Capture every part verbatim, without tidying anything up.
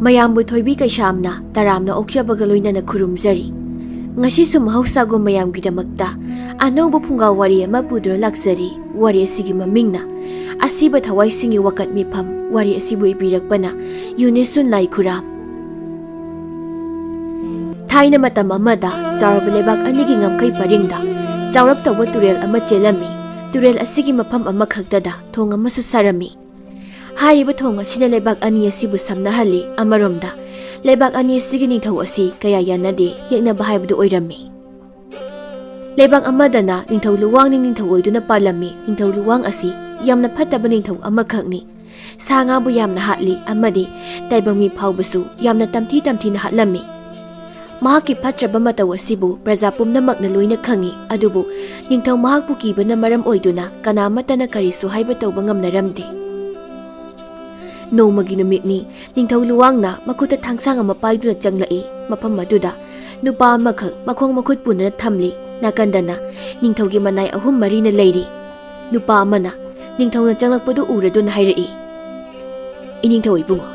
ꯃꯌꯥꯝꯕꯨ ꯊꯣꯏꯕꯤ ꯀꯩꯁꯥꯝꯅ ꯇꯔꯥꯝꯅ ꯑꯣꯛꯆꯕꯒ ꯂꯣꯏꯅꯅ ꯈꯨꯔꯨꯝꯖꯔꯤ꯫ ꯉꯁꯤꯁꯨ ꯃꯍꯧꯁꯥꯒꯨꯝ ꯃꯌꯥꯝꯒꯤꯗꯃꯛꯇ ꯑꯅꯧꯕ ꯐꯨꯡꯒꯥ ꯋꯥꯔꯤ ꯑꯃ ꯄꯨꯗꯨꯅ ꯂꯥꯛꯆꯔꯤ꯫ ꯋꯥꯔꯤ ꯑꯁꯤꯒꯤ ꯃꯃꯤꯡꯅ ꯑꯁꯤꯕ ꯊꯋꯥꯏꯁꯤꯡꯒꯤ ꯋꯥꯀꯠ ꯃꯤꯐꯝ꯫ ꯋꯥꯔꯤ ꯑꯁꯤꯕꯨ ꯏꯕꯤꯔꯛꯄꯅ ꯌꯨꯅꯤꯁꯨꯟ ꯂꯥꯏꯈꯨꯔꯥꯝ꯫ ꯊꯥꯏꯅ ꯃꯇꯝ ꯑꯃꯗ ꯆꯥꯎꯔꯕ ꯂꯩꯕꯥꯛ ꯑꯅꯤꯒꯤ ꯉꯝꯈꯩ ꯄꯔꯤꯡꯗ ꯆꯥꯎꯔꯞ ꯇꯧꯕ ꯇꯨꯔꯦꯜ ꯑꯃ ꯆꯦꯜꯂꯝꯃꯤ꯫ ꯇꯨꯔꯦꯜ ꯑꯁꯤꯒꯤ ꯃꯐꯝ ꯑꯃꯈꯛꯇꯗ ꯊꯣꯡ ꯑꯃꯁꯨ ꯁꯥꯔꯝꯃꯤ꯫ ꯍꯥꯏꯔꯤꯕ ꯊꯣꯡ ꯑꯁꯤꯅ ꯂꯩꯕꯥꯛ ꯑꯅꯤ ꯑꯁꯤꯕꯨ ꯁꯝꯅꯍꯜꯂꯤ꯫ ꯑꯃꯔꯣꯝꯗ, ꯂꯩꯕꯥꯛ ꯑꯅꯤ ꯑꯁꯤꯒꯤ ꯅꯤꯡꯊꯧ ꯑꯁꯤ ꯀꯌꯥ ꯌꯥꯅꯗꯦ, ꯌꯦꯛꯅꯕ ꯍꯥꯏꯕꯗꯨ ꯑꯣꯏꯔꯝꯃꯤ꯫ ꯂꯩꯕꯥꯛ ꯑꯃꯗꯅ ꯅꯤꯡꯊꯧ ꯂꯨꯋꯥꯡꯅꯤ ꯅꯤꯡꯊꯧ ꯑꯣꯏꯗꯨꯅ ꯄꯥꯜꯂꯝꯃꯤ꯫ ꯅꯤꯡꯊꯧ ꯂꯨꯋꯥꯡ ꯑꯁꯤ ꯌꯥꯝꯅ ꯐꯠꯇꯕ ꯅꯤꯡꯊꯧ ꯑꯃꯈꯛꯅꯤ꯫ ꯁꯥ ꯉꯥꯕꯨ ꯌꯥꯝꯅ ꯍꯥꯠꯂꯤ ꯑꯃꯗꯤ ꯇꯥꯏꯕꯪ ꯃꯤ ꯐꯥꯎꯕꯁꯨ ꯌꯥꯝꯅ ꯇꯝꯊꯤ ꯇꯝꯊꯤꯅ ꯍꯥꯠꯂꯝꯃꯤ꯫ ꯃꯍꯥꯛꯀꯤ ꯐꯠꯇ꯭ꯔꯕ ꯃꯇꯧ ꯑꯁꯤꯕꯨ ꯄ꯭ꯔꯖꯥ ꯄꯨꯝꯅꯃꯛꯅ ꯂꯣꯏꯅ ꯈꯪꯏ, ꯑꯗꯨꯕꯨ ꯅꯤꯡꯊꯧ ꯃꯍꯥꯛꯄꯨ ꯀꯤꯕꯅ ꯃꯔꯝ ꯑꯣꯏꯗꯨꯅ ꯀꯅꯥꯃꯠꯇꯅ ꯀꯔꯤꯁꯨ ꯍꯥꯏꯕ ꯇꯧꯕ ꯉꯝꯅꯔꯝꯗꯦ꯫ ꯅꯣꯡꯃꯒꯤ ꯅꯨꯃꯤꯠꯅꯤ꯫ ꯅꯤꯡꯊꯧ ꯂꯨꯋꯥꯡꯅ ꯃꯈꯨꯠꯇ ꯊꯥꯡꯁꯥꯡ ꯑꯃ ꯄꯥꯏꯗꯨꯅ ꯆꯪꯂꯛꯏ꯫ ꯃꯐꯝ ꯑꯗꯨꯗ ꯅꯨꯄꯥ ꯑꯃꯈꯛ ꯃꯈꯣꯡ ꯃꯈꯨꯠ ꯄꯨꯟꯗꯨꯅ ꯊꯝꯂꯤ꯫ ꯅꯥꯀꯟꯗꯅ ꯅꯤꯡꯊꯧꯒꯤ ꯃꯅꯥꯏ ꯑꯍꯨꯝ ꯃꯔꯤꯅ ꯂꯩꯔꯤ꯫ ꯅꯨꯄꯥ ꯑꯃꯅ ꯅꯤꯡꯊꯧꯅ ꯆꯪꯂꯛꯄꯗꯨ ꯎꯔꯗꯨꯅ ꯍꯥꯏꯔꯛꯏ, "ꯏꯅꯤꯡꯊꯧ ꯏꯕꯨꯡꯉꯣ,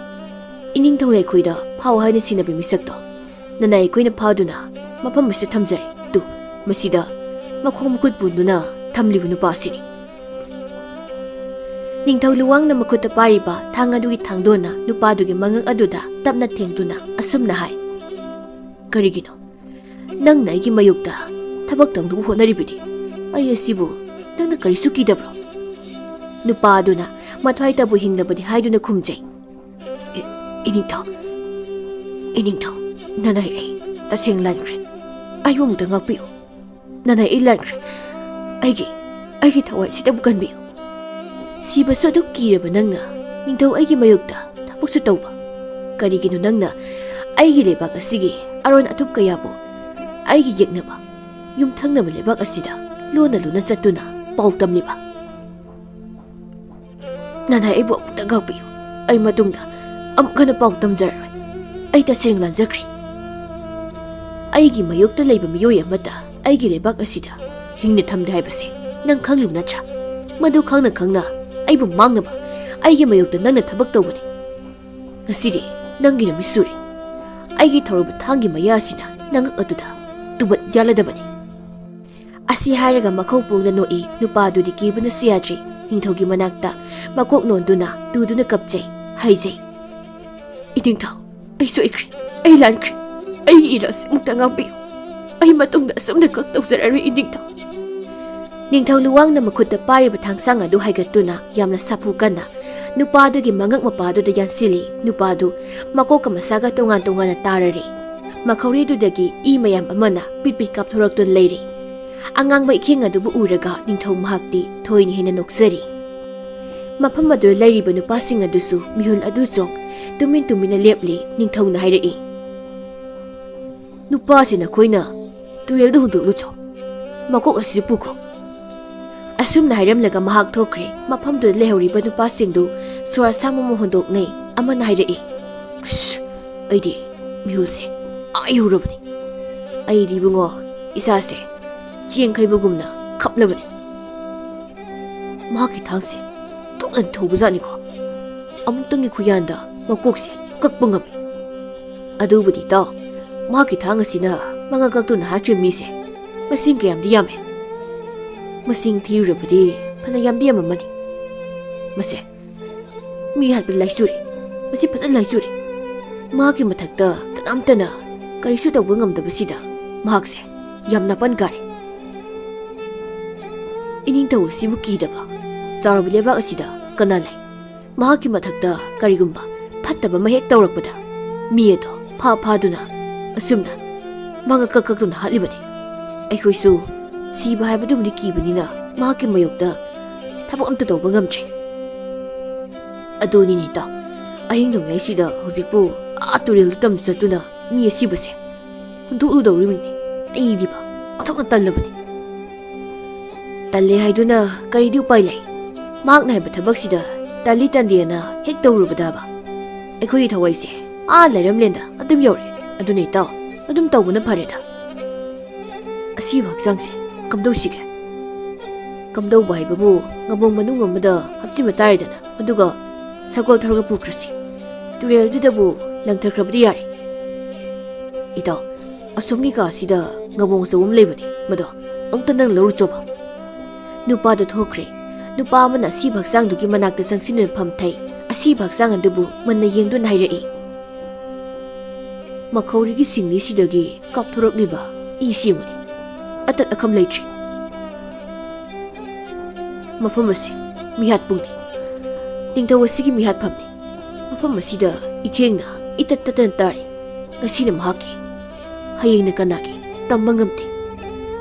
ꯏꯅꯤꯡꯊꯧ ꯂꯩꯈꯣꯏꯗ ꯐꯥꯎ ꯍꯥꯏꯅ ꯁꯤꯟꯅꯕꯤ ꯃꯤꯁꯛꯇꯣ ꯅꯅꯥꯏ ꯑꯩꯈꯣꯏꯅ ꯐꯥꯗꯨꯅ ꯃꯐꯝ ꯑꯁꯤꯗ ꯊꯝꯖꯔꯦ꯫ ꯇꯨ, ꯃꯁꯤꯗ ꯃꯈꯣꯡ ꯃꯈꯨꯠ ꯄꯨꯟꯗꯨꯅ ꯊꯝꯂꯤꯕ ꯅꯨꯄꯥ ꯑꯁꯤꯅꯤ꯫" ꯅꯤꯡꯊꯧ ꯂꯨꯋꯥꯡꯅ ꯃꯈꯨꯠꯇ ꯄꯥꯏꯔꯤꯕ ꯊꯥꯡ ꯑꯗꯨꯒꯤ ꯊꯥꯡꯗꯣꯟꯅ ꯅꯨꯄꯥꯗꯨꯒꯤ ꯃꯉꯛ ꯑꯗꯨꯗ ꯇꯞꯅ ꯊꯦꯡꯗꯨꯅ ꯑꯁꯨꯝꯅ ꯍꯥꯏ, "ꯀꯔꯤꯒꯤꯅꯣ ꯅꯪꯅ ꯑꯩꯒꯤ ꯃꯥꯌꯣꯛꯇ ꯊꯕꯛ ꯇꯧꯅꯕ ꯍꯣꯠꯅꯔꯤꯕꯗꯤ? ꯑꯩ ꯑꯁꯤꯕꯨ ꯅꯪꯅ ꯀꯔꯤꯁꯨ ꯀꯤꯗꯕ꯭ꯔꯣ?" ꯅꯨꯄꯥ ꯑꯗꯨꯅ ꯃꯊ꯭ꯋꯥꯏꯇꯕꯨ ꯍꯤꯡꯂꯕꯗꯤ ꯍꯥꯏꯗꯨꯅ ꯈꯨꯝꯖꯩ, "ꯏ-, ꯏꯅꯤꯡꯊꯧ, ꯏꯅꯤꯡꯊꯧ, ꯅꯅꯥꯏ ꯑꯩ ꯇꯁꯦꯡ ꯂꯥꯟꯈ꯭ꯔꯦ꯫ ꯑꯩꯕꯨ ꯑꯃꯨꯛꯇ ꯉꯥꯛꯄꯤꯌꯨ꯫ ꯅꯅꯥꯏ ꯑꯩ ꯂꯥꯟꯈ꯭ꯔꯦ꯫ ꯑꯩꯒꯤ, ꯑꯩꯒꯤ ꯊꯋꯥꯏꯁꯤꯗꯕꯨ ꯀꯟꯕꯤꯌꯨ꯫ ꯁꯤꯕꯁꯨ ꯑꯗꯨꯛ ꯀꯤꯔꯕ ꯅꯪꯅ ꯅꯤꯡꯊꯧ ꯑꯩꯒꯤ ꯃꯥꯌꯣꯛꯇ ꯊꯕꯛꯁꯨ ꯇꯧꯕ꯫ ꯀꯔꯤꯒꯤꯅꯣ ꯅꯪꯅ ꯑꯩꯒꯤ ꯂꯩꯕꯥꯛ ꯑꯁꯤꯒꯤ ꯑꯔꯣꯟ ꯑꯊꯨꯞ ꯀꯌꯥꯕꯨ ꯑꯩꯒꯤ ꯌꯦꯛꯅꯕ ꯌꯨꯝꯊꯪꯅꯕ ꯂꯩꯕꯥꯛ ꯑꯁꯤꯗ ꯂꯣꯟꯅ ꯂꯣꯟꯅ ꯆꯠꯇꯨꯅ ꯄꯥꯎ ꯇꯝꯂꯤꯕ? ꯅꯅꯥꯏ ꯑꯩꯕꯨ ꯑꯃꯨꯛꯇ ꯉꯥꯛꯄꯤꯌꯨ꯫ ꯑꯩ ꯃꯇꯨꯡꯗ ꯑꯃꯨꯛ ꯍꯟꯅ ꯄꯥꯎ ꯇꯝꯖꯔꯔꯣꯏ꯫ ꯑꯩ ꯇꯁꯦꯡ ꯂꯥꯟꯖꯈ꯭ꯔꯦ꯫ ꯑꯩꯒꯤ ꯃꯥꯌꯣꯛꯇ ꯂꯩꯕ ꯃꯤꯑꯣꯏ ꯑꯃꯠꯇ ꯑꯩꯒꯤ ꯂꯩꯕꯥꯛ ꯑꯁꯤꯗ ꯍꯤꯡꯅ ꯊꯝꯗꯦ ꯍꯥꯏꯕꯁꯦ ꯅꯪ ꯈꯪꯂꯤꯕ ꯅꯠꯇ꯭ꯔꯥ? ꯃꯗꯨ ꯈꯪꯅ ꯈꯪꯅ ꯑꯩꯕꯨ ꯃꯥꯡꯅꯕ ꯑꯩꯒꯤ ꯃꯥꯌꯣꯛꯇ ꯅꯪꯅ ꯊꯕꯛ ꯇꯧꯕꯅꯤ꯫ ꯉꯁꯤꯗꯤ ꯅꯪꯒꯤ ꯅꯨꯃꯤꯠ ꯁꯨꯔꯦ꯫ ꯑꯩꯒꯤ ꯊꯧꯔꯕ ꯊꯥꯡꯒꯤ ꯃꯌꯥ ꯑꯁꯤꯅ ꯅꯉꯛ ꯑꯗꯨꯗ ꯇꯨꯕꯠ ꯌꯥꯜꯂꯗꯕꯅꯤ꯫ ꯑꯁꯤ ꯍꯥꯏꯔꯒ ꯃꯈꯧ ꯄꯣꯡꯗ ꯅꯣꯛꯏ꯫ ꯅꯨꯄꯥꯗꯨꯗꯤ ꯀꯤꯕꯅꯁꯨ ꯌꯥꯗ꯭ꯔꯤ꯫ ꯅꯤꯡꯊꯧꯒꯤ ꯃꯅꯥꯛꯇ ꯃꯀꯣꯛ ꯅꯣꯟꯗꯨꯅ ꯇꯨꯗꯨꯅ ꯀꯞꯆꯩ, ꯍꯥꯏꯖꯩ꯫ "ꯏꯅꯤꯡꯊꯧ, ꯑꯩ ꯁꯣꯏꯈ꯭ꯔꯦ, ꯑꯩ ꯂꯥꯟꯈ꯭ꯔꯦ꯫ ꯑꯩꯒꯤ ꯏꯔꯥꯜꯁꯦ ꯑꯃꯨꯛꯇ ꯉꯥꯛꯄꯤꯌꯨ꯫ ꯑꯩ ꯃꯇꯨꯡꯗ ꯑꯁꯨꯝꯅ ꯀꯛ ꯇꯧꯖꯔꯔꯣꯏ, ꯏꯅꯤꯡꯊꯧ꯫" ꯅꯤꯡꯊꯧ ꯂꯨꯋꯥꯡꯅ ꯃꯈꯨꯠꯇ ꯄꯥꯏꯔꯤꯕ ꯊꯥꯡꯁꯥꯡ ꯑꯗꯨ ꯍꯥꯏꯒꯠꯇꯨꯅ ꯌꯥꯝꯅ ꯁꯥꯐꯨ ꯀꯟꯅ ꯅꯨꯄꯥꯗꯨꯒꯤ ꯃꯉꯛ ꯃꯄꯥꯗꯨꯗ ꯌꯥꯟꯁꯤꯜꯂꯤ꯫ ꯅꯨꯄꯥꯗꯨ ꯃꯀꯣꯛꯀ ꯃꯁꯥꯒ ꯇꯣꯉꯥꯟ ꯇꯣꯉꯥꯟꯅ ꯇꯥꯔꯔꯦ꯫ ꯃꯈꯧꯔꯤꯗꯨꯗꯒꯤ ꯏ ꯃꯌꯥꯝ ꯑꯃꯅ ꯄꯤꯠ ꯄꯤꯠ ꯀꯥꯞꯊꯣꯔꯛꯇꯨꯅ ꯂꯩꯔꯤ꯫ ꯑꯉꯥꯡꯕ ꯏꯈꯦꯡ ꯑꯗꯨꯕꯨ ꯎꯔꯒ ꯅꯤꯡꯊꯧ ꯃꯍꯥꯛꯇꯤ ꯊꯣꯏꯅ ꯍꯦꯟꯅ ꯅꯣꯛꯆꯔꯤ꯫ ꯃꯐꯝ ꯑꯗꯨꯗ ꯂꯩꯔꯤꯕ ꯅꯨꯄꯥꯁꯤꯡ ꯑꯗꯨꯁꯨ ꯃꯤꯍꯨꯜ ꯑꯗꯨ ꯆꯣꯡ ꯇꯨꯃꯤꯟ ꯇꯨꯃꯤꯟꯅ ꯂꯦꯞꯂꯤ꯫ ꯅꯤꯡꯊꯧꯅ ꯍꯥꯏꯔꯛꯏ, "ꯅꯨꯄꯥꯁꯤ ꯅꯈꯣꯏꯅ ꯇꯨꯔꯦꯜꯗ ꯍꯨꯟꯗꯣꯛꯂꯨꯆꯣ꯫ ꯃꯀꯣꯛ ꯑꯁꯤ ꯄꯨꯈꯣ꯫" ꯑꯁꯨꯝꯅ ꯍꯥꯏꯔꯝꯂꯒ ꯃꯍꯥꯛ ꯊꯣꯛꯈ꯭ꯔꯦ꯫ ꯃꯐꯝꯗꯨꯗ ꯂꯩꯍꯧꯔꯤꯕ ꯅꯨꯄꯥꯁꯤꯡꯗꯨ ꯁꯣꯔ ꯑꯁꯥꯡꯕ ꯑꯃ ꯍꯣꯟꯗꯣꯛꯅꯩ꯫ ꯑꯃꯅ ꯍꯥꯏꯔꯛꯏ, "ꯑꯁ, ꯑꯩꯗꯤ ꯃꯤꯍꯨꯜꯁꯦ ꯑꯥ ꯌꯧꯔꯕꯅꯤ꯫ ꯑꯩꯗꯤ ꯏꯕꯨꯡꯉꯣ, ꯏꯁꯥꯁꯦ ꯆꯦꯡ ꯈꯩꯕꯒꯨꯝꯅ ꯈꯞꯂꯕꯅꯤ꯫ ꯃꯍꯥꯛꯀꯤ ꯊꯥꯡꯁꯦ ꯊꯣꯛꯅ ꯊꯧꯕꯖꯥꯠꯅꯤꯀꯣ꯫ ꯑꯃꯨꯛꯇꯪꯒꯤ ꯈꯨꯌꯥꯟꯗ ꯃꯀꯣꯛꯁꯦ ꯀꯛꯄ ꯉꯝꯃꯤ꯫ ꯑꯗꯨꯕꯨꯗꯤ ꯇꯥꯎ, ꯃꯍꯥꯛꯀꯤ ꯊꯥꯡ ꯑꯁꯤꯅ ꯃꯉꯛ ꯀꯛꯇꯨꯅ ꯍꯥꯠꯈ꯭ꯔꯤꯕ ꯃꯤꯁꯦ ꯃꯁꯤꯡ ꯀꯌꯥꯝꯗꯤ ꯌꯥꯝꯃꯦ꯫ ꯃꯁꯤꯡ ꯊꯤꯔꯨꯔꯕꯗꯤ ꯐꯅ ꯌꯥꯝꯗꯤ ꯌꯥꯝꯃꯝꯃꯅꯤ꯫ ꯃꯁꯦ ꯃꯤ ꯍꯥꯠꯄ ꯂꯥꯏꯆꯨꯔꯤ꯫ ꯃꯁꯤ ꯐꯖꯅ ꯂꯥꯏꯆꯨꯔꯤ꯫ ꯃꯍꯥꯛꯀꯤ ꯃꯊꯛꯇ ꯀꯅꯥꯝꯇꯅ ꯀꯔꯤꯁꯨ ꯇꯧꯕ ꯉꯝꯗꯕꯁꯤꯗ ꯃꯍꯥꯛꯁꯦ ꯌꯥꯝ ꯅꯥꯄꯟ ꯀꯥꯔꯦ꯫ ꯏꯅꯤꯡꯊꯧ ꯑꯁꯤꯕꯨ ꯀꯤꯗꯕ ꯆꯥꯎꯔꯕ ꯂꯩꯕꯥꯛ ꯑꯁꯤꯗ ꯀꯅꯥ ꯂꯩ? ꯃꯍꯥꯛꯀꯤ ꯃꯊꯛꯇ ꯀꯔꯤꯒꯨꯝꯕ ꯐꯠꯇꯕ ꯑꯃ ꯍꯦꯛ ꯇꯧꯔꯛꯄꯗ ꯃꯤ ꯑꯗꯣ ꯐꯥ ꯐꯥꯗꯨꯅ ꯑꯁꯨꯝꯅ ꯃꯉꯛ ꯀꯛ ꯀꯛꯇꯨꯅ ꯍꯥꯠꯂꯤꯕꯅꯤ꯫ ꯑꯩꯈꯣꯏꯁꯨ ꯁꯤꯕ ꯍꯥꯏꯕꯗꯨꯃꯗꯤ ꯀꯤꯕꯅꯤꯅ ꯃꯍꯥꯛꯀꯤ ꯃꯥꯌꯣꯛꯇ ꯊꯕꯛ ꯑꯝꯇ ꯇꯧꯕ ꯉꯝꯗ꯭ꯔꯦ꯫ ꯑꯗꯨꯅꯤꯅꯦ ꯏꯇꯥꯎ, ꯑꯍꯤꯡ ꯅꯣꯡꯌꯥꯏꯁꯤꯗ ꯍꯧꯖꯤꯛꯄꯨ ꯑꯥ ꯇꯨꯔꯦꯜꯗ ꯇꯝ ꯆꯠꯇꯨꯅ ꯃꯤ ꯑꯁꯤꯕꯁꯦ ꯍꯨꯟꯗꯣꯛꯂꯨꯗꯧꯔꯤꯕꯅꯤ꯫ ꯑꯩꯗꯤꯕ ꯑꯣꯟꯊꯣꯛꯅ ꯇꯜꯂꯕꯅꯤ꯫" "ꯇꯜꯂꯦ ꯍꯥꯏꯗꯨꯅ ꯀꯔꯤꯗꯤ ꯎꯄꯥꯏ ꯂꯩ? ꯃꯍꯥꯛꯅ ꯍꯥꯏꯕ ꯊꯕꯛꯁꯤꯗ ꯇꯜꯂꯤ ꯇꯟꯗꯦꯅ ꯍꯦꯛ ꯇꯧꯔꯨꯕꯗꯕ ꯑꯩꯈꯣꯏꯒꯤ ꯊꯋꯥꯏꯁꯦ ꯑꯥ ꯂꯩꯔꯝꯂꯦꯟꯗ ꯑꯗꯨꯝ ꯌꯧꯔꯦ꯫ ꯑꯗꯨꯅ ꯏꯇꯥꯎ, ꯑꯗꯨꯝ ꯇꯧꯕꯅ ꯐꯔꯦꯗ꯫ ꯑꯁꯤꯕ ꯍꯛꯆꯥꯡꯁꯦ ꯀꯝꯗꯧꯁꯤꯒꯦ?" "ꯀꯝꯗꯧꯕ ꯍꯥꯏꯕꯕꯨ ꯉꯥꯕꯣꯡ ꯃꯅꯨꯡ ꯑꯃꯗ ꯍꯥꯞꯆꯤꯟꯕ ꯇꯥꯔꯦꯗꯅ, ꯑꯗꯨꯒ ꯁꯒꯣꯜ ꯊꯧꯔꯒ ꯄꯨꯈ꯭ꯔꯁꯤ꯫ ꯇꯨꯔꯦꯜꯗꯨꯗꯕꯨ ꯂꯪꯊꯈ꯭ꯔꯕꯗꯤ ꯌꯥꯔꯦ꯫ ꯏꯇꯥꯎ, ꯑꯁꯣꯝꯒꯤ ꯀꯥꯁꯤꯗ ꯉꯥꯕꯣꯡ ꯑꯆꯧꯕ ꯑꯃ ꯂꯩꯕꯅꯤ, ꯃꯗꯣ ꯑꯃꯨꯛꯇ ꯅꯪ ꯂꯧꯔꯨꯆꯣꯕ꯫ ꯅꯨꯄꯥꯗꯣ ꯊꯣꯛꯈ꯭ꯔꯦ꯫ ꯅꯨꯄꯥ ꯑꯃꯅ ꯑꯁꯤꯕ ꯍꯛꯆꯥꯡꯗꯨꯒꯤ ꯃꯅꯥꯛꯇ ꯆꯪꯁꯤꯟꯗꯨꯅ ꯐꯝꯊꯩ꯫ ꯑꯁꯤꯕ ꯍꯛꯆꯥꯡ ꯑꯗꯨꯕꯨ ꯃꯨꯟꯅ ꯌꯦꯡꯗꯨꯅ ꯍꯥꯏꯔꯛꯏ, "ꯃꯈꯧꯔꯤꯒꯤ ꯁꯤꯡꯂꯤꯁꯤꯗꯒꯤ ꯀꯥꯞꯊꯣꯔꯛꯂꯤꯕ ꯏꯁꯤ ꯌꯦꯡꯉꯨꯅꯦ, ꯑꯇꯠ ꯑꯈꯝ ꯂꯩꯇ꯭ꯔꯤ꯫ ꯃꯐꯝ ꯑꯁꯦ ꯃꯤꯍꯥꯠꯄꯨꯡꯅꯤ꯫ ꯅꯤꯡꯊꯧ ꯑꯁꯤꯒꯤ ꯃꯤꯍꯥꯠꯐꯝꯅꯤ꯫ ꯃꯐꯝ ꯑꯁꯤꯗ ꯏꯈꯦꯡꯅ ꯏꯇꯠ ꯇꯠꯇꯅ ꯇꯥꯔꯤ꯫ ꯉꯁꯤꯅ ꯃꯍꯥꯛꯀꯤ, ꯍꯌꯦꯡꯅ ꯀꯅꯥꯒꯤ, ꯇꯝꯕ ꯉꯝꯗꯦ꯫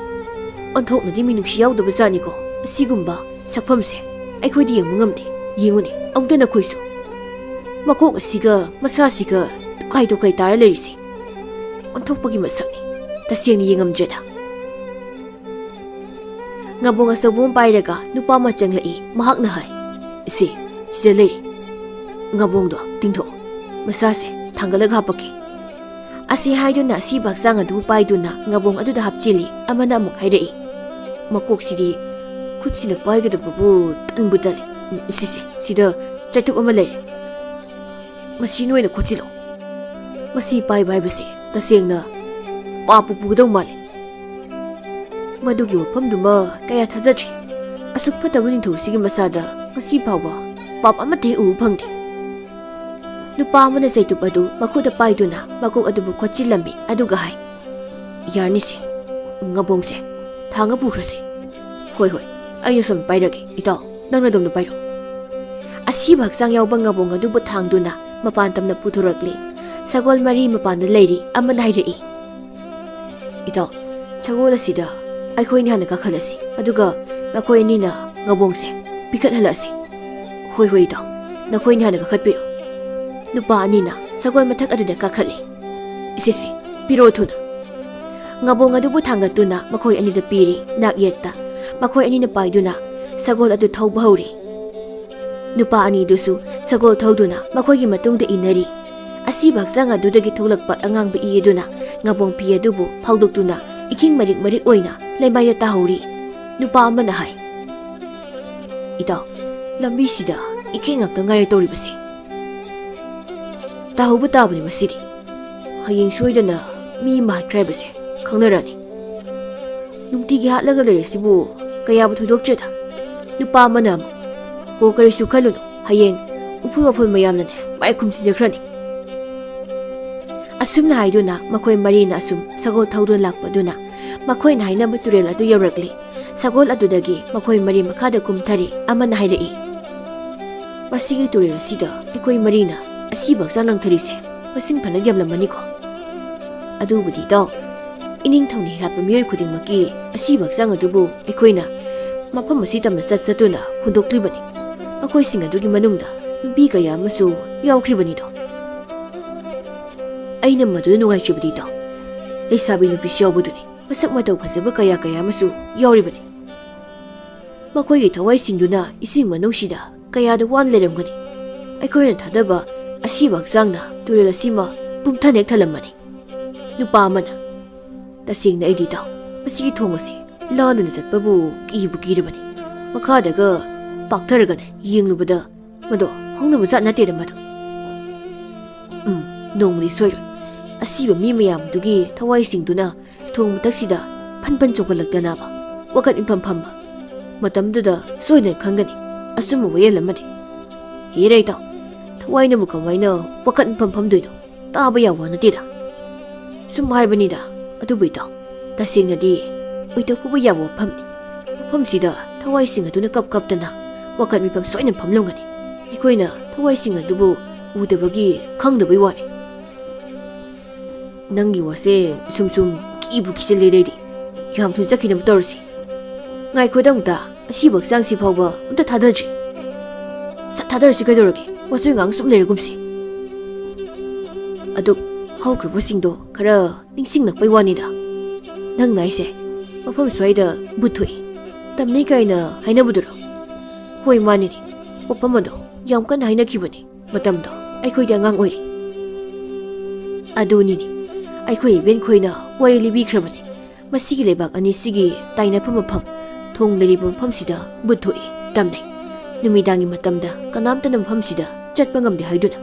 ꯑꯣꯟꯊꯣꯛꯅꯗꯤ ꯃꯤꯅꯨꯡꯁꯤ ꯌꯥꯎꯗꯕ ꯖꯥꯠꯅꯤꯀꯣ ꯑꯁꯤꯒꯨꯝꯕ ꯁꯛꯐꯝꯁꯦ ꯑꯩꯈꯣꯏꯗꯤ ꯌꯦꯡꯕ ꯉꯝꯗꯦ꯫ ꯌꯦꯡꯉꯨꯅꯦ, ꯑꯃꯨꯛꯇ ꯅꯈꯣꯏꯁꯨ꯫ ꯃꯀꯣꯛ ꯑꯁꯤꯒ ꯃꯁꯥꯁꯤꯒ ꯇꯣꯈꯥꯏ ꯇꯣꯈꯥꯏ ꯇꯥꯔ ꯂꯩꯔꯤꯁꯦ꯫ ꯑꯣꯟꯊꯣꯛꯄꯒꯤ ꯃꯁꯛꯅꯤ꯫ ꯇꯁꯦꯡꯅ ꯌꯦꯡꯉꯝꯗ꯭ꯔꯦꯗ꯫" ꯉꯥꯕꯣꯡ ꯑꯆꯧꯕ ꯑꯃ ꯄꯥꯏꯔꯒ ꯅꯨꯄꯥ ꯑꯃ ꯆꯪꯂꯛꯏ꯫ ꯃꯍꯥꯛꯅ ꯍꯥꯏ, "ꯏꯆꯦ, ꯁꯤꯗ ꯂꯩꯔꯦ꯫ ꯉꯥꯕꯣꯡꯗꯣ ꯇꯤꯡꯊꯣꯛꯑꯣ꯫ ꯃꯁꯥꯁꯦ ꯊꯥꯡꯒꯠꯂꯒ ꯍꯥꯞꯄꯛꯀꯦ꯫" ꯑꯁꯤ ꯍꯥꯏꯗꯨꯅ ꯑꯁꯤꯕ ꯍꯛꯆꯥꯡ ꯑꯗꯨ ꯄꯥꯏꯗꯨꯅ ꯉꯥꯕꯣꯡ ꯑꯗꯨꯗ ꯍꯥꯞꯆꯤꯜꯂꯤ꯫ ꯑꯃꯅ ꯑꯃꯨꯛ ꯍꯥꯏꯔꯛꯏ, "ꯃꯀꯣꯛꯁꯤꯗꯤ ꯈꯨꯠꯁꯤꯅ ꯄꯥꯏꯒꯗꯕꯕꯨ ꯇꯟꯕꯨ ꯇꯜꯂꯤ꯫ ꯎꯝ, ꯁꯤꯁꯦ, ꯁꯤꯗ ꯆꯩꯇꯨꯞ ꯑꯃ ꯂꯩꯔꯦ꯫ ꯃꯁꯤ ꯅꯣꯏꯅ ꯈꯣꯠꯆꯤꯜꯂꯣ꯫ ꯃꯁꯤ ꯄꯥꯏꯕ ꯍꯥꯏꯕꯁꯦ ꯇꯁꯦꯡꯅ ꯄꯥꯞꯄꯨ ꯄꯨꯒꯗꯧ ꯃꯥꯜꯂꯤ꯫ ꯃꯗꯨꯒꯤ ꯋꯥꯐꯝꯗꯨꯃ ꯀꯌꯥ ꯊꯥꯖꯗ꯭ꯔꯤ꯫ ꯑꯁꯨꯛ ꯐꯠꯇꯕ ꯅꯤꯡꯊꯧꯁꯤꯒꯤ ꯃꯁꯥꯗ ꯉꯁꯤ ꯐꯥꯎꯕ ꯄꯥꯞ ꯑꯃꯠꯇ ꯍꯦꯛ ꯎꯕ ꯐꯪꯗꯦ꯫" ꯅꯨꯄꯥ ꯑꯃꯅ ꯆꯩꯇꯨꯞ ꯑꯗꯨ ꯃꯈꯨꯠꯇ ꯄꯥꯏꯗꯨꯅ ꯃꯀꯣꯛ ꯑꯗꯨꯕꯨ ꯈꯣꯠꯆꯤꯜꯂꯝꯃꯤ, ꯑꯗꯨꯒ ꯍꯥꯏ, "ꯌꯥꯔꯅꯤꯁꯦ, ꯉꯥꯕꯣꯡꯁꯦ ꯊꯥꯡꯉ ꯄꯨꯈ꯭ꯔꯁꯤ꯫ ꯍꯣꯏ, ꯍꯣꯏ, ꯑꯩꯅ ꯁꯣꯝꯗ ꯄꯥꯏꯔꯒꯦ, ꯏꯇꯥꯎ, ꯅꯪꯅ ꯑꯗꯣꯝꯗ ꯄꯥꯏꯔꯣ꯫" ꯑꯁꯤꯕ ꯍꯛꯆꯥꯡ ꯌꯥꯎꯕ ꯉꯥꯕꯣꯡ ꯑꯗꯨꯕꯨ ꯊꯥꯡꯗꯨꯅ ꯃꯄꯥꯟ ꯇꯝꯅ ꯄꯨꯊꯣꯔꯛꯂꯤ꯫ ꯁꯒꯣꯜ ꯃꯔꯤ ꯃꯄꯥꯟꯗ ꯂꯩꯔꯤ꯫ ꯑꯃꯅ ꯍꯥꯏꯔꯛꯏ, "ꯏꯇꯥꯎ, ꯁꯒꯣꯜ ꯑꯁꯤꯗ ꯑꯩꯈꯣꯏꯅꯤ ꯍꯥꯟꯅ ꯀꯥꯈꯠꯂꯁꯤ, ꯑꯗꯨꯒ ꯅꯈꯣꯏ ꯑꯅꯤꯅ ꯉꯥꯕꯣꯡꯁꯦ ꯄꯤꯈꯠꯍꯜꯂꯛꯑꯁꯤ꯫" "ꯍꯣꯏ, ꯍꯣꯏ, ꯏꯇꯥꯎ, ꯅꯈꯣꯏꯅꯤ ꯍꯥꯟꯅ ꯀꯥꯈꯠꯄꯤꯔꯣ꯫" ꯅꯨꯄꯥ ꯑꯅꯤꯅ ꯁꯒꯣꯜ ꯃꯊꯛ ꯑꯗꯨꯗ ꯀꯥꯈꯠꯂꯤ꯫ "ꯏꯆꯦꯁꯦ, ꯄꯤꯔꯛꯑꯣ ꯊꯨꯅ꯫" ꯉꯥꯕꯣꯡ ꯑꯗꯨꯕꯨ ꯊꯥꯡꯒꯠꯇꯨꯅ ꯃꯈꯣꯏ ꯑꯅꯤꯗ ꯄꯤꯔꯤ꯫ ꯅꯥꯛ ꯌꯦꯠꯇ ꯃꯈꯣꯏ ꯑꯅꯤꯅ ꯄꯥꯏꯗꯨꯅ ꯁꯒꯣꯜ ꯑꯗꯨ ꯊꯧꯕ ꯍꯧꯔꯤ꯫ ꯅꯨꯄꯥ ꯑꯅꯤꯗꯨꯁꯨ ꯁꯒꯣꯜ ꯊꯧꯗꯨꯅ ꯃꯈꯣꯏꯒꯤ ꯃꯇꯨꯡꯗ ꯏꯟꯅꯔꯤ꯫ ꯑꯁꯤꯕ ꯍꯛꯆꯥꯡ ꯑꯗꯨꯗꯒꯤ ꯊꯣꯛꯂꯛꯄ ꯑꯉꯥꯡꯕ ꯏ ꯑꯗꯨꯅ ꯉꯥꯕꯣꯡ ꯐꯤ ꯑꯗꯨꯕꯨ ꯐꯥꯎꯗꯣꯛꯇꯨꯅ ꯏꯈꯤꯡ ꯃꯔꯤꯛ ꯃꯔꯤꯛ ꯑꯣꯏꯅ ꯂꯩꯃꯥꯏꯗ ꯇꯥꯍꯧꯔꯤ꯫ ꯅꯨꯄꯥ ꯑꯃꯅ ꯍꯥꯏ, "ꯏꯇꯥꯎ, ꯂꯝꯕꯤꯁꯤꯗ ꯏꯈꯤꯡ ꯉꯥꯛꯇ ꯉꯥꯏꯔꯦ ꯇꯧꯔꯤꯕꯁꯤ꯫" ꯇꯥꯍꯧꯕ ꯇꯥꯕꯅꯤ ꯃꯁꯤꯗꯤ꯫ ꯍꯌꯦꯡ ꯁꯣꯏꯗꯅ ꯃꯤ ꯑꯃ ꯍꯥꯠꯈ꯭ꯔꯦ ꯍꯥꯏꯕꯁꯦ ꯈꯪꯅꯔꯅꯤ꯫ ꯅꯨꯡꯇꯤꯒꯤ ꯍꯥꯠꯂꯒ ꯂꯩꯔꯤꯁꯤꯕꯨ ꯀꯌꯥꯕꯨ ꯊꯣꯏꯗꯣꯛꯇ꯭ꯔꯦꯗ꯫ ꯅꯨꯄꯥ ꯑꯃꯅ ꯑꯃꯨꯛ, "ꯍꯣ, ꯀꯔꯤꯁꯨ ꯈꯜꯂꯨꯅꯨ, ꯍꯌꯦꯡ ꯎꯐꯨꯜ ꯋꯥꯐꯨꯜ ꯃꯌꯥꯝꯅꯅꯦ ꯃꯥꯏ ꯈꯨꯝꯁꯤꯟꯖꯈ꯭ꯔꯅꯤ"꯫ ꯑꯁꯨꯝꯅ ꯍꯥꯏꯗꯨꯅ ꯃꯈꯣꯏ ꯃꯔꯤꯅ ꯑꯁꯨꯝ ꯁꯒꯣꯜ ꯊꯧꯗꯨꯅ ꯂꯥꯛꯄꯗꯨꯅ ꯃꯈꯣꯏꯅ ꯍꯥꯏꯅꯕ ꯇꯨꯔꯦꯜ ꯑꯗꯨ ꯌꯧꯔꯛꯂꯤ꯫ ꯁꯒꯣꯜ ꯑꯗꯨꯗꯒꯤ ꯃꯈꯣꯏ ꯃꯔꯤ ꯃꯈꯥꯗ ꯀꯨꯝꯊꯔꯤ꯫ ꯑꯃꯅ ꯍꯥꯏꯔꯛꯏ, "ꯃꯁꯤꯒꯤ ꯇꯨꯔꯦꯜ ꯑꯁꯤꯗ ꯑꯩꯈꯣꯏ ꯃꯔꯤꯅ ꯑꯁꯤꯕ ꯍꯛꯆꯥꯡ ꯂꯪꯊꯔꯤꯁꯦ ꯃꯁꯤꯡ ꯐꯅ ꯌꯥꯝꯂꯝꯃꯅꯤꯀꯣ꯫ ꯑꯗꯨꯕꯨꯗꯤ ꯏꯇꯥꯎ, ꯏꯅꯤꯡꯊꯧꯅ ꯍꯤꯍꯥꯠꯄ ꯃꯤꯑꯣꯏ ꯈꯨꯗꯤꯡꯃꯛꯀꯤ ꯑꯁꯤꯕ ꯍꯛꯆꯥꯡ ꯑꯗꯨꯕꯨ ꯑꯩꯈꯣꯏꯅ ꯃꯐꯝ ꯑꯁꯤ ꯇꯝꯅ ꯆꯠ ꯆꯠꯇꯨꯅ ꯍꯨꯟꯗꯣꯛꯂꯤꯕꯅꯤ꯫ ꯃꯈꯣꯏꯁꯤꯡ ꯑꯗꯨꯒꯤ ꯃꯅꯨꯡꯗ ꯅꯨꯄꯤ ꯀꯌꯥ ꯑꯃꯁꯨ ꯌꯥꯎꯈ꯭ꯔꯤꯕꯅꯤꯗꯣ꯫ ꯑꯩꯅ ꯃꯗꯨꯗ ꯅꯨꯡꯉꯥꯏꯇ꯭ꯔꯤꯕꯗꯤ ꯏꯇꯥꯎ, ꯂꯩꯁꯥꯕꯤ ꯅꯨꯄꯤꯁꯨ ꯌꯥꯎꯕꯗꯨꯅꯤ꯫ ꯃꯁꯛ ꯃꯇꯧ ꯐꯖꯕ ꯀꯌꯥ ꯀꯌꯥ ꯑꯃꯁꯨ ꯌꯥꯎꯔꯤꯕꯅꯤ꯫ ꯃꯈꯣꯏꯒꯤ ꯊꯋꯥꯏꯁꯤꯡꯗꯨꯅ ꯏꯁꯤꯡ ꯃꯅꯨꯡꯁꯤꯗ ꯀꯌꯥꯗ ꯋꯥꯅ ꯂꯩꯔꯝꯒꯅꯤ꯫ ꯑꯩꯈꯣꯏꯅ ꯊꯥꯗꯕ ꯑꯁꯤꯕ ꯍꯛꯆꯥꯡꯅ ꯇꯨꯔꯦꯜ ꯑꯁꯤꯃ ꯄꯨꯝꯊꯅꯦꯛ ꯊꯜꯂꯝꯃꯅꯤ"꯫ ꯅꯨꯄꯥ ꯑꯃꯅ, "ꯇꯁꯦꯡꯅ ꯑꯩꯗꯤ ꯏꯇꯥꯎ, ꯃꯁꯤꯒꯤ ꯊꯣꯡ ꯑꯁꯤ ꯂꯥꯟꯗꯨꯅ ꯆꯠꯄꯕꯨ ꯀꯤꯕꯨ ꯀꯤꯔꯕꯅꯤ꯫ ꯃꯈꯥꯗꯒ ꯄꯥꯛꯊꯔꯒꯅꯦ ꯌꯦꯡꯂꯨꯕꯗ ꯃꯗꯣ ꯍꯧꯅꯕ ꯖꯥꯠ ꯅꯠꯇꯦꯗ ꯃꯗꯨ꯫ ꯎꯝ, ꯅꯣꯡꯃꯗꯤ ꯁꯣꯏꯔꯣꯏ꯫ ꯑꯁꯤꯕ ꯃꯤ ꯃꯌꯥꯝꯗꯨꯒꯤ ꯊꯋꯥꯏꯁꯤꯡꯗꯨꯅ ꯊꯣꯡ ꯃꯊꯛꯁꯤꯗ ꯐꯟ ꯐꯟ ꯆꯣꯡꯈꯠꯂꯛꯇꯅꯕ ꯋꯥꯀꯠ ꯃꯤꯐꯝ ꯐꯝꯕ ꯃꯇꯝꯗꯨꯗ ꯁꯣꯏꯗꯅ ꯈꯪꯒꯅꯤ꯫ ꯑꯆꯨꯝꯕ ꯋꯥꯌꯦꯜ ꯑꯃꯗꯤ꯫ ꯍꯦꯔꯥ ꯏꯇꯥꯎ, ꯊꯋꯥꯏꯅꯕꯨ ꯀꯃꯥꯏꯅ ꯋꯥꯀꯠ ꯃꯤꯐꯝ ꯐꯝꯗꯣꯏꯅꯣ? ꯇꯥꯕ ꯌꯥꯕ ꯋꯥ ꯅꯠꯇꯦꯗ꯫ ꯁꯨꯝ ꯍꯥꯏꯕꯅꯤꯗ꯫ ꯑꯗꯨꯕꯨ ꯏꯇꯥꯎ, ꯇꯁꯦꯡꯅꯗꯤ ꯑꯣꯏꯊꯣꯛꯄꯕꯨ ꯌꯥꯕ ꯋꯥꯐꯝꯅꯤ꯫ ꯃꯐꯝꯁꯤꯗ ꯊꯋꯥꯏꯁꯤꯡ ꯑꯗꯨꯅ ꯀꯞ ꯀꯞꯇꯅ ꯋꯥꯀꯠ ꯃꯤꯐꯝ ꯁꯣꯏꯅ ꯐꯝꯂꯝꯒꯅꯤ꯫ ꯑꯩꯈꯣꯏꯅ ꯊꯋꯥꯏꯁꯤꯡ ꯑꯗꯨꯕꯨ ꯎꯗꯕꯒꯤ ꯈꯪꯗꯕꯩ ꯋꯥꯅꯤ꯫ ꯅꯪꯒꯤ ꯋꯥꯁꯦ ꯁꯨꯝ ꯁꯨꯝ ꯀꯤꯕꯨ ꯀꯤꯁꯤꯜꯂꯦꯗ ꯑꯩꯗꯤ꯫ ꯌꯥꯝ ꯊꯨꯅ ꯆꯠꯈꯤꯅꯕ ꯇꯧꯔꯁꯤ꯫ ꯉꯥꯏꯈꯣꯗ ꯑꯃꯨꯛꯇ, ꯑꯁꯤꯕ ꯍꯛꯆꯥꯡꯁꯤ ꯐꯥꯎꯕ ꯑꯝꯇ ꯊꯥꯗꯗ꯭ꯔꯤ꯫ ꯁꯠ ꯊꯥꯗꯔꯁꯤ ꯀꯩꯗꯧꯔꯒꯦ? ꯋꯥꯆꯣꯏ ꯉꯥꯡ ꯁꯨꯝ ꯂꯩꯔꯒꯨꯝꯁꯤ꯫ ꯑꯗꯨ ꯍꯧꯈ꯭ꯔꯕꯁꯤꯡꯗꯣ ꯈꯔ ꯅꯤꯡꯁꯤꯡꯂꯛꯄꯩ ꯋꯥꯅꯤꯗ꯫ ꯅꯪꯅ ꯍꯥꯏꯁꯦ ꯃꯐꯝ ꯁ꯭ꯋꯥꯏꯗ ꯚꯨꯠ ꯊꯣꯛꯏ, ꯇꯝꯅꯩ ꯀꯥꯏꯅ ꯍꯥꯏꯅꯕꯗꯨꯔꯣ? ꯍꯣꯏ, ꯃꯥꯅꯤꯅꯦ꯫ ꯋꯥꯐꯝ ꯑꯗꯣ ꯌꯥꯝ ꯀꯟꯅ ꯍꯥꯏꯅꯈꯤꯕꯅꯤ꯫ ꯃꯇꯝꯗꯣ ꯑꯩꯈꯣꯏꯗꯤ ꯑꯉꯥꯡ ꯑꯣꯏꯔꯤ꯫ ꯑꯗꯨꯅꯤꯅꯦ, ꯑꯩꯈꯣꯏ ꯏꯕꯦꯟ ꯈꯣꯏꯅ ꯋꯥꯔꯤ ꯂꯤꯕꯤꯈ꯭ꯔꯕꯅꯤ꯫ ꯃꯁꯤꯒꯤ ꯂꯩꯕꯥꯛ ꯑꯅꯤꯁꯤꯒꯤ ꯇꯥꯏꯅꯐꯝ ꯃꯐꯝ, ꯊꯣꯡ ꯂꯩꯔꯤꯕ ꯃꯐꯝꯁꯤꯗ ꯚꯨꯠ ꯊꯣꯛꯏ ꯇꯝꯅꯩ꯫ ꯅꯨꯃꯤꯗꯥꯡꯒꯤ ꯃꯇꯝꯗ ꯀꯅꯥꯝꯇꯅ ꯃꯐꯝꯁꯤꯗ ꯆꯠꯄ ꯉꯝꯗꯦ ꯍꯥꯏꯗꯨꯅ꯫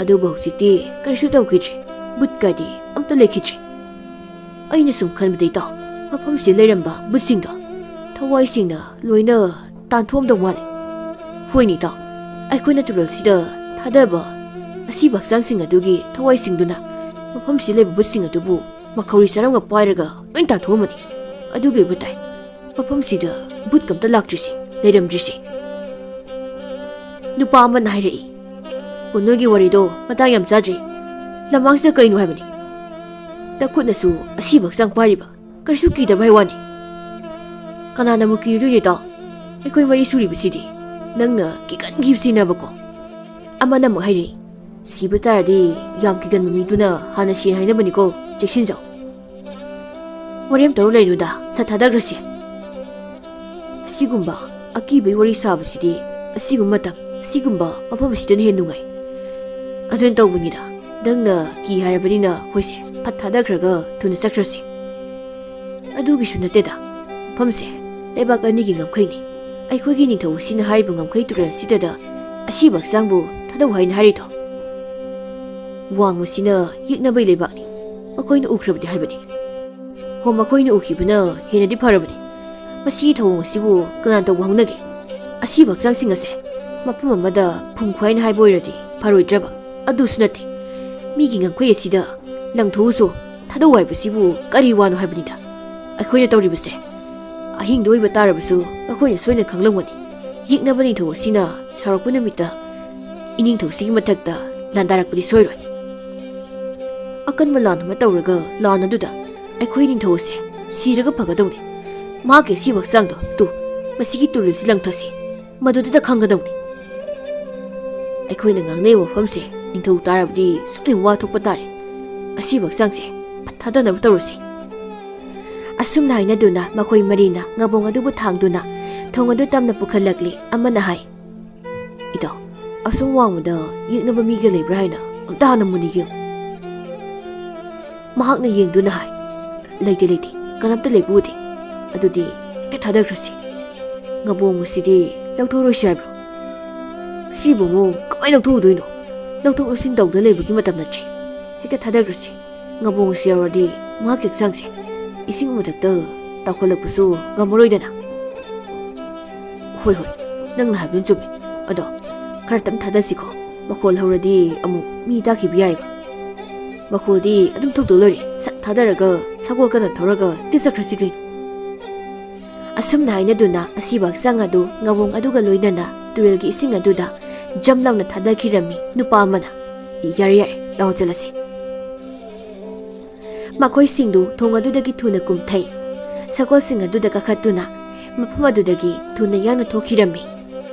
ꯑꯗꯨꯕꯨ ꯍꯧꯖꯤꯛꯇꯤ ꯀꯔꯤꯁꯨ ꯇꯧꯈꯤꯗ꯭ꯔꯦ꯫ ꯕꯨꯠꯀꯗꯤ ꯑꯝꯇ ꯂꯩꯈꯤꯗ꯭ꯔꯦ꯫ ꯑꯩꯅ ꯁꯨꯝ ꯈꯟꯕꯗ, ꯏꯇꯥꯎ, ꯃꯐꯝꯁꯤꯗ ꯂꯩꯔꯝꯕ ꯕꯨꯠꯁꯤꯡꯗꯣ ꯊꯋꯥꯏꯁꯤꯡꯅ ꯂꯣꯏꯅ ꯇꯥꯟꯊꯣꯛꯑꯝꯗꯧ ꯃꯥꯜꯂꯦ꯫ ꯍꯣꯏꯅꯦ, ꯏꯇꯥꯎ, ꯑꯩꯈꯣꯏꯅ ꯇꯨꯔꯦꯜꯁꯤꯗ ꯊꯥꯗꯕ ꯑꯁꯤꯕ ꯍꯛꯆꯥꯡꯁꯤꯡ ꯑꯗꯨꯒꯤ ꯊꯋꯥꯏꯁꯤꯡꯗꯨꯅ ꯃꯐꯝꯁꯤꯗ ꯂꯩꯕ ꯕꯨꯠꯁꯤꯡ ꯑꯗꯨꯕꯨ ꯃꯈꯧꯔꯤ ꯆꯔꯝꯒ ꯄꯥꯏꯔꯒ ꯂꯣꯏ ꯇꯥꯟꯊꯣꯛꯑꯝꯃꯅꯤ꯫ ꯑꯗꯨꯒꯤ ꯑꯣꯏꯕ ꯇꯥꯏ ꯃꯐꯝꯁꯤꯗ ꯕꯨꯠ ꯀꯝꯇ ꯂꯥꯛꯇ꯭ꯔꯤꯁꯦ, ꯂꯩꯔꯝꯗ꯭ꯔꯤꯁꯦ꯫ ꯅꯨꯄꯥ ꯑꯃꯅ ꯍꯥꯏꯔꯛꯏ, "ꯑꯣ, ꯅꯣꯏꯒꯤ ꯋꯥꯔꯤꯗꯣ ꯃꯇꯥꯡ ꯌꯥꯝ ꯆꯥꯗ꯭ꯔꯤ꯫ ꯂꯃꯥꯡꯁꯤꯗ ꯀꯩꯅꯣ ꯍꯥꯏꯕꯅꯤ? ꯇꯈꯨꯠꯅꯁꯨ ꯑꯁꯤꯕ ꯍꯛꯆꯥꯡ ꯄꯥꯏꯔꯤꯕ, ꯀꯔꯤꯁꯨ ꯀꯤꯗꯕ ꯍꯥꯏ ꯋꯥꯅꯤ꯫ ꯀꯅꯥꯅꯕꯨ ꯀꯤꯔꯨꯗꯣꯏꯅꯣ, ꯏꯇꯥꯎ? ꯑꯩꯈꯣꯏ ꯃꯔꯤ ꯁꯨꯔꯤꯕꯁꯤꯗꯤ ꯅꯪꯅ ꯀꯤꯒꯟꯈꯤꯕꯁꯤꯅꯕꯀꯣ꯫" ꯑꯃꯅ ꯑꯃꯨꯛ ꯍꯥꯏꯔꯛꯏ, "ꯁꯤꯕ ꯇꯥꯔꯗꯤ ꯌꯥꯝ ꯀꯤꯒꯟꯕ ꯃꯤꯗꯨꯅ ꯍꯥꯟꯅ ꯁꯤ ꯍꯥꯏꯅꯕꯅꯤꯀꯣ, ꯆꯦꯛꯁꯤꯟꯖꯧ꯫ ꯋꯥꯔꯦꯝ ꯇꯧꯔ ꯂꯩꯅꯨꯗ, ꯁꯠ ꯊꯥꯗꯈ꯭ꯔꯁꯤ꯫" ꯑꯁꯤꯒꯨꯝꯕ ꯑꯀꯤꯕꯒꯤ ꯋꯥꯔꯤ ꯁꯥꯕꯁꯤꯗꯤ ꯑꯁꯤꯒꯨꯝꯕ ꯃꯇꯝ, ꯑꯁꯤꯒꯨꯝꯕ ꯃꯐꯝꯁꯤꯗꯅ ꯍꯦꯟꯅ ꯅꯨꯡꯉꯥꯏ꯫ ꯑꯗꯨꯅ ꯇꯧꯕꯅꯤꯗ, ꯅꯪꯅ ꯀꯤ ꯍꯥꯏꯔꯕꯅꯤꯅ ꯑꯩꯈꯣꯏꯁꯦ ꯐꯠ ꯊꯥꯗꯈ꯭ꯔꯒ ꯊꯨꯅ ꯆꯠꯈ꯭ꯔꯁꯤ꯫ ꯑꯗꯨꯒꯤꯁꯨ ꯅꯠꯇꯦꯗ, ꯃꯐꯝꯁꯦ ꯂꯩꯕꯥꯛ ꯑꯅꯤꯒꯤ ꯉꯝꯈꯩꯅꯤ꯫ ꯑꯩꯈꯣꯏꯒꯤ ꯅꯤꯡꯊꯧ ꯑꯁꯤꯅ ꯍꯥꯏꯔꯤꯕ ꯉꯝꯈꯩ ꯇꯨꯔꯦꯜ ꯑꯁꯤꯗꯗ ꯑꯁꯤꯕ ꯍꯛꯆꯥꯡꯕꯨ ꯊꯥꯗꯧ ꯍꯥꯏꯅ ꯍꯥꯏꯔꯤꯗꯣ꯫ ꯋꯥꯡꯃꯁꯤꯅ ꯌꯦꯛꯅꯕꯒꯤ ꯂꯩꯕꯥꯛꯅꯤ, ꯃꯈꯣꯏꯅ ꯎꯈ꯭ꯔꯕꯗꯤ ꯍꯥꯏꯕꯅꯤ꯫ ꯍꯣ, ꯃꯈꯣꯏꯅ ꯎꯈꯤꯕꯅ ꯍꯦꯟꯅꯗꯤ ꯐꯔꯕꯅꯤ꯫ ꯃꯁꯤꯒꯤ ꯊꯧꯑꯣꯡ ꯑꯁꯤꯕꯨ ꯀꯅꯥꯅ ꯇꯧꯕ ꯍꯧꯅꯒꯦ? ꯑꯁꯤꯕ ꯍꯛꯆꯥꯡꯁꯤꯡ ꯑꯁꯦ ꯃꯐꯝ ꯑꯃꯗ ꯐꯨꯝꯈꯣ ꯍꯥꯏꯅ ꯍꯥꯏꯕ ꯑꯣꯏꯔꯗꯤ ꯐꯔꯣꯏꯗ꯭ꯔꯕ? ꯑꯗꯨꯁꯨ ꯅꯠꯇꯦ꯫ ꯃꯤꯒꯤ ꯉꯝꯈꯩ ꯑꯁꯤꯗ ꯂꯪꯊꯣꯛꯎꯁꯨ ꯊꯥꯗꯧ ꯍꯥꯏꯕꯁꯤꯕꯨ ꯀꯔꯤ ꯋꯥꯅꯣ ꯍꯥꯏꯕꯅꯤꯗ꯫ ꯑꯩꯈꯣꯏꯅ ꯇꯧꯔꯤꯕꯁꯦ ꯑꯍꯤꯡꯗ ꯑꯣꯏꯕ ꯇꯥꯔꯕꯁꯨ ꯃꯈꯣꯏꯅ ꯁꯣꯏꯅ ꯈꯪꯂꯝꯒꯅꯤ꯫ ꯌꯦꯛꯅꯕ ꯅꯤꯡꯊꯧ ꯑꯁꯤꯅ ꯁꯥꯎꯔꯛꯄ ꯅꯨꯃꯤꯠꯇ ꯏꯅꯤꯡꯊꯧꯁꯤꯒꯤ ꯃꯊꯛꯇ ꯂꯥꯟꯗꯥꯔꯛꯄꯗꯤ ꯁꯣꯏꯔꯣꯏ꯫ ꯑꯀꯟꯕ ꯂꯥꯟ ꯑꯃ ꯇꯧꯔꯒ ꯂꯥꯟ ꯑꯗꯨꯗ ꯑꯩꯈꯣꯏ ꯅꯤꯡꯊꯧ ꯑꯁꯦ ꯁꯤꯔꯒ ꯐꯒꯗꯧꯅꯤ꯫ ꯃꯍꯥꯛꯀꯤ ꯑꯁꯤꯕ ꯍꯛꯆꯥꯡꯗꯣ ꯇꯨ, ꯃꯁꯤꯒꯤ ꯇꯨꯔꯦꯜꯁꯤ ꯂꯪꯊꯁꯤ, ꯃꯗꯨꯗꯨꯗ ꯈꯪꯒꯗꯧꯅꯤ꯫ ꯑꯩꯈꯣꯏꯅ ꯉꯥꯡꯅꯔꯤꯕ ꯋꯥꯐꯝꯁꯦ ꯅꯤꯡꯊꯧ ꯇꯥꯔꯕꯗꯤ ꯁꯣꯏꯗꯅ ꯋꯥ ꯊꯣꯛꯄ ꯇꯥꯔꯦ꯫ ꯑꯁꯤꯕ ꯍꯛꯆꯥꯡꯁꯦ ꯐꯠ ꯊꯥꯗꯅꯕ ꯇꯧꯔꯁꯤ꯫ ꯑꯁꯨꯝꯅ ꯍꯥꯏꯅꯗꯨꯅ ꯃꯈꯣꯏ ꯃꯔꯤꯅ ꯉꯥꯕꯣꯡ ꯑꯗꯨꯕꯨ ꯊꯥꯡꯗꯨꯅ ꯊꯣꯡ ꯑꯗꯨ ꯇꯝꯅ ꯄꯨꯈꯠꯂꯛꯂꯤ꯫ ꯑꯃꯅ ꯍꯥꯏ, "ꯏꯇꯥꯎ, ꯑꯁꯨꯝ ꯋꯥꯡꯃꯗ ꯌꯦꯛꯅꯕ ꯃꯤꯒ ꯂꯩꯕ꯭ꯔꯥ ꯍꯥꯏꯅ ꯑꯝꯇ ꯍꯥꯟꯅ ꯃꯨꯟꯅ ꯌꯦꯡꯉꯨ꯫" ꯃꯍꯥꯛꯅ ꯌꯦꯡꯗꯨꯅ ꯍꯥꯏ, "ꯂꯩꯇꯦ, ꯂꯩꯇꯦ, ꯀꯅꯥꯝꯇ ꯂꯩꯕ ꯎꯗꯦ꯫ ꯑꯗꯨꯗꯤ ꯍꯦꯛꯇ ꯊꯥꯗꯈ꯭ꯔꯁꯤ꯫ ꯉꯥꯕꯣꯡ ꯑꯁꯤꯗꯤ ꯂꯧꯊꯣꯛꯔꯣꯏꯁꯤ ꯍꯥꯏꯕ꯭ꯔꯣ? ꯁꯤꯕꯨ ꯑꯃꯨꯛ ꯀꯃꯥꯏꯅ ꯂꯧꯊꯣꯛꯎꯗꯣꯏꯅꯣ? ꯂꯧꯊꯣꯛ ꯂꯧꯁꯤꯟ ꯇꯧꯗ ꯂꯩꯕꯒꯤ ꯃꯇꯝ ꯅꯠꯇ꯭ꯔꯦ꯫ ꯍꯦꯛꯇ ꯊꯥꯗꯈ꯭ꯔꯁꯤ꯫ ꯉꯥꯕꯣꯡꯁꯤ ꯌꯧꯔꯗꯤ ꯃꯍꯥꯛꯀꯤ ꯍꯛꯆꯥꯡꯁꯦ ꯏꯁꯤꯡ ꯃꯊꯛꯇ ꯇꯥꯎꯈꯠꯂꯛꯄꯁꯨ ꯉꯝꯃꯔꯣꯏꯗꯅ꯫ ꯍꯣꯏ, ꯍꯣꯏ, ꯅꯪꯅ ꯍꯥꯏꯕꯗꯨ ꯆꯨꯝꯃꯤ꯫ ꯑꯗꯣ ꯈꯔꯇꯪ ꯊꯥꯗꯁꯤꯀꯣ꯫ ꯃꯈꯣꯜ ꯍꯧꯔꯗꯤ ꯑꯃꯨꯛ ꯃꯤ ꯇꯥꯈꯤꯕ ꯌꯥꯏꯕ꯫ ꯃꯈꯣꯜꯗꯤ ꯑꯗꯨꯝ ꯊꯣꯛꯇꯧ ꯂꯩꯔꯦ꯫ ꯁꯠ ꯊꯥꯗꯔꯒ ꯁꯒꯣꯜ ꯀꯟꯅ ꯊꯧꯔꯒ ꯇꯤꯆꯠꯈ꯭ꯔꯁꯤ ꯀꯩꯅꯣ꯫ ꯑꯁꯨꯝꯅ ꯍꯥꯏꯅꯗꯨꯅ ꯑꯁꯤꯕ ꯍꯛꯆꯥꯡ ꯑꯗꯨ ꯉꯥꯕꯣꯡ ꯑꯗꯨꯒ ꯂꯣꯏꯅꯅ ꯇꯨꯔꯦꯜꯒꯤ ꯏꯁꯤꯡ ꯑꯗꯨꯗ ꯖꯝ ꯂꯥꯎꯅ ꯊꯥꯗꯈꯤꯔꯝꯃꯤ ꯅꯨꯄꯥ ꯑꯃꯅ꯫ "ꯌꯥꯔꯦ, ꯌꯥꯔꯦ, ꯂꯥꯛꯑꯣ ꯆꯠꯂꯁꯤ"꯫ ꯃꯈꯣꯏꯁꯤꯡꯗꯨ ꯊꯣꯡ ꯑꯗꯨꯗꯒꯤ ꯊꯨꯅ ꯀꯨꯝꯊꯩ꯫ ꯁꯒꯣꯜꯁꯤꯡ ꯑꯗꯨꯗ ꯀꯥꯈꯠꯇꯨꯅ ꯃꯐꯝ ꯑꯗꯨꯗꯒꯤ ꯊꯨꯅ ꯌꯥꯡꯅ ꯊꯣꯛꯈꯤꯔꯝꯃꯤ꯫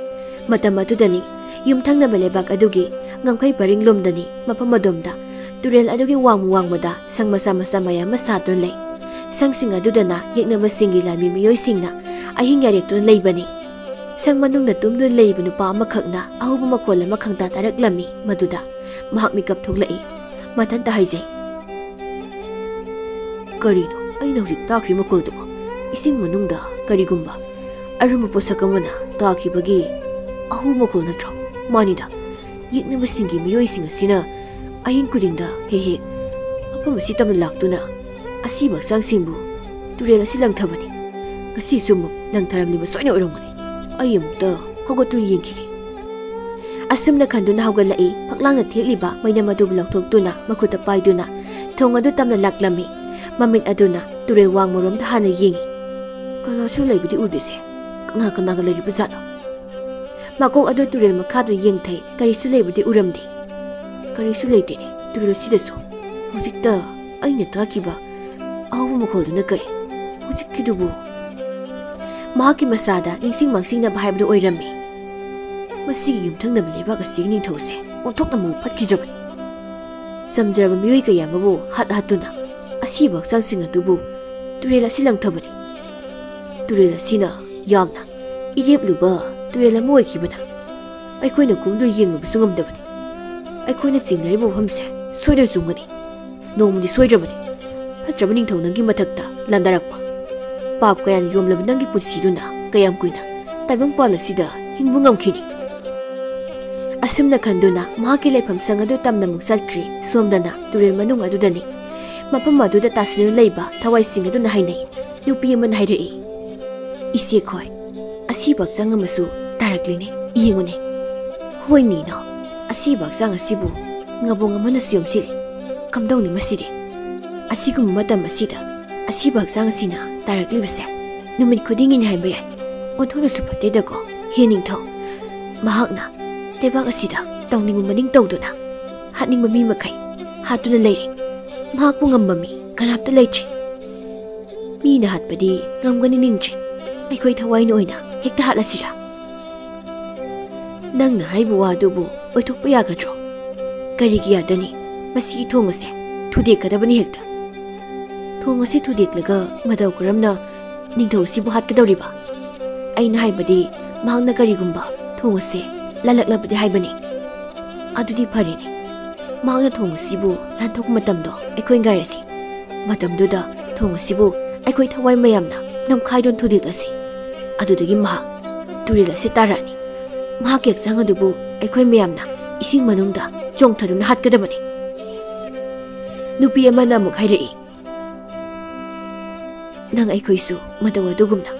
ꯃꯇꯝ ꯑꯗꯨꯗꯅꯤ ꯌꯨꯝꯊꯪꯅꯕ ꯂꯩꯕꯥꯛ ꯑꯗꯨꯒꯤ ꯉꯝꯈꯩ ꯄꯔꯤꯡꯂꯣꯝꯗꯅꯤ ꯃꯐꯝ ꯑꯗꯣꯝꯗ ꯇꯨꯔꯦꯜ ꯑꯗꯨꯒꯤ ꯋꯥꯡꯃ ꯋꯥꯡꯃꯗ ꯁꯪ ꯃꯆꯥ ꯃꯆꯥ ꯃꯌꯥꯝ ꯑꯃ ꯁꯥꯗꯨꯅ ꯂꯩ꯫ ꯁꯪꯁꯤꯡ ꯑꯗꯨꯗꯅ ꯌꯦꯛꯅꯕꯁꯤꯡꯒꯤ ꯂꯥꯟꯃꯤ ꯃꯤꯑꯣꯏꯁꯤꯡꯅ ꯑꯍꯤꯡ ꯌꯥꯔꯦꯛꯇꯨꯅ ꯂꯩꯕꯅꯤ꯫ ꯁꯪ ꯃꯅꯨꯡꯗ ꯇꯨꯝꯗꯨꯅ ꯂꯩꯔꯤꯕ ꯅꯨꯄꯥ ꯑꯃꯈꯛꯅ ꯑꯍꯧꯕ ꯃꯈꯣꯜ ꯑꯃ ꯈꯪꯇꯥ ꯇꯥꯔꯛꯂꯝꯃꯤ꯫ ꯃꯗꯨꯗ ꯃꯍꯥꯛ ꯃꯤꯀꯞ ꯊꯣꯛꯂꯛꯏ꯫ ꯃꯊꯟꯇ ꯍꯥꯏꯖꯩ, "ꯀꯔꯤꯅꯣ ꯑꯩꯅ ꯍꯧꯖꯤꯛ ꯇꯥꯈ꯭ꯔꯤ ꯃꯈꯣꯜꯗꯨꯕꯨ? ꯏꯁꯤꯡ ꯃꯅꯨꯡꯗ ꯀꯔꯤꯒꯨꯝꯕ ꯑꯔꯨꯝꯕ ꯄꯣꯠꯁꯛ ꯑꯃꯅ ꯇꯥꯈꯤꯕꯒꯤ ꯑꯍꯧꯕ ꯃꯈꯣꯜ ꯅꯠꯇ꯭ꯔꯣ? ꯃꯥꯅꯤꯗ, ꯌꯦꯛꯅꯕꯁꯤꯡꯒꯤ ꯃꯤꯑꯣꯏꯁꯤꯡ ꯑꯁꯤꯅ ꯑꯍꯤꯡ ꯈꯨꯗꯤꯡꯗ ꯍꯦꯛ ꯍꯦꯛ ꯃꯐꯝ ꯑꯁꯤ ꯇꯝꯅ ꯂꯥꯛꯇꯨꯅ ꯑꯁꯤꯕ ꯍꯛꯆꯥꯡꯁꯤꯡꯕꯨ ꯇꯨꯔꯦꯜ ꯑꯁꯤ ꯂꯪꯊꯕꯅꯤ꯫ ꯉꯁꯤꯁꯨ ꯑꯃꯨꯛ ꯂꯪꯊꯔꯝꯂꯤꯕ ꯁꯣꯏꯅ ꯑꯣꯏꯔꯝꯒꯅꯤ꯫ ꯑꯩ ꯑꯃꯨꯛꯇ ꯍꯧꯒꯠꯇꯨꯅ ꯌꯦꯡꯈꯤꯒꯦ"꯫ ꯑꯁꯨꯝꯅ ꯈꯟꯗꯨꯅ ꯍꯧꯒꯠꯂꯛꯏ꯫ ꯐꯛꯂꯥꯡꯗ ꯊꯦꯠꯂꯤꯕ ꯃꯩꯅꯝ ꯑꯗꯨꯕꯨ ꯂꯧꯊꯣꯛꯇꯨꯅ ꯃꯈꯨꯠꯇ ꯄꯥꯏꯗꯨꯅ ꯊꯣꯡ ꯑꯗꯨ ꯇꯞꯅ ꯂꯥꯛꯂꯝꯃꯤ꯫ ꯃꯃꯤꯠ ꯑꯗꯨꯅ ꯇꯨꯔꯦꯜ ꯋꯥꯡꯃꯔꯣꯝꯗ ꯍꯥꯟꯅ ꯌꯦꯡꯉꯤ꯫ ꯀꯅꯥꯁꯨ ꯂꯩꯕꯗꯤ ꯎꯗꯦꯁꯦ꯫ ꯀꯅꯥ ꯀꯅꯥꯒ ꯂꯩꯔꯤꯕ ꯖꯥꯠꯅꯣ? ꯃꯀꯣꯛ ꯑꯗꯨ ꯇꯨꯔꯦꯜ ꯃꯈꯥꯗ ꯌꯦꯡꯊꯩ꯫ ꯀꯔꯤꯁꯨ ꯂꯩꯕꯗꯤ ꯎꯔꯝꯗꯦ꯫ ꯀꯔꯤꯁꯨ ꯂꯩꯇꯦꯅꯦ ꯇꯨꯔꯦꯜ ꯑꯁꯤꯗꯁꯨ꯫ ꯍꯧꯖꯤꯛꯇ ꯑꯩꯅ ꯇꯥꯈꯤꯕ ꯑꯍꯧꯕ ꯃꯈꯣꯜꯗꯨꯅ ꯀꯔꯤ? ꯍꯧꯖꯤꯛꯀꯤꯗꯨꯕꯨ? ꯃꯍꯥꯛꯀꯤ ꯃꯁꯥꯗ ꯅꯤꯡꯁꯤꯡ ꯃꯥꯡꯁꯤꯡꯅꯕ ꯍꯥꯏꯕꯗꯨ ꯑꯣꯏꯔꯝꯃꯤ꯫ ꯃꯁꯤꯒꯤ ꯌꯨꯝꯊꯪꯅꯕ ꯂꯩꯕꯥꯛ ꯑꯁꯤꯒꯤ ꯅꯤꯡꯊꯧꯁꯦ ꯑꯣꯟꯊꯣꯛꯅ ꯃꯕꯨꯛ ꯐꯠꯈꯤꯗ꯭ꯔꯕꯅꯤ꯫ ꯆꯝꯖꯔꯕ ꯃꯤꯑꯣꯏ ꯀꯌꯥ ꯑꯃꯕꯨ ꯍꯥꯠ ꯍꯥꯠꯇꯨꯅ ꯑꯁꯤꯕ ꯍꯛꯆꯥꯡꯁꯤꯡ ꯑꯗꯨꯕꯨ ꯇꯨꯔꯦꯜ ꯑꯁꯤ ꯂꯪꯊꯕꯅꯤ꯫ ꯇꯨꯔꯦꯜ ꯑꯁꯤꯅ ꯌꯥꯝꯅ ꯏꯔꯦꯞ ꯂꯨꯕ ꯇꯨꯔꯦꯜ ꯑꯃ ꯑꯣꯏꯈꯤꯕꯅ ꯑꯩꯈꯣꯏꯅ ꯀꯨꯝꯗꯨꯅ ꯌꯦꯡꯂꯨꯕꯁꯨ ꯉꯝꯗꯕꯅꯤ꯫ ꯑꯩꯈꯣꯏꯅ ꯆꯤꯡꯅꯔꯤꯕ ꯃꯐꯝꯁꯦ ꯁꯣꯏꯗꯅ ꯆꯨꯝꯒꯅꯤ꯫ ꯅꯣꯡꯃꯗꯤ ꯁꯣꯏꯗ꯭ꯔꯕꯅꯤ꯫ ꯐꯠꯇ꯭ꯔꯕ ꯅꯤꯡꯊꯧ ꯅꯪꯒꯤ ꯃꯊꯛꯇ ꯂꯥꯟꯗꯥꯔꯛꯄ ꯄꯥꯞ ꯀꯌꯥꯅ ꯌꯣꯝꯂꯕ ꯅꯪꯒꯤ ꯄꯨꯟꯁꯤꯗꯨꯅ ꯀꯌꯥꯝ ꯀꯨꯏꯅ ꯇꯥꯏꯕꯪꯄꯥꯟ ꯑꯁꯤꯗ ꯍꯤꯡꯕ ꯉꯝꯈꯤꯅꯤ? ꯑꯁꯨꯝꯅ ꯈꯟꯗꯨꯅ ꯃꯍꯥꯛꯀꯤ ꯂꯩꯐꯝ ꯁꯪ ꯑꯗꯨ ꯇꯝꯅ ꯑꯃꯨꯛ ꯆꯠꯈ꯭ꯔꯦ꯫ ꯁꯣꯝꯗꯅ ꯇꯨꯔꯦꯜ ꯃꯅꯨꯡ ꯑꯗꯨꯗꯅꯤ꯫ ꯃꯐꯝ ꯑꯗꯨꯗ ꯇꯥꯁꯤꯟꯗꯨꯅ ꯂꯩꯕ ꯊꯋꯥꯏꯁꯤꯡ ꯑꯗꯨꯅ ꯍꯥꯏꯅꯩ꯫ ꯅꯨꯄꯤ ꯑꯃꯅ ꯍꯥꯏꯔꯛꯏ, "ꯏꯆꯦꯈꯣꯏ, ꯑꯁꯤꯕ ꯍꯛꯆꯥꯡ ꯑꯃꯁꯨ ꯇꯥꯔꯛꯂꯤꯅꯦ, ꯌꯦꯡꯉꯨꯅꯦ꯫ ꯍꯣꯏ ꯃꯤꯅꯣ, ꯑꯁꯤꯕ ꯍꯛꯆꯥꯡ ꯑꯁꯤꯕꯨ ꯉꯥꯕꯣꯡ ꯑꯃꯅꯁꯨ ꯌꯣꯝꯁꯤꯜꯂꯤ꯫ ꯀꯝꯗꯧꯅꯤ ꯃꯁꯤꯗꯤ? ꯑꯁꯤꯒꯨꯝꯕ ꯃꯇꯝ ꯑꯁꯤꯗ ꯑꯁꯤꯕ ꯍꯛꯆꯥꯡ ꯑꯁꯤꯅ ꯇꯥꯔꯛꯂꯤꯕꯁꯦ ꯅꯨꯃꯤꯠ ꯈꯨꯗꯤꯡꯒꯤꯅꯤ ꯍꯥꯏꯕ ꯌꯥꯏ꯫ ꯑꯣꯟꯊꯣꯛꯅꯁꯨ ꯐꯠꯇꯦꯗꯀꯣ ꯍꯦ ꯅꯤꯡꯊꯧ꯫ ꯃꯍꯥꯛꯅ ꯂꯩꯕꯥꯛ ꯑꯁꯤꯗ ꯇꯧꯅꯤꯡꯕ ꯃꯅꯤꯡ ꯇꯧꯗꯨꯅ ꯍꯥꯠꯅꯤꯡꯕ ꯃꯤ ꯃꯈꯩ ꯍꯥꯠꯇꯨꯅ ꯂꯩꯔꯦ꯫ ꯃꯍꯥꯛꯄꯨ ꯉꯝꯕ ꯃꯤ ꯀꯅꯥꯝꯇ ꯂꯩꯇ꯭ꯔꯦ꯫ ꯃꯤꯅ ꯍꯥꯠꯄꯗꯤ ꯉꯝꯒꯅꯤ ꯅꯤꯡꯗ꯭ꯔꯦ꯫ ꯑꯩꯈꯣꯏ ꯊꯋꯥꯏꯅ ꯑꯣꯏꯅ ꯍꯦꯛꯇ ꯍꯥꯠꯂꯁꯤꯔꯥ?" "ꯅꯪꯅ ꯍꯥꯏꯕ ꯋꯥ ꯑꯗꯨꯕꯨ ꯑꯣꯏꯊꯣꯛꯄ ꯌꯥꯒꯗ꯭ꯔꯣ? ꯀꯔꯤꯒꯤ ꯌꯥꯗꯅꯤ? ꯃꯁꯤꯒꯤ ꯊꯣꯡ ꯑꯁꯦ ꯊꯨꯗꯦꯛꯀꯗꯕꯅꯤ ꯍꯦꯛꯇ꯫ ꯊꯣꯡ ꯑꯁꯤ ꯊꯨꯗꯦꯛꯂꯒ ꯃꯇꯧ ꯀꯔꯝꯅ ꯅꯤꯡꯊꯧ ꯑꯁꯤꯕꯨ ꯍꯥꯠꯀꯗꯧꯔꯤꯕ? ꯑꯩꯅ ꯍꯥꯏꯕꯗꯤ, ꯃꯍꯥꯛꯅ ꯀꯔꯤꯒꯨꯝꯕ ꯊꯣꯡ ꯑꯁꯦ ꯂꯥꯜꯂꯛꯂꯕꯗꯤ ꯍꯥꯏꯕꯅꯤ꯫" "ꯑꯗꯨꯗꯤ ꯐꯔꯦꯅꯦ, ꯃꯍꯥꯛꯅ ꯊꯣꯡ ꯑꯁꯤꯕꯨ ꯂꯥꯟꯊꯣꯛꯄ ꯃꯇꯝꯗꯣ ꯑꯩꯈꯣꯏ ꯉꯥꯏꯔꯁꯤ꯫ ꯃꯇꯝꯗꯨꯗ ꯊꯣꯡ ꯑꯁꯤꯕꯨ ꯑꯩꯈꯣꯏ ꯊꯋꯥꯏ ꯃꯌꯥꯝꯅ ꯅꯝꯈꯥꯏꯗꯨꯅ ꯊꯨꯗꯦꯛꯂꯁꯤ꯫ ꯑꯗꯨꯗꯒꯤ ꯃꯍꯥꯛ ꯇꯨꯔꯦꯜ ꯑꯁꯤ ꯇꯥꯔꯛꯑꯅꯤ꯫ ꯃꯍꯥꯛꯀꯤ ꯍꯛꯆꯥꯡ ꯑꯗꯨꯕꯨ ꯑꯩꯈꯣꯏ ꯃꯌꯥꯝꯅ ꯏꯁꯤꯡ ꯃꯅꯨꯡꯗ ꯆꯣꯡꯊꯗꯨꯅ ꯍꯥꯠꯀꯗꯕꯅꯤ꯫" ꯅꯨꯄꯤ ꯑꯃꯅ ꯑꯃꯨꯛ ꯍꯥꯏꯔꯛꯏ, "ꯅꯪ ꯑꯩꯈꯣꯏꯁꯨ ꯃꯇꯧ ꯑꯗꯨꯒꯨꯝꯅ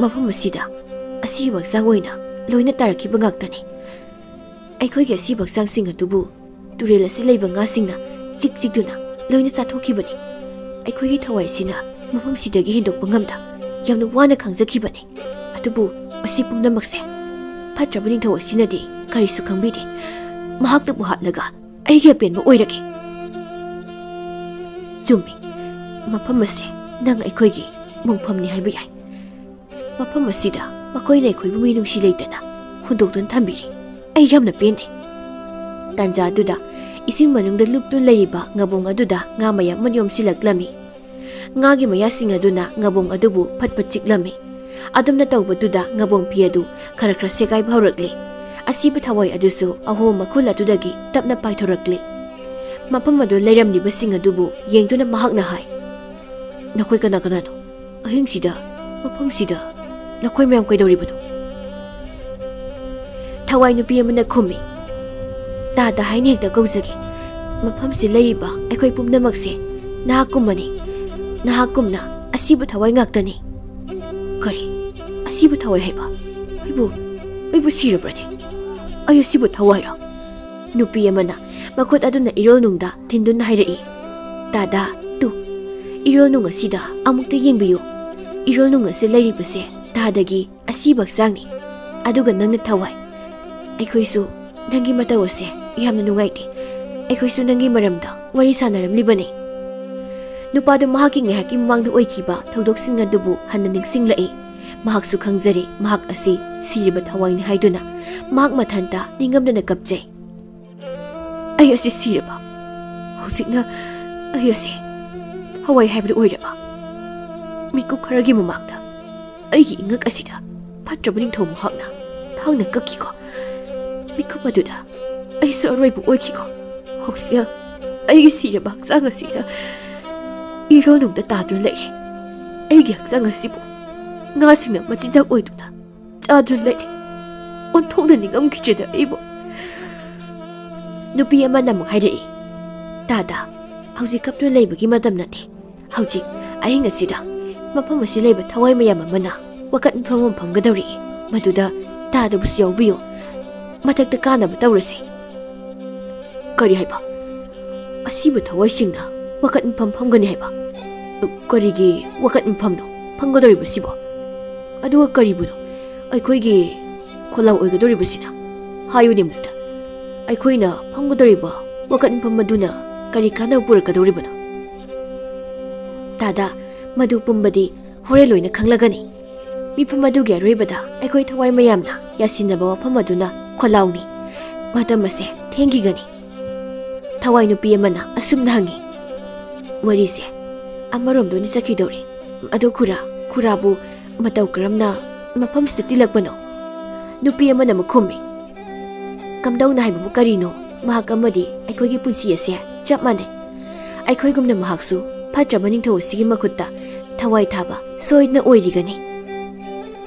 ꯃꯐꯝ ꯑꯁꯤꯗ ꯑꯁꯤꯕ ꯍꯛꯆꯥꯡ ꯑꯣꯏꯅ ꯂꯣꯏꯅ ꯇꯥꯔꯛꯈꯤꯕ ꯉꯥꯛꯇꯅꯤ꯫ ꯑꯩꯈꯣꯏꯒꯤ ꯑꯁꯤꯕ ꯍꯛꯆꯥꯡꯁꯤꯡ ꯑꯗꯨꯕꯨ ꯇꯨꯔꯦꯜ ꯑꯁꯤ ꯂꯩꯕ ꯉꯥꯁꯤꯡꯅ ꯆꯤꯛ ꯆꯤꯛꯇꯨꯅ ꯂꯣꯏꯅ ꯆꯥꯊꯣꯛꯈꯤꯕꯅꯤ꯫ ꯑꯩꯈꯣꯏꯒꯤ ꯊꯋꯥꯏꯁꯤꯅ ꯃꯐꯝꯁꯤꯗꯒꯤ ꯍꯦꯟꯗꯣꯛꯄ ꯉꯝꯗ ꯌꯥꯝꯅ ꯋꯥꯅ ꯈꯥꯡꯖꯈꯤꯕꯅꯤ꯫ ꯑꯗꯨꯕꯨ ꯃꯁꯤ ꯄꯨꯝꯅꯃꯛꯁꯦ ꯐꯠꯇ꯭ꯔꯕ ꯅꯤꯡꯊꯧ ꯑꯁꯤꯅꯗꯤ ꯀꯔꯤꯁꯨ ꯈꯪꯕꯤꯗꯦ꯫ ꯃꯍꯥꯛꯇꯕꯨ ꯍꯥꯠꯂꯒ ꯑꯩꯒꯤ ꯑꯄꯦꯟꯕ ꯑꯣꯏꯔꯒꯦ꯫" "ꯆꯨꯝꯃꯤ, ꯃꯐꯝ ꯑꯁꯦ ꯅꯪ ꯑꯩꯈꯣꯏꯒꯤ ꯃꯣꯡꯐꯝꯅꯤ ꯍꯥꯏꯕ ꯌꯥꯏ꯫ ꯃꯐꯝ ꯑꯁꯤꯗ ꯃꯈꯣꯏꯅ ꯑꯩꯈꯣꯏꯕꯨ ꯃꯤꯅꯨꯡꯁꯤ ꯂꯩꯇꯅ ꯍꯨꯟꯗꯣꯛꯇꯨꯅ ꯊꯝꯕꯤꯔꯤ꯫ ꯑꯩ ꯌꯥꯝꯅ ꯄꯦꯟꯗꯦ꯫" ꯇꯥꯟꯖꯥ ꯑꯗꯨꯗ ꯏꯁꯤꯡ ꯃꯅꯨꯡꯗ ꯂꯨꯞꯇꯨꯅ ꯂꯩꯔꯤꯕ ꯉꯥꯕꯣꯡ ꯑꯗꯨꯗ ꯉꯥ ꯃꯌꯥꯝ ꯑꯃ ꯌꯣꯝꯁꯤꯜꯂꯛꯂꯝꯃꯤ꯫ ꯉꯥꯒꯤ ꯃꯌꯥꯁꯤꯡ ꯑꯗꯨꯅ ꯉꯥꯕꯣꯡ ꯑꯗꯨꯕꯨ ꯐꯠ ꯐꯠ ꯆꯤꯛꯂꯝꯃꯤ꯫ ꯑꯗꯨꯝꯅ ꯇꯧꯕꯗꯨꯗ ꯉꯥꯕꯣꯡ ꯐꯤ ꯑꯗꯨ ꯈꯔ ꯈꯔ ꯁꯦꯒꯥꯏꯕ ꯍꯧꯔꯛꯂꯤ꯫ ꯑꯁꯤꯕ ꯊꯋꯥꯏ ꯑꯗꯨꯁꯨ ꯑꯍꯣꯕ ꯃꯈꯨꯜ ꯑꯗꯨꯗꯒꯤ ꯇꯞꯅ ꯄꯥꯏꯊꯣꯔꯛꯂꯤ꯫ ꯃꯐꯝ ꯑꯗꯨ ꯂꯩꯔꯝꯂꯤꯕꯁꯤꯡ ꯑꯗꯨꯕꯨ ꯌꯦꯡꯗꯨꯅ ꯃꯍꯥꯛꯅ ꯍꯥꯏ, "ꯅꯈꯣꯏ ꯀꯅꯥ ꯀꯅꯥꯅꯣ? ꯑꯍꯤꯡꯁꯤꯗ ꯃꯐꯝꯁꯤꯗ ꯅꯈꯣꯏ ꯃꯌꯥꯝ ꯀꯩꯗꯧꯔꯤꯕꯅꯣ?" ꯊꯋꯥꯏ ꯅꯨꯄꯤ ꯑꯃꯅ ꯈꯨꯝꯃꯤ, ꯇꯥꯗ ꯍꯥꯏꯅ ꯍꯦꯛꯇ ꯀꯧꯖꯒꯦ꯫ ꯃꯐꯝꯁꯤ ꯂꯩꯔꯤꯕ ꯑꯩꯈꯣꯏ ꯄꯨꯝꯅꯃꯛꯁꯦ ꯅꯍꯥꯛꯀꯨꯝꯕꯅꯤ꯫ ꯅꯍꯥꯛꯀꯨꯝꯅ ꯑꯁꯤꯕ ꯊꯋꯥꯏ ꯉꯥꯛꯇꯅꯤ꯫ ꯀꯔꯤ? ꯑꯁꯤꯕ ꯊꯋꯥꯏ ꯍꯥꯏꯕ? ꯑꯩꯕꯨ, ꯑꯩꯕꯨ ꯁꯤꯔꯕ꯭ꯔꯅꯦ? ꯑꯩ ꯑꯁꯤꯕ ꯊꯋꯥꯏꯔꯣ? ꯅꯨꯄꯤ ꯑꯃꯅ ꯃꯈꯨꯠ ꯑꯗꯨꯅ ꯏꯔꯣꯜꯅꯨꯡꯗ ꯊꯤꯟꯗꯨꯅ ꯍꯥꯏꯔꯛꯏ꯫ ꯇꯥꯗ, ꯇꯨ, ꯏꯔꯣꯜꯅꯨꯡ ꯑꯁꯤꯗ ꯑꯃꯨꯛꯇ ꯌꯦꯡꯕꯤꯌꯨ꯫ ꯏꯔꯣꯜꯅꯨꯡ ꯑꯁꯤ ꯂꯩꯔꯤꯕꯁꯦ ꯇꯥꯗꯒꯤ ꯑꯁꯤꯕ ꯍꯛꯆꯥꯡꯅꯤ꯫ ꯑꯗꯨꯒ ꯅꯪꯅ ꯊꯋꯥꯏ꯫ ꯑꯩꯈꯣꯏꯁꯨ ꯅꯪꯒꯤ ꯃꯇꯧ ꯑꯁꯦ ꯌꯥꯝꯅ ꯅꯨꯡꯉꯥꯏꯇꯦ꯫ ꯑꯩꯈꯣꯏꯁꯨ ꯅꯪꯒꯤ ꯃꯔꯝꯗ ꯋꯥꯔꯤ ꯁꯥꯟꯅꯔꯝꯂꯤꯕꯅꯤ꯫ ꯅꯨꯄꯥꯗꯨ ꯃꯍꯥꯛꯀꯤ ꯉꯥꯏꯍꯥꯛꯀꯤ ꯃꯃꯥꯡꯗ ꯑꯣꯏꯈꯤꯕ ꯊꯧꯗꯣꯛꯁꯤꯡ ꯑꯗꯨꯕꯨ ꯍꯟꯅ ꯅꯤꯡꯁꯤꯡꯂꯛꯏ꯫ ꯃꯍꯥꯛꯁꯨ ꯈꯪꯖꯔꯦ ꯃꯍꯥꯛ ꯑꯁꯤ ꯁꯤꯔꯕ ꯊꯋꯥꯏꯅꯤ ꯍꯥꯏꯗꯨꯅ꯫ ꯃꯍꯥꯛ ꯃꯊꯟꯇ ꯅꯤꯡꯉꯝꯗꯅ ꯀꯞꯆꯩ꯫ ꯑꯩ ꯑꯁꯤ ꯁꯤꯔꯕ? ꯍꯧꯖꯤꯛꯅ ꯑꯩ ꯑꯁꯤ ꯊꯋꯥꯏ ꯍꯥꯏꯕꯗꯨ ꯑꯣꯏꯔꯕ? ꯃꯤꯀꯨꯞ ꯈꯔꯒꯤ ꯃꯃꯥꯡꯗ ꯑꯩꯒꯤ ꯏꯉꯛ ꯑꯁꯤꯗ ꯐꯠꯇ꯭ꯔꯕ ꯅꯤꯡꯊꯧ ꯃꯍꯥꯛꯅ ꯊꯥꯡꯅ ꯀꯛꯈꯤꯀꯣ꯫ ꯃꯤꯀꯨꯞ ꯑꯗꯨꯗ ꯑꯩꯁꯨ ꯑꯔꯣꯏꯕ ꯑꯣꯏꯈꯤꯀꯣ꯫ ꯍꯧꯖꯤꯛꯅ ꯑꯩꯒꯤ ꯁꯤꯔꯕ ꯍꯛꯆꯥꯡ ꯑꯁꯤꯗ ꯏꯔꯣꯜꯅꯨꯡꯗ ꯇꯥꯗꯨꯅ ꯂꯩꯔꯦ꯫ ꯑꯩꯒꯤ ꯍꯛꯆꯥꯡ ꯑꯁꯤꯕꯨ ꯉꯥꯁꯤꯡꯅ ꯃꯆꯤꯟꯖꯥꯛ ꯑꯣꯏꯗꯨꯅ ꯆꯥꯗꯨꯅ ꯂꯩꯔꯦ꯫ ꯑꯣꯟꯊꯣꯛꯅ ꯅꯤꯡꯉꯝꯈꯤꯗ꯭ꯔꯦꯗ ꯑꯩꯕꯨ꯫ ꯅꯨꯄꯤ ꯑꯃꯅ ꯑꯃꯨꯛ ꯍꯥꯏꯔꯛꯏ, ꯇꯥꯗ, ꯍꯧꯖꯤꯛ ꯀꯞꯇꯨꯅ ꯂꯩꯕꯒꯤ ꯃꯇꯝ ꯅꯠꯇꯦ꯫ ꯍꯧꯖꯤꯛ ꯑꯍꯤꯡ ꯑꯁꯤꯗ ꯃꯐꯝ ꯑꯁꯤ ꯂꯩꯕ ꯊꯋꯥꯏ ꯃꯌꯥꯝ ꯑꯃꯅ ꯋꯥꯀꯠ ꯃꯤꯐꯝ ꯑꯃ ꯐꯝꯒꯗꯧꯔꯤ꯫ ꯃꯗꯨꯗ ꯇꯥꯗꯕꯁꯨ ꯌꯥꯎꯕꯤꯌꯨ꯫ ꯃꯊꯛꯇ ꯀꯥꯅꯕ ꯇꯧꯔꯁꯤ꯫ ꯀꯔꯤ ꯍꯥꯏꯕ? ꯑꯁꯤꯕ ꯊꯋꯥꯏꯁꯤꯡꯅ ꯋꯥꯀꯠ ꯃꯤꯐꯝ ꯐꯝꯒꯅꯤ ꯍꯥꯏꯕ? ꯀꯔꯤꯒꯤ ꯋꯥꯀꯠ ꯃꯤꯐꯝꯅꯣ ꯐꯝꯒꯗꯧꯔꯤꯕꯁꯤꯕꯣ? ꯑꯗꯨꯒ ꯀꯔꯤꯕꯨꯅꯣ ꯑꯩꯈꯣꯏꯒꯤ ꯈꯣꯜꯂꯥꯎ ꯑꯣꯏꯒꯗꯧꯔꯤꯕꯁꯤꯅ? ꯍꯥꯏꯌꯨꯅꯦ ꯑꯃꯨꯛꯇ꯫ ꯑꯩꯈꯣꯏꯅ ꯐꯝꯒꯗꯧꯔꯤꯕ ꯋꯥꯀꯠ ꯃꯤꯐꯝ ꯑꯗꯨꯅ ꯀꯔꯤ ꯀꯥꯟꯅꯕ ꯄꯨꯔꯛꯀꯗꯧꯔꯤꯕꯅꯣ? ꯇꯥꯗ, ꯃꯗꯨ ꯄꯨꯝꯕꯗꯤ ꯍꯣꯔꯦꯟ ꯂꯣꯏꯅ ꯈꯪꯂꯒꯅꯤ꯫ ꯃꯤꯐꯝ ꯑꯗꯨꯒꯤ ꯑꯔꯣꯏꯕꯗ ꯑꯩꯈꯣꯏ ꯊꯋꯥꯏ ꯃꯌꯥꯝꯅ ꯌꯥꯁꯤꯟꯅꯕ ꯋꯥꯐꯝ ꯑꯗꯨꯅ ꯈꯣꯜꯂꯥꯎꯅꯤ꯫ ꯃꯇꯝ ꯑꯁꯦ ꯊꯦꯡꯈꯤꯒꯅꯤ꯫ ꯊꯋꯥꯏ ꯅꯨꯄꯤ ꯑꯃꯅ ꯑꯁꯨꯝꯅ ꯍꯪꯉꯤ, ꯋꯥꯔꯤꯁꯦ ꯑꯃꯔꯣꯝꯗ ꯑꯣꯏꯅ ꯆꯠꯈꯤꯗꯧꯔꯤ꯫ ꯑꯗꯣ ꯈꯨꯔꯥ, ꯈꯨꯔꯥꯕꯨ ꯃꯇꯧ ꯀꯔꯝꯅ ꯃꯐꯝꯁꯤꯗ ꯇꯤꯜꯂꯛꯄꯅꯣ? ꯅꯨꯄꯤ ꯑꯃꯅ ꯑꯃꯨꯛ ꯈꯨꯝꯃꯤ, ꯀꯝꯗꯧꯅ ꯍꯥꯏꯕꯕꯨ ꯀꯔꯤꯅꯣ? ꯃꯍꯥꯛ ꯑꯃꯗꯤ ꯑꯩꯈꯣꯏꯒꯤ ꯄꯨꯟꯁꯤ ꯑꯁꯦ ꯆꯞ ꯃꯥꯟꯅꯩ꯫ ꯑꯩꯈꯣꯏꯒꯨꯝꯅ ꯃꯍꯥꯛꯁꯨ ꯐꯠꯇ꯭ꯔꯕ ꯅꯤꯡꯊꯧ ꯑꯁꯤꯒꯤ ꯃꯈꯨꯠꯇ ꯊꯋꯥꯏ ꯊꯥꯕ ꯁꯣꯏꯗꯅ ꯑꯣꯏꯔꯤꯒꯅꯤ꯫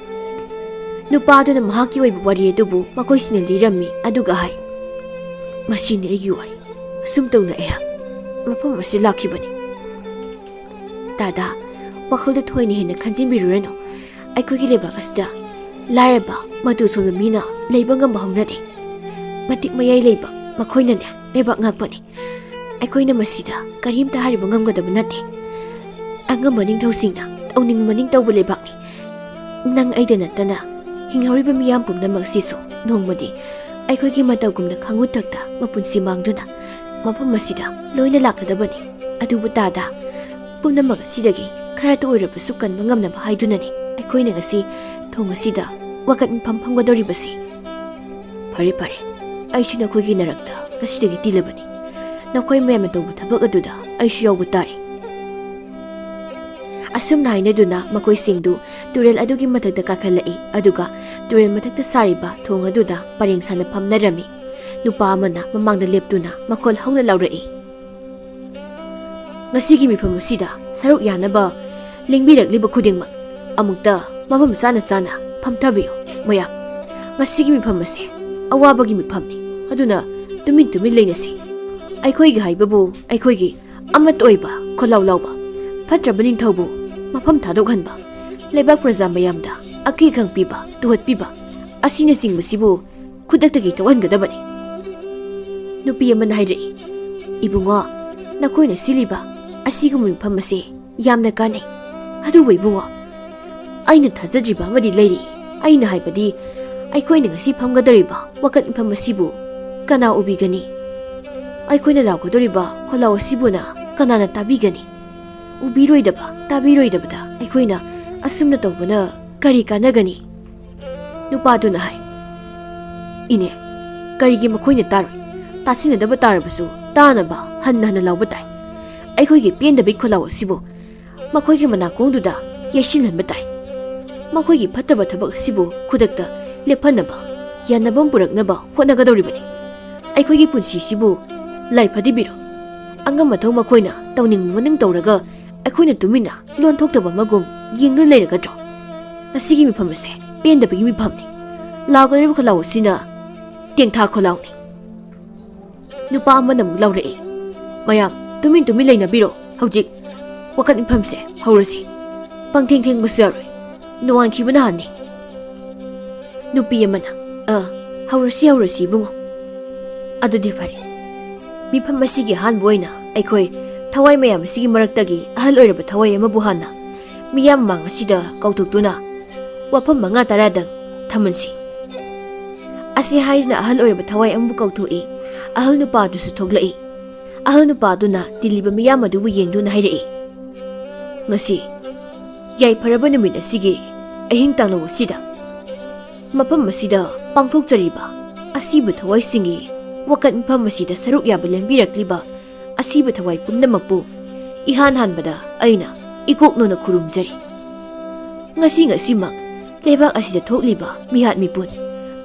ꯅꯨꯄꯥ ꯑꯗꯨꯅ ꯃꯍꯥꯛꯀꯤ ꯑꯣꯏꯕ ꯋꯥꯔꯤ ꯑꯗꯨꯕꯨ ꯃꯈꯣꯏꯁꯤꯡꯅ ꯂꯤꯔꯝꯃꯤ, ꯑꯗꯨꯒ ꯍꯥꯏ, ꯃꯁꯤꯅꯤ ꯑꯩꯒꯤ ꯋꯥꯔꯤ꯫ ꯑꯁꯨꯝ ꯇꯧꯅ ꯑꯩꯍꯥꯛ ꯃꯐꯝ ꯑꯁꯤ ꯂꯥꯛꯈꯤꯕꯅꯤ꯫ ꯗꯥꯗꯥ, ꯋꯥꯈꯜꯗ ꯊꯣꯏꯅ ꯍꯦꯟꯅ ꯈꯟꯖꯤꯟꯕꯤꯔꯨꯔꯅꯨ꯫ ꯑꯩꯈꯣꯏꯒꯤ ꯂꯩꯕꯥꯛ ꯑꯁꯤꯗ ꯂꯥꯏꯔꯕ, ꯃꯇꯨ ꯁꯣꯟꯕ ꯃꯤꯅ ꯂꯩꯕ ꯉꯝꯕ ꯍꯧꯅꯗꯦ꯫ ꯃꯇꯤꯛ ꯃꯌꯥꯏ ꯂꯩꯕ ꯃꯈꯣꯏꯅꯅꯦ ꯂꯩꯕꯥꯛ ꯉꯥꯛꯄꯅꯤ꯫ ꯑꯩꯈꯣꯏꯅ ꯃꯁꯤꯗ ꯀꯔꯤꯝꯇ ꯍꯥꯏꯔꯨꯕ ꯉꯝꯒꯗꯕ ꯅꯠꯇꯦ꯫ ꯑꯉꯝꯕ ꯅꯤꯡꯊꯧꯁꯤꯡꯅ ꯇꯧꯅꯤꯡꯕ ꯅꯤꯡꯇꯧꯕ ꯂꯩꯕꯥꯛꯅꯤ꯫ ꯅꯪ ꯑꯩꯗ ꯅꯠꯇꯅ ꯍꯤꯡꯍꯧꯔꯤꯕ ꯃꯤꯌꯥꯝ ꯄꯨꯝꯅꯃꯛ ꯑꯁꯤꯁꯨ ꯅꯣꯡꯃꯗꯤ ꯑꯩꯈꯣꯏꯒꯤ ꯃꯇꯧꯒꯨꯝꯅ ꯈꯥꯉꯨꯊꯛꯇ ꯃꯄꯨꯟꯁꯤ ꯃꯥꯡꯗꯨꯅ ꯃꯐꯝ ꯑꯁꯤꯗ ꯂꯣꯏꯅ ꯂꯥꯛꯀꯗꯕꯅꯤ꯫ ꯑꯗꯨꯕꯨ ꯗꯥꯗꯥ, ꯄꯨꯝꯅꯃꯛ ꯑꯁꯤꯗꯒꯤ ꯈꯔꯇ ꯑꯣꯏꯔꯕꯁꯨ ꯀꯟꯕ ꯉꯝꯅꯕ ꯍꯥꯏꯗꯨꯅꯅꯤ ꯑꯩꯈꯣꯏꯅ ꯉꯁꯤ ꯊꯣꯡ ꯑꯁꯤꯗ ꯋꯥꯀꯠ ꯃꯤꯐꯝ ꯐꯝꯒꯗꯧꯔꯤꯕꯁꯤ꯫ ꯐꯔꯦ, ꯐꯔꯦ, ꯑꯩꯁꯨ ꯅꯈꯣꯏꯒꯤ ꯅꯔꯛꯇ ꯉꯁꯤꯗꯒꯤ ꯇꯤꯜꯂꯕꯅꯤ꯫ ꯅꯈꯣꯏ ꯃꯌꯥꯝꯅ ꯇꯧꯕ ꯊꯕꯛ ꯑꯗꯨꯗ ꯑꯩꯁꯨ ꯌꯥꯎꯕ ꯇꯥꯔꯦ꯫ ꯑꯁꯨꯝꯅ ꯍꯥꯏꯅꯗꯨꯅ ꯃꯈꯣꯏꯁꯤꯡꯗꯨ ꯇꯨꯔꯦꯜ ꯑꯗꯨꯒꯤ ꯃꯊꯛꯇ ꯀꯥꯈꯠꯂꯛꯏ, ꯑꯗꯨꯒ ꯇꯨꯔꯦꯜ ꯃꯊꯛꯇ ꯁꯥꯔꯤꯕ ꯊꯣꯡ ꯑꯗꯨꯗ ꯄꯔꯦꯡ ꯁꯥꯅ ꯐꯝꯅꯔꯝꯃꯤ꯫ ꯅꯨꯄꯥ ꯑꯃꯅ ꯃꯃꯥꯡꯗ ꯂꯦꯞꯇꯨꯅ ꯃꯈꯣꯜ ꯍꯧꯅ ꯂꯥꯎꯔꯛꯏ, "ꯉꯁꯤꯒꯤ ꯃꯤꯐꯝ ꯑꯁꯤꯗ ꯁꯔꯨꯛ ꯌꯥꯅꯕ ꯂꯦꯡꯕꯤꯔꯛꯂꯤꯕ ꯈꯨꯗꯤꯡꯃꯛ ꯑꯃꯨꯛꯇ ꯃꯐꯝ ꯆꯥꯅ ꯆꯥꯅ ꯐꯝꯊꯕꯤꯌꯨ꯫ ꯃꯌꯥꯝ, ꯉꯁꯤꯒꯤ ꯃꯤꯐꯝ ꯑꯁꯤ ꯑꯋꯥꯕꯒꯤ ꯃꯤꯐꯝꯅꯤ, ꯑꯗꯨꯅ ꯇꯨꯃꯤꯟ ꯇꯨꯃꯤꯟ ꯂꯩꯅꯁꯤ꯫ ꯑꯩꯈꯣꯏꯒꯤ ꯍꯥꯏꯕꯕꯨ ꯑꯩꯈꯣꯏꯒꯤ ꯑꯃꯠꯇ ꯑꯣꯏꯕ ꯈꯣꯜꯂꯥꯎ ꯂꯥꯎꯕ, ꯐꯠꯇ꯭ꯔꯕ ꯅꯤꯡꯊꯧꯕꯨ ꯃꯐꯝ ꯊꯥꯗꯣꯛꯍꯟꯕ, ꯂꯩꯕꯥꯛ ꯄ꯭ꯔꯖꯥ ꯃꯌꯥꯝꯗ ꯑꯀꯤ ꯑꯈꯪ ꯄꯤꯕ, ꯇꯨꯍꯠꯄꯤꯕ ꯑꯁꯤꯅꯆꯤꯡꯕꯁꯤꯕꯨ ꯈꯨꯗꯛꯇꯒꯤ ꯇꯣꯛꯍꯟꯒꯗꯕꯅꯤ꯫" ꯅꯨꯄꯤ ꯑꯃꯅ ꯍꯥꯏꯔꯛꯏ, "ꯏꯕꯨꯡꯉꯣ, ꯅꯈꯣꯏꯅ ꯁꯤꯜꯂꯤꯕ ꯑꯁꯤꯒꯨꯝꯕ ꯃꯤꯐꯝ ꯑꯁꯤ ꯌꯥꯝꯅ ꯀꯥꯟꯅꯩ꯫ ꯑꯗꯨꯕꯨ ꯏꯕꯨꯡꯉꯣ, ꯑꯩꯅ ꯊꯥꯖꯗ꯭ꯔꯤꯕ ꯑꯃꯗꯤ ꯂꯩꯔꯤ꯫ ꯑꯩꯅ ꯍꯥꯏꯕꯗꯤ, ꯑꯩꯈꯣꯏꯅ ꯉꯁꯤ ꯐꯝꯒꯗꯧꯔꯤꯕ ꯋꯥꯀꯠ ꯃꯤꯐꯝ ꯑꯁꯤꯕꯨ ꯀꯅꯥ ꯎꯕꯤꯒꯅꯤ? ꯑꯩꯈꯣꯏꯅ ꯂꯥꯎꯒꯗꯧꯔꯤꯕ ꯈꯣꯜꯂꯥꯎ ꯑꯁꯤꯕꯨꯅ ꯀꯅꯥꯅ ꯇꯥꯕꯤꯒꯅꯤ? ꯎꯕꯤꯔꯣꯏꯗꯕ, ꯇꯥꯕꯤꯔꯣꯏꯗꯕꯗ ꯑꯩꯈꯣꯏꯅ ꯑꯁꯨꯝꯅ ꯇꯧꯕꯅ ꯀꯔꯤ ꯀꯥꯟꯅꯒꯅꯤ?" ꯅꯨꯄꯥꯗꯨꯅ ꯍꯥꯏ, "ꯏꯅꯦ, ꯀꯔꯤꯒꯤ ꯃꯈꯣꯏꯅ ꯇꯥꯔꯣꯏ? ꯇꯥꯁꯤꯟꯅꯗꯕ ꯇꯥꯔꯕꯁꯨ ꯇꯥꯅꯕ ꯍꯟꯅ ꯍꯟꯅ ꯂꯥꯎꯕ ꯇꯥꯏ꯫ ꯑꯩꯈꯣꯏꯒꯤ ꯄꯦꯟꯗꯕꯒꯤ ꯈꯣꯜꯂꯥꯎ ꯑꯁꯤꯕꯨ ꯃꯈꯣꯏꯒꯤ ꯃꯅꯥꯀꯣꯡꯗꯨꯗ ꯌꯩꯁꯤꯟꯍꯟꯕ ꯇꯥꯏ꯫ ꯃꯈꯣꯏꯒꯤ ꯐꯠꯇꯕ ꯊꯕꯛ ꯑꯁꯤꯕꯨ ꯈꯨꯗꯛꯇ ꯂꯦꯞꯍꯟꯅꯕ ꯌꯥꯅꯕ ꯑꯃ ꯄꯨꯔꯛꯅꯕ ꯍꯣꯠꯅꯒꯗꯧꯔꯤꯕꯅꯤ꯫ ꯑꯩꯈꯣꯏꯒꯤ ꯄꯨꯟꯁꯤꯁꯤꯕꯨ ꯂꯥꯏꯐꯗꯤꯕꯤꯔꯣ꯫ ꯑꯉꯝ ꯑꯊꯧ ꯃꯈꯣꯏꯅ ꯇꯧꯅꯤꯡꯕ ꯃꯅꯨꯡ ꯇꯧꯔꯒ ꯑꯩꯈꯣꯏꯅ ꯇꯨꯃꯤꯟꯅ ꯂꯣꯟ ꯊꯣꯛꯇꯕ ꯑꯃꯒꯨꯝ ꯌꯦꯡꯗꯨꯅ ꯂꯩꯔꯒꯗ꯭ꯔꯣ? ꯉꯁꯤꯒꯤ ꯃꯤꯐꯝ ꯑꯁꯦ ꯄꯦꯟꯗꯕꯒꯤ ꯃꯤꯐꯝꯅꯤ꯫ ꯂꯥꯎꯒꯗꯧꯔꯤꯕ ꯈꯣꯜꯂꯥꯎ ꯑꯁꯤꯅ ꯇꯦꯡꯊꯥ ꯈꯣꯜꯂꯥꯎꯅꯤ꯫" ꯅꯨꯄꯥ ꯑꯃꯅ ꯑꯃꯨꯛ ꯂꯥꯎꯔꯛꯏ, "ꯃꯌꯥꯝ, ꯇꯨꯃꯤꯟ ꯇꯨꯃꯤꯟ ꯂꯩꯅꯕꯤꯔꯣ꯫ ꯍꯧꯖꯤꯛ ꯋꯥꯀꯠ ꯃꯤꯐꯝꯁꯦ ꯍꯧꯔꯁꯤ꯫ ꯄꯪꯊꯦꯡ ꯊꯦꯡꯕꯁꯨ ꯌꯥꯔꯣꯏ꯫ ꯅꯣꯡꯉꯥꯟꯈꯤꯕꯅ ꯍꯥꯟꯅꯤ꯫" ꯅꯨꯄꯤ ꯑꯃꯅ, "ꯑ, ꯍꯧꯔꯁꯤ, ꯍꯧꯔꯁꯤ, ꯏꯕꯨꯡꯉꯣ꯫ ꯑꯗꯨꯗꯤ ꯐꯔꯦ꯫ ꯃꯤꯐꯝ ꯑꯁꯤꯒꯤ ꯑꯍꯥꯟꯕ ꯑꯣꯏꯅ ꯑꯩꯈꯣꯏ ꯊꯋꯥꯏ ꯃꯌꯥꯝ ꯑꯁꯤꯒꯤ ꯃꯔꯛꯇꯒꯤ ꯑꯍꯜ ꯑꯣꯏꯔꯕ ꯊꯋꯥꯏ ꯑꯃꯕꯨ ꯍꯥꯟꯅ ꯃꯤꯌꯥꯝ ꯃꯃꯥꯡ ꯑꯁꯤꯗ ꯀꯧꯊꯣꯛꯇꯨꯅ ꯋꯥꯐꯝ ꯃꯉꯥ ꯇꯔꯥꯗꯪ ꯊꯝꯍꯟꯁꯤ꯫" ꯑꯁꯤ ꯍꯥꯏꯗꯨꯅ ꯑꯍꯜ ꯑꯣꯏꯔꯕ ꯊꯋꯥꯏ ꯑꯃꯕꯨ ꯀꯧꯊꯣꯛꯏ꯫ ꯑꯍꯜ ꯅꯨꯄꯥꯗꯨꯁꯨ ꯊꯣꯛꯂꯛꯏ꯫ ꯑꯍꯜ ꯅꯨꯄꯥꯗꯨꯅ ꯇꯤꯜꯂꯤꯕ ꯃꯤꯌꯥꯝ ꯑꯗꯨꯕꯨ ꯌꯦꯡꯗꯨꯅ ꯍꯥꯏꯔꯛꯏ, "ꯉꯁꯤ ꯌꯥꯏꯐꯔꯕ ꯅꯨꯃꯤꯠ ꯑꯁꯤꯒꯤ ꯑꯍꯤꯡ ꯇꯥꯡꯂꯧ ꯑꯁꯤꯗ ꯃꯐꯝ ꯑꯁꯤꯗ ꯄꯥꯡꯊꯣꯛꯆꯔꯤꯕ ꯑꯁꯤꯕ ꯊꯋꯥꯏꯁꯤꯡꯒꯤ ꯋꯥꯀꯠ ꯃꯐꯝ ꯑꯁꯤꯗ ꯁꯔꯨꯛ ꯌꯥꯕ ꯂꯦꯡꯕꯤꯔꯛꯂꯤꯕ ꯑꯁꯤꯕ ꯊꯋꯥꯏ ꯄꯨꯝꯅꯃꯛꯄꯨ ꯏꯍꯥꯟ ꯍꯥꯟꯕꯗ ꯑꯩꯅ ꯏꯀꯣꯛ ꯅꯣꯟꯅ ꯈꯨꯔꯨꯝꯖꯔꯤ꯫ ꯉꯁꯤ ꯉꯁꯤꯃꯛ ꯂꯩꯕꯥꯛ ꯑꯁꯤꯗ ꯊꯣꯛꯂꯤꯕ ꯃꯤꯍꯥꯠ ꯃꯤꯄꯨꯟ,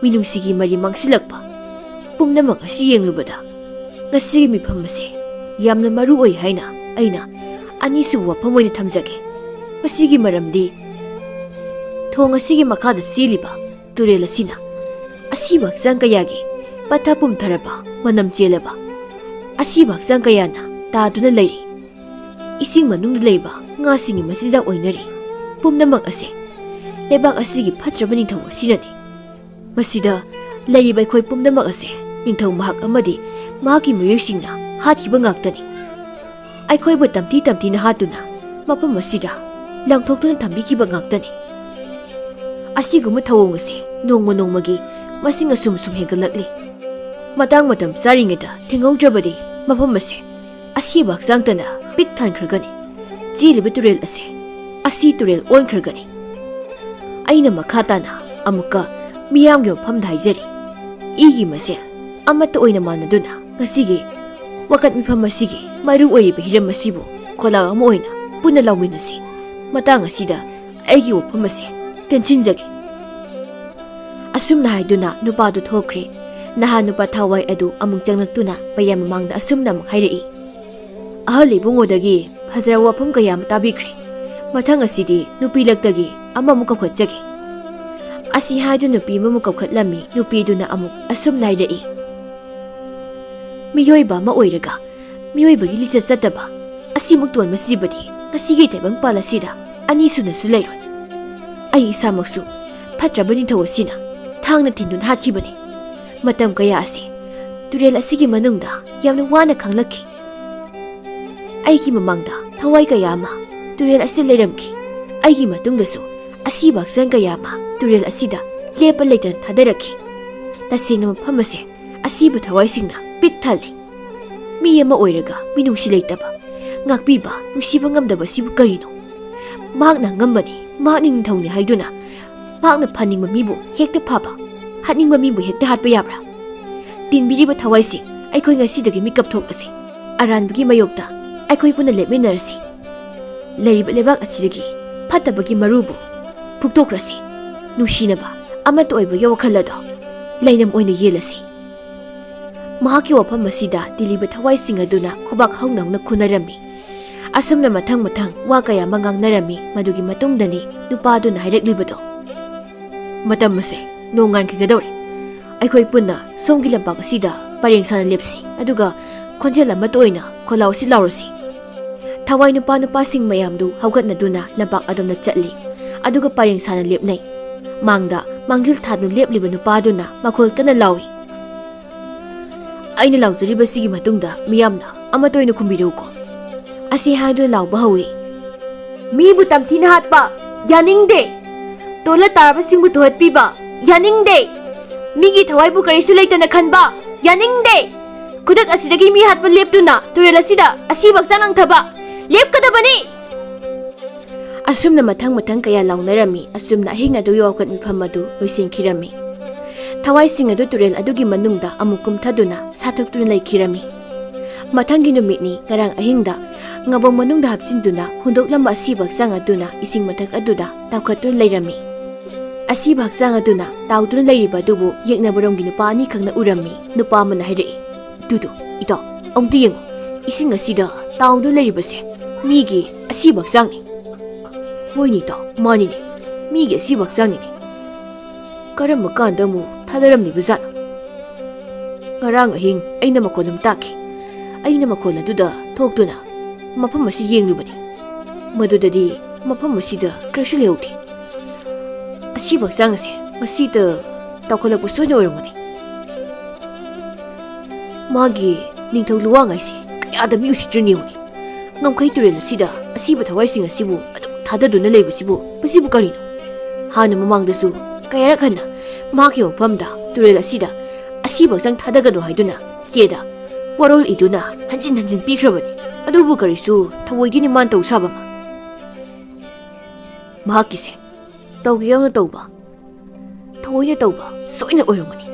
ꯃꯤꯅꯨꯡꯁꯤꯒꯤ ꯃꯔꯤ ꯃꯥꯡꯁꯤꯜꯂꯛꯄ ꯄꯨꯝꯅꯃꯛ ꯑꯁꯤ ꯌꯦꯡꯂꯨꯕꯗ ꯉꯁꯤꯒꯤ ꯃꯤꯐꯝ ꯑꯁꯦ ꯌꯥꯝꯅ ꯃꯔꯨ ꯑꯣꯏ ꯍꯥꯏꯅ ꯑꯩꯅ ꯑꯅꯤꯁꯨꯕ ꯋꯥꯐꯝ ꯑꯣꯏꯅ ꯊꯝꯖꯒꯦ꯫ ꯃꯁꯤꯒꯤ ꯃꯔꯝꯗꯤ ꯊꯣꯡ ꯑꯁꯤꯒꯤ ꯃꯈꯥꯗ ꯆꯦꯜꯂꯤꯕ ꯇꯨꯔꯦꯜ ꯑꯁꯤꯅ ꯑꯁꯤꯕ ꯍꯛꯆꯥꯡ ꯀꯌꯥꯒꯤ ꯄꯠꯊ ꯄꯨꯝꯊꯔꯕ, ꯃꯅꯝ ꯆꯦꯜꯂꯕ ꯑꯁꯤꯕ ꯍꯛꯆꯥꯡ ꯀꯌꯥꯅ ꯇꯥꯗꯨꯅ ꯂꯩꯔꯤ꯫ ꯏꯁꯤꯡ ꯃꯅꯨꯡꯗ ꯂꯩꯕ ꯉꯥꯁꯤꯡꯒꯤ ꯃꯆꯤꯟꯖꯥꯛ ꯑꯣꯏꯅꯔꯤ꯫ ꯄꯨꯝꯅꯃꯛ ꯑꯁꯦ ꯂꯩꯕꯥꯛ ꯑꯁꯤꯒꯤ ꯐꯠꯇ꯭ꯔꯕ ꯅꯤꯡꯊꯧ ꯑꯁꯤꯅꯅꯤ꯫ ꯃꯁꯤꯗ ꯂꯩꯔꯤꯕ ꯑꯩꯈꯣꯏ ꯄꯨꯝꯅꯃꯛ ꯑꯁꯦ ꯅꯤꯡꯊꯧ ꯃꯍꯥꯛ ꯑꯃꯗꯤ ꯃꯍꯥꯛꯀꯤ ꯃꯤꯑꯣꯏꯁꯤꯡꯅ ꯍꯥꯠꯈꯤꯕ ꯉꯥꯛꯇꯅꯤ꯫ ꯑꯩꯈꯣꯏꯕꯨ ꯇꯝꯊꯤ ꯇꯝꯊꯤꯅ ꯍꯥꯠꯇꯨꯅ ꯃꯐꯝ ꯑꯁꯤꯗ ꯂꯪꯊꯣꯛꯇꯨꯅ ꯊꯝꯕꯤꯈꯤꯕ ꯉꯥꯛꯇꯅꯤ꯫ ꯑꯁꯤꯒꯨꯝꯕ ꯊꯧꯑꯣꯡ ꯑꯁꯤ ꯅꯣꯡꯃ ꯅꯣꯡꯃꯒꯤ ꯃꯁꯤꯡ ꯑꯁꯨꯝ ꯁꯨꯝ ꯍꯦꯟꯒꯠꯂꯛꯂꯤ꯫ ꯃꯇꯥꯡ ꯃꯇꯝ ꯆꯥꯔꯤꯉꯩꯗ ꯊꯤꯡꯍꯧꯗ꯭ꯔꯕꯗꯤ ꯃꯐꯝ ꯑꯁꯦ ꯑꯁꯤꯕ ꯍꯛꯆꯥꯡꯇꯅ ꯄꯤꯛ ꯊꯟꯈ꯭ꯔꯒꯅꯤ꯫ ꯆꯦꯜꯂꯤꯕ ꯇꯨꯔꯦꯜ ꯑꯁꯦ ꯑꯁꯤ ꯇꯨꯔꯦꯜ ꯑꯣꯟꯈ꯭ꯔꯒꯅꯤ꯫ ꯑꯩꯅ ꯃꯈꯥ ꯇꯥꯅ ꯑꯃꯨꯛꯀ ꯃꯤꯌꯥꯝꯒꯤ ꯃꯐꯝꯗ ꯍꯥꯏꯖꯔꯤ, ꯏꯒꯤ ꯃꯁꯦꯜ ꯑꯃꯠꯇ ꯑꯣꯏꯅ ꯃꯥꯟꯅꯗꯨꯅ ꯉꯁꯤꯒꯤ ꯋꯥꯀꯠ ꯃꯤꯐꯝ ꯑꯁꯤꯒꯤ ꯃꯔꯨ ꯑꯣꯏꯔꯤꯕ ꯍꯤꯔꯝ ꯑꯁꯤꯕꯨ ꯈꯣꯂꯥꯎ ꯑꯃ ꯑꯣꯏꯅ ꯄꯨꯟꯅ ꯂꯥꯎꯃꯤꯟꯅꯁꯤ꯫ ꯃꯇꯥꯡ ꯑꯁꯤꯗ ꯑꯩꯒꯤ ꯋꯥꯐꯝ ꯑꯁꯦ ꯇꯦꯟꯁꯤꯟꯖꯒꯦ꯫ ꯑꯁꯨꯝꯅ ꯍꯥꯏꯗꯨꯅ ꯅꯨꯄꯥꯗꯨ ꯊꯣꯛꯈ꯭ꯔꯦ꯫ ꯅꯍꯥ ꯅꯨꯄꯥ ꯊꯋꯥꯏ ꯑꯗꯨ ꯑꯃꯨꯛ ꯆꯪꯂꯛꯇꯨꯅ ꯃꯌꯥꯝ ꯃꯃꯥꯡꯗ ꯑꯁꯨꯝꯅ ꯑꯃꯨꯛ ꯍꯥꯏꯔꯛꯏ, "ꯑꯍꯜ ꯏꯕꯨꯡꯉꯣꯗꯒꯤ ꯐꯖꯔꯕ ꯋꯥꯐꯝ ꯀꯌꯥ ꯑꯃ ꯇꯥꯕꯤꯈ꯭ꯔꯦ꯫ ꯃꯊꯪ ꯑꯁꯤꯗꯤ ꯅꯨꯄꯤ ꯂꯛꯇꯒꯤ ꯑꯃꯃꯨꯛ ꯀꯧꯈꯠꯆꯒꯦ꯫" ꯑꯁꯤ ꯍꯥꯏꯗꯨꯅ ꯅꯨꯄꯤ ꯑꯃꯃꯨꯛ ꯀꯧꯈꯠꯂꯝꯃꯤ꯫ ꯅꯨꯄꯤꯗꯨꯅ ꯑꯃꯨꯛ ꯑꯁꯨꯝꯅ ꯍꯥꯏꯔꯛꯏ, ꯃꯤꯑꯣꯏꯕ ꯑꯃ ꯑꯣꯏꯔꯒ ꯃꯤꯑꯣꯏꯕꯒꯤ ꯂꯤꯆꯠ ꯆꯠꯇꯕ ꯑꯁꯤꯃꯨꯛ ꯇꯣꯟꯕꯁꯤꯕꯨꯗꯤ ꯉꯁꯤꯒꯤ ꯇꯥꯏꯕꯪꯄꯥꯜ ꯑꯁꯤꯗ ꯑꯅꯤꯁꯨꯅꯁꯨ ꯂꯩꯔꯣꯏ꯫ ꯑꯩ ꯏꯁꯥꯃꯛꯁꯨ ꯐꯠꯇ꯭ꯔꯕ ꯅꯤꯡꯊꯧ ꯑꯁꯤꯅ ꯊꯥꯡꯅ ꯊꯤꯟꯗꯨꯅ ꯍꯥꯠꯈꯤꯕꯅꯤ꯫ ꯃꯇꯝ ꯀꯌꯥ ꯑꯁꯤ ꯇꯨꯔꯦꯜ ꯑꯁꯤꯒꯤ ꯃꯅꯨꯡꯗ ꯌꯥꯝꯅ ꯋꯥꯅ ꯈꯥꯡꯂꯛꯈꯤ꯫ ꯑꯩꯒꯤ ꯃꯃꯥꯡꯗ ꯊꯋꯥꯏ ꯀꯌꯥ ꯑꯃ ꯇꯨꯔꯦꯜ ꯑꯁꯤꯗ ꯂꯩꯔꯝꯈꯤ꯫ ꯑꯩꯒꯤ ꯃꯇꯨꯡꯗꯁꯨ ꯑꯁꯤꯕ ꯍꯛꯆꯥꯡ ꯀꯌꯥ ꯑꯃ ꯇꯨꯔꯦꯜ ꯑꯁꯤꯗ ꯂꯦꯞꯄ ꯂꯩꯇꯅ ꯊꯥꯗꯔꯛꯈꯤ꯫ ꯇꯁꯦꯡꯅ ꯃꯐꯝ ꯑꯁꯦ ꯑꯁꯤꯕ ꯊꯋꯥꯏꯁꯤꯡꯅ ꯄꯤꯛ ꯊꯜꯂꯤ꯫ ꯃꯤ ꯑꯃ ꯑꯣꯏꯔꯒ ꯃꯤꯅꯨꯡꯁꯤ ꯂꯩꯇꯕ, ꯉꯥꯛꯄꯤꯕ, ꯅꯨꯡꯁꯤꯕ ꯉꯝꯗꯕꯁꯤꯕꯨ ꯀꯔꯤꯅꯣ? ꯃꯍꯥꯛꯅ ꯑꯉꯝꯕꯅꯤ, ꯃꯍꯥꯛꯅ ꯅꯤꯡꯊꯧꯅꯤ ꯍꯥꯏꯗꯨꯅ ꯃꯍꯥꯛꯅ ꯐꯅꯤꯡꯕ ꯃꯤꯕꯨ ꯍꯦꯛꯇ ꯐꯕ, ꯍꯥꯠꯅꯤꯡꯕ ꯃꯤꯕꯨ ꯍꯦꯛꯇ ꯍꯥꯠꯄ ꯌꯥꯕ꯭ꯔꯥ? ꯇꯤꯟꯕꯤꯔꯤꯕ ꯊꯋꯥꯏꯁꯤꯡ, ꯑꯩꯈꯣꯏ ꯉꯁꯤꯗꯒꯤ ꯃꯤꯀꯞ ꯊꯣꯛꯂꯁꯤ꯫ ꯑꯔꯥꯟꯕꯒꯤ ꯃꯥꯌꯣꯛꯇ ꯑꯩꯈꯣꯏ ꯄꯨꯟꯅ ꯂꯦꯞꯃꯤꯟꯅꯔꯁꯤ꯫ ꯂꯩꯔꯤꯕ ꯂꯩꯕꯥꯛ ꯑꯁꯤꯗꯒꯤ ꯐꯠꯇꯕꯒꯤ ꯃꯔꯨꯕꯨ ꯐꯨꯛꯇꯣꯛꯈ꯭ꯔꯁꯤ꯫ ꯅꯨꯡꯁꯤꯅꯕ, ꯑꯃꯠꯇ ꯑꯣꯏꯕꯒꯤ ꯋꯥꯈꯜ ꯑꯗꯣ ꯂꯩꯅꯝ ꯑꯣꯏꯅ ꯌꯦꯜꯂꯁꯤ꯫ ꯃꯍꯥꯛꯀꯤ ꯋꯥꯐꯝ ꯑꯁꯤꯗ ꯇꯤꯜꯂꯤꯕ ꯊꯋꯥꯏꯁꯤꯡ ꯑꯗꯨꯅ ꯈꯨꯕꯥꯛ ꯍꯧꯅ ꯍꯧꯅ ꯈꯨꯅꯔꯝꯃꯤ꯫ ꯑꯁꯨꯝꯅ ꯃꯊꯪ ꯃꯊꯪ ꯋꯥ ꯀꯌꯥ ꯑꯃ ꯉꯥꯡꯅꯔꯝꯃꯤ꯫ ꯃꯗꯨꯒꯤ ꯃꯇꯨꯡꯗꯅꯤ ꯅꯨꯄꯥ ꯑꯗꯨꯅ ꯍꯥꯏꯔꯛꯂꯤꯕꯗꯣ, "ꯃꯇꯝ ꯑꯁꯦ ꯅꯣꯡꯉꯥꯟꯈꯤꯒꯗꯧꯔꯦ꯫ ꯑꯩꯈꯣꯏ ꯄꯨꯟꯅ ꯁꯣꯝꯒꯤ ꯂꯝꯄꯥꯛ ꯑꯁꯤꯗ ꯄꯔꯦꯡ ꯁꯥꯅ ꯂꯦꯞꯁꯤ, ꯑꯗꯨꯒ ꯈꯣꯟꯖꯦꯜ ꯑꯃꯠꯇ ꯑꯣꯏꯅ ꯈꯣꯜꯂꯥꯎ ꯑꯁꯤ ꯂꯥꯎꯔꯁꯤ꯫" ꯊꯋꯥꯏ ꯅꯨꯄꯥ ꯅꯨꯄꯥꯁꯤꯡ ꯃꯌꯥꯝꯗꯨ ꯍꯧꯒꯠꯅꯗꯨꯅ ꯂꯝꯄꯥꯛ ꯑꯗꯣꯝꯗ ꯆꯠꯂꯤ, ꯑꯗꯨꯒ ꯄꯔꯦꯡ ꯁꯥꯅ ꯂꯦꯞꯅꯩ꯫ ꯃꯥꯡꯗ ꯃꯥꯡꯖꯤꯜ ꯊꯥꯗꯨꯅ ꯂꯦꯞꯂꯤꯕ ꯅꯨꯄꯥꯗꯨꯅ ꯃꯈꯣꯜ ꯀꯟꯅ ꯂꯥꯎꯏ, "ꯑꯩꯅ ꯂꯥꯎꯖꯔꯤꯕꯁꯤꯒꯤ ꯃꯇꯨꯡꯗ ꯃꯤꯌꯥꯝꯅ ꯑꯃꯠꯇ ꯑꯣꯏꯅ ꯈꯨꯝꯕꯤꯔꯛꯎꯀꯣ꯫" ꯑꯁꯤ ꯍꯥꯏꯗꯨꯅ ꯂꯥꯎꯕ ꯍꯧꯏ, "ꯃꯤꯕꯨ ꯇꯝꯊꯤꯅ ꯍꯥꯠꯄ ꯌꯥꯅꯤꯡꯗꯦ꯫ ꯇꯣꯜꯂ ꯇꯥꯔꯕꯁꯤꯡꯕꯨ ꯇꯨꯍꯠꯄꯤꯕ ꯌꯥꯅꯤꯡꯗꯦ꯫ ꯃꯤꯒꯤ ꯊꯋꯥꯏꯕꯨ ꯀꯔꯤꯁꯨ ꯂꯩꯇꯅ ꯈꯟꯕ ꯌꯥꯅꯤꯡꯗꯦ꯫ ꯈꯨꯗꯛ ꯑꯁꯤꯗꯒꯤ ꯃꯤ ꯍꯥꯠꯄ ꯂꯦꯞꯇꯨꯅ ꯇꯨꯔꯦꯜ ꯑꯁꯤꯗ ꯑꯁꯤꯕ ꯍꯛꯆꯥꯡ ꯂꯪꯊꯕ ꯂꯦꯞꯀꯗꯕꯅꯤ꯫" ꯑꯁꯨꯝꯅ ꯃꯊꯪ ꯃꯊꯪ ꯀꯌꯥ ꯂꯥꯎꯅꯔꯝꯃꯤ꯫ ꯑꯁꯨꯝꯅ ꯑꯍꯤꯡ ꯑꯗꯨꯒꯤ ꯋꯥꯀꯠ ꯃꯤꯐꯝ ꯑꯗꯨ ꯂꯣꯏꯁꯤꯟꯈꯤꯔꯝꯃꯤ꯫ ꯊꯋꯥꯏꯁꯤꯡ ꯑꯗꯨ ꯇꯨꯔꯦꯜ ꯑꯗꯨꯒꯤ ꯃꯅꯨꯡꯗ ꯑꯃꯨꯛ ꯀꯨꯝꯊꯗꯨꯅ ꯁꯥꯊꯣꯛꯇꯨꯅ ꯂꯩꯈꯤꯔꯝꯃꯤ꯫ ꯃꯊꯪꯒꯤ ꯅꯨꯃꯤꯠꯅꯤ꯫ ꯉꯔꯥꯡ ꯑꯍꯤꯡꯗ ꯉꯥꯕꯣꯡ ꯃꯅꯨꯡꯗ ꯍꯥꯞꯆꯤꯟꯗꯨꯅ ꯍꯨꯟꯗꯣꯛꯂꯝꯕ ꯑꯁꯤꯕ ꯍꯛꯆꯥꯡ ꯑꯗꯨꯅ ꯏꯁꯤꯡ ꯃꯊꯛ ꯑꯗꯨꯗ ꯇꯥꯎꯈꯠꯇꯨꯅ ꯂꯩꯔꯝꯃꯤ꯫ ꯑꯁꯤꯕ ꯍꯛꯆꯥꯡ ꯑꯗꯨꯅ ꯇꯥꯎꯗꯨꯅ ꯂꯩꯔꯤꯕ ꯑꯗꯨꯕꯨ ꯌꯦꯡꯅꯕꯔꯣꯝꯒꯤ ꯅꯨꯄꯥ ꯑꯅꯤꯈꯛꯅ ꯎꯔꯝꯃꯤ꯫ ꯅꯨꯄꯥ ꯑꯃꯅ ꯍꯥꯏꯔꯛꯏ, "ꯇꯨꯗꯨ, ꯏꯇꯥꯎ, ꯑꯃꯨꯛꯇ ꯌꯦꯡꯉꯨ꯫ ꯏꯁꯤꯡ ꯑꯁꯤꯗ ꯇꯥꯎꯗꯨꯅ ꯂꯩꯔꯤꯕꯁꯦ ꯃꯤꯒꯤ ꯑꯁꯤꯕ ꯍꯛꯆꯥꯡꯅꯤ꯫" "ꯍꯣꯏꯅꯦ ꯏꯇꯥꯎ, ꯃꯥꯅꯤꯅꯦ꯫ ꯃꯤꯒꯤ ꯑꯁꯤꯕ ꯍꯛꯆꯥꯡꯅꯤꯅꯦ꯫ ꯀꯔꯝꯕ ꯀꯥꯟꯗ ꯑꯃꯨꯛ ꯊꯥꯗꯔꯝꯂꯤꯕ ꯖꯥꯠꯅꯣ?" ꯉꯔꯥꯡ ꯑꯍꯤꯡ ꯑꯩꯅ ꯃꯈꯣꯟ ꯑꯃ ꯇꯥꯈꯤ꯫ ꯑꯩꯅ ꯃꯈꯣꯟ ꯑꯗꯨꯗ ꯊꯣꯛꯇꯨꯅ ꯃꯐꯝ ꯑꯁꯤ ꯌꯦꯡꯂꯨꯕꯅꯤ꯫ ꯃꯗꯨꯗꯗꯤ ꯃꯐꯝ ꯑꯁꯤꯗ ꯀꯔꯤꯁꯨ ꯂꯩꯍꯧꯗꯦ꯫ ꯑꯁꯤꯕ ꯍꯛꯆꯥꯡ ꯑꯁꯦ ꯉꯁꯤꯗ ꯇꯥꯎꯈꯠꯂꯛꯄ ꯁꯣꯏꯅ ꯑꯣꯏꯔꯝꯒꯅꯤ꯫ ꯃꯥꯒꯤ ꯅꯤꯡꯊꯧ ꯂꯨꯋꯥꯡ ꯍꯥꯏꯁꯦ ꯀꯌꯥꯗ ꯃꯤ ꯎꯁꯤꯠꯇ꯭ꯔꯤꯅꯣ ꯌꯦꯡꯉꯨꯅꯦ꯫ ꯉꯝꯈꯩ ꯇꯨꯔꯦꯜ ꯑꯁꯤꯗ ꯑꯁꯤꯕ ꯊꯋꯥꯏꯁꯤꯡ ꯑꯁꯤꯕꯨ ꯑꯗꯨꯝ ꯊꯥꯗꯗꯨꯅ ꯂꯩꯕꯁꯤꯕꯨ, ꯃꯁꯤꯕꯨ ꯀꯔꯤꯅꯣ? ꯍꯥꯟꯅ ꯃꯃꯥꯡꯗꯁꯨ ꯀꯌꯥꯔꯛ ꯍꯟꯅ ꯃꯍꯥꯛꯀꯤ ꯃꯐꯝꯗ ꯇꯨꯔꯦꯜ ꯑꯁꯤꯗ ꯑꯁꯤꯕ ꯍꯛꯆꯥꯡ ꯊꯥꯗꯒꯅꯨ ꯍꯥꯏꯗꯨꯅ ꯆꯦꯗ ꯋꯥꯔꯣꯜ ꯏꯗꯨꯅ ꯍꯟꯖꯤꯟ ꯍꯟꯖꯤꯟ ꯄꯤꯈ꯭ꯔꯕꯅꯤ꯫ ꯑꯗꯨꯕꯨ ꯀꯔꯤꯁꯨ ꯊꯧꯑꯣꯏꯗꯦꯅꯦ ꯃꯥꯅ ꯇꯧ ꯁꯥꯕ ꯑꯃ꯫ ꯃꯍꯥꯛꯀꯤꯁꯦ ꯇꯧꯒꯦ ꯌꯥꯎꯅ ꯇꯧꯕ, ꯊꯑꯣꯏꯅ ꯇꯧꯕ ꯁꯣꯏꯅ ꯑꯣꯏꯔꯝꯒꯅꯤ꯫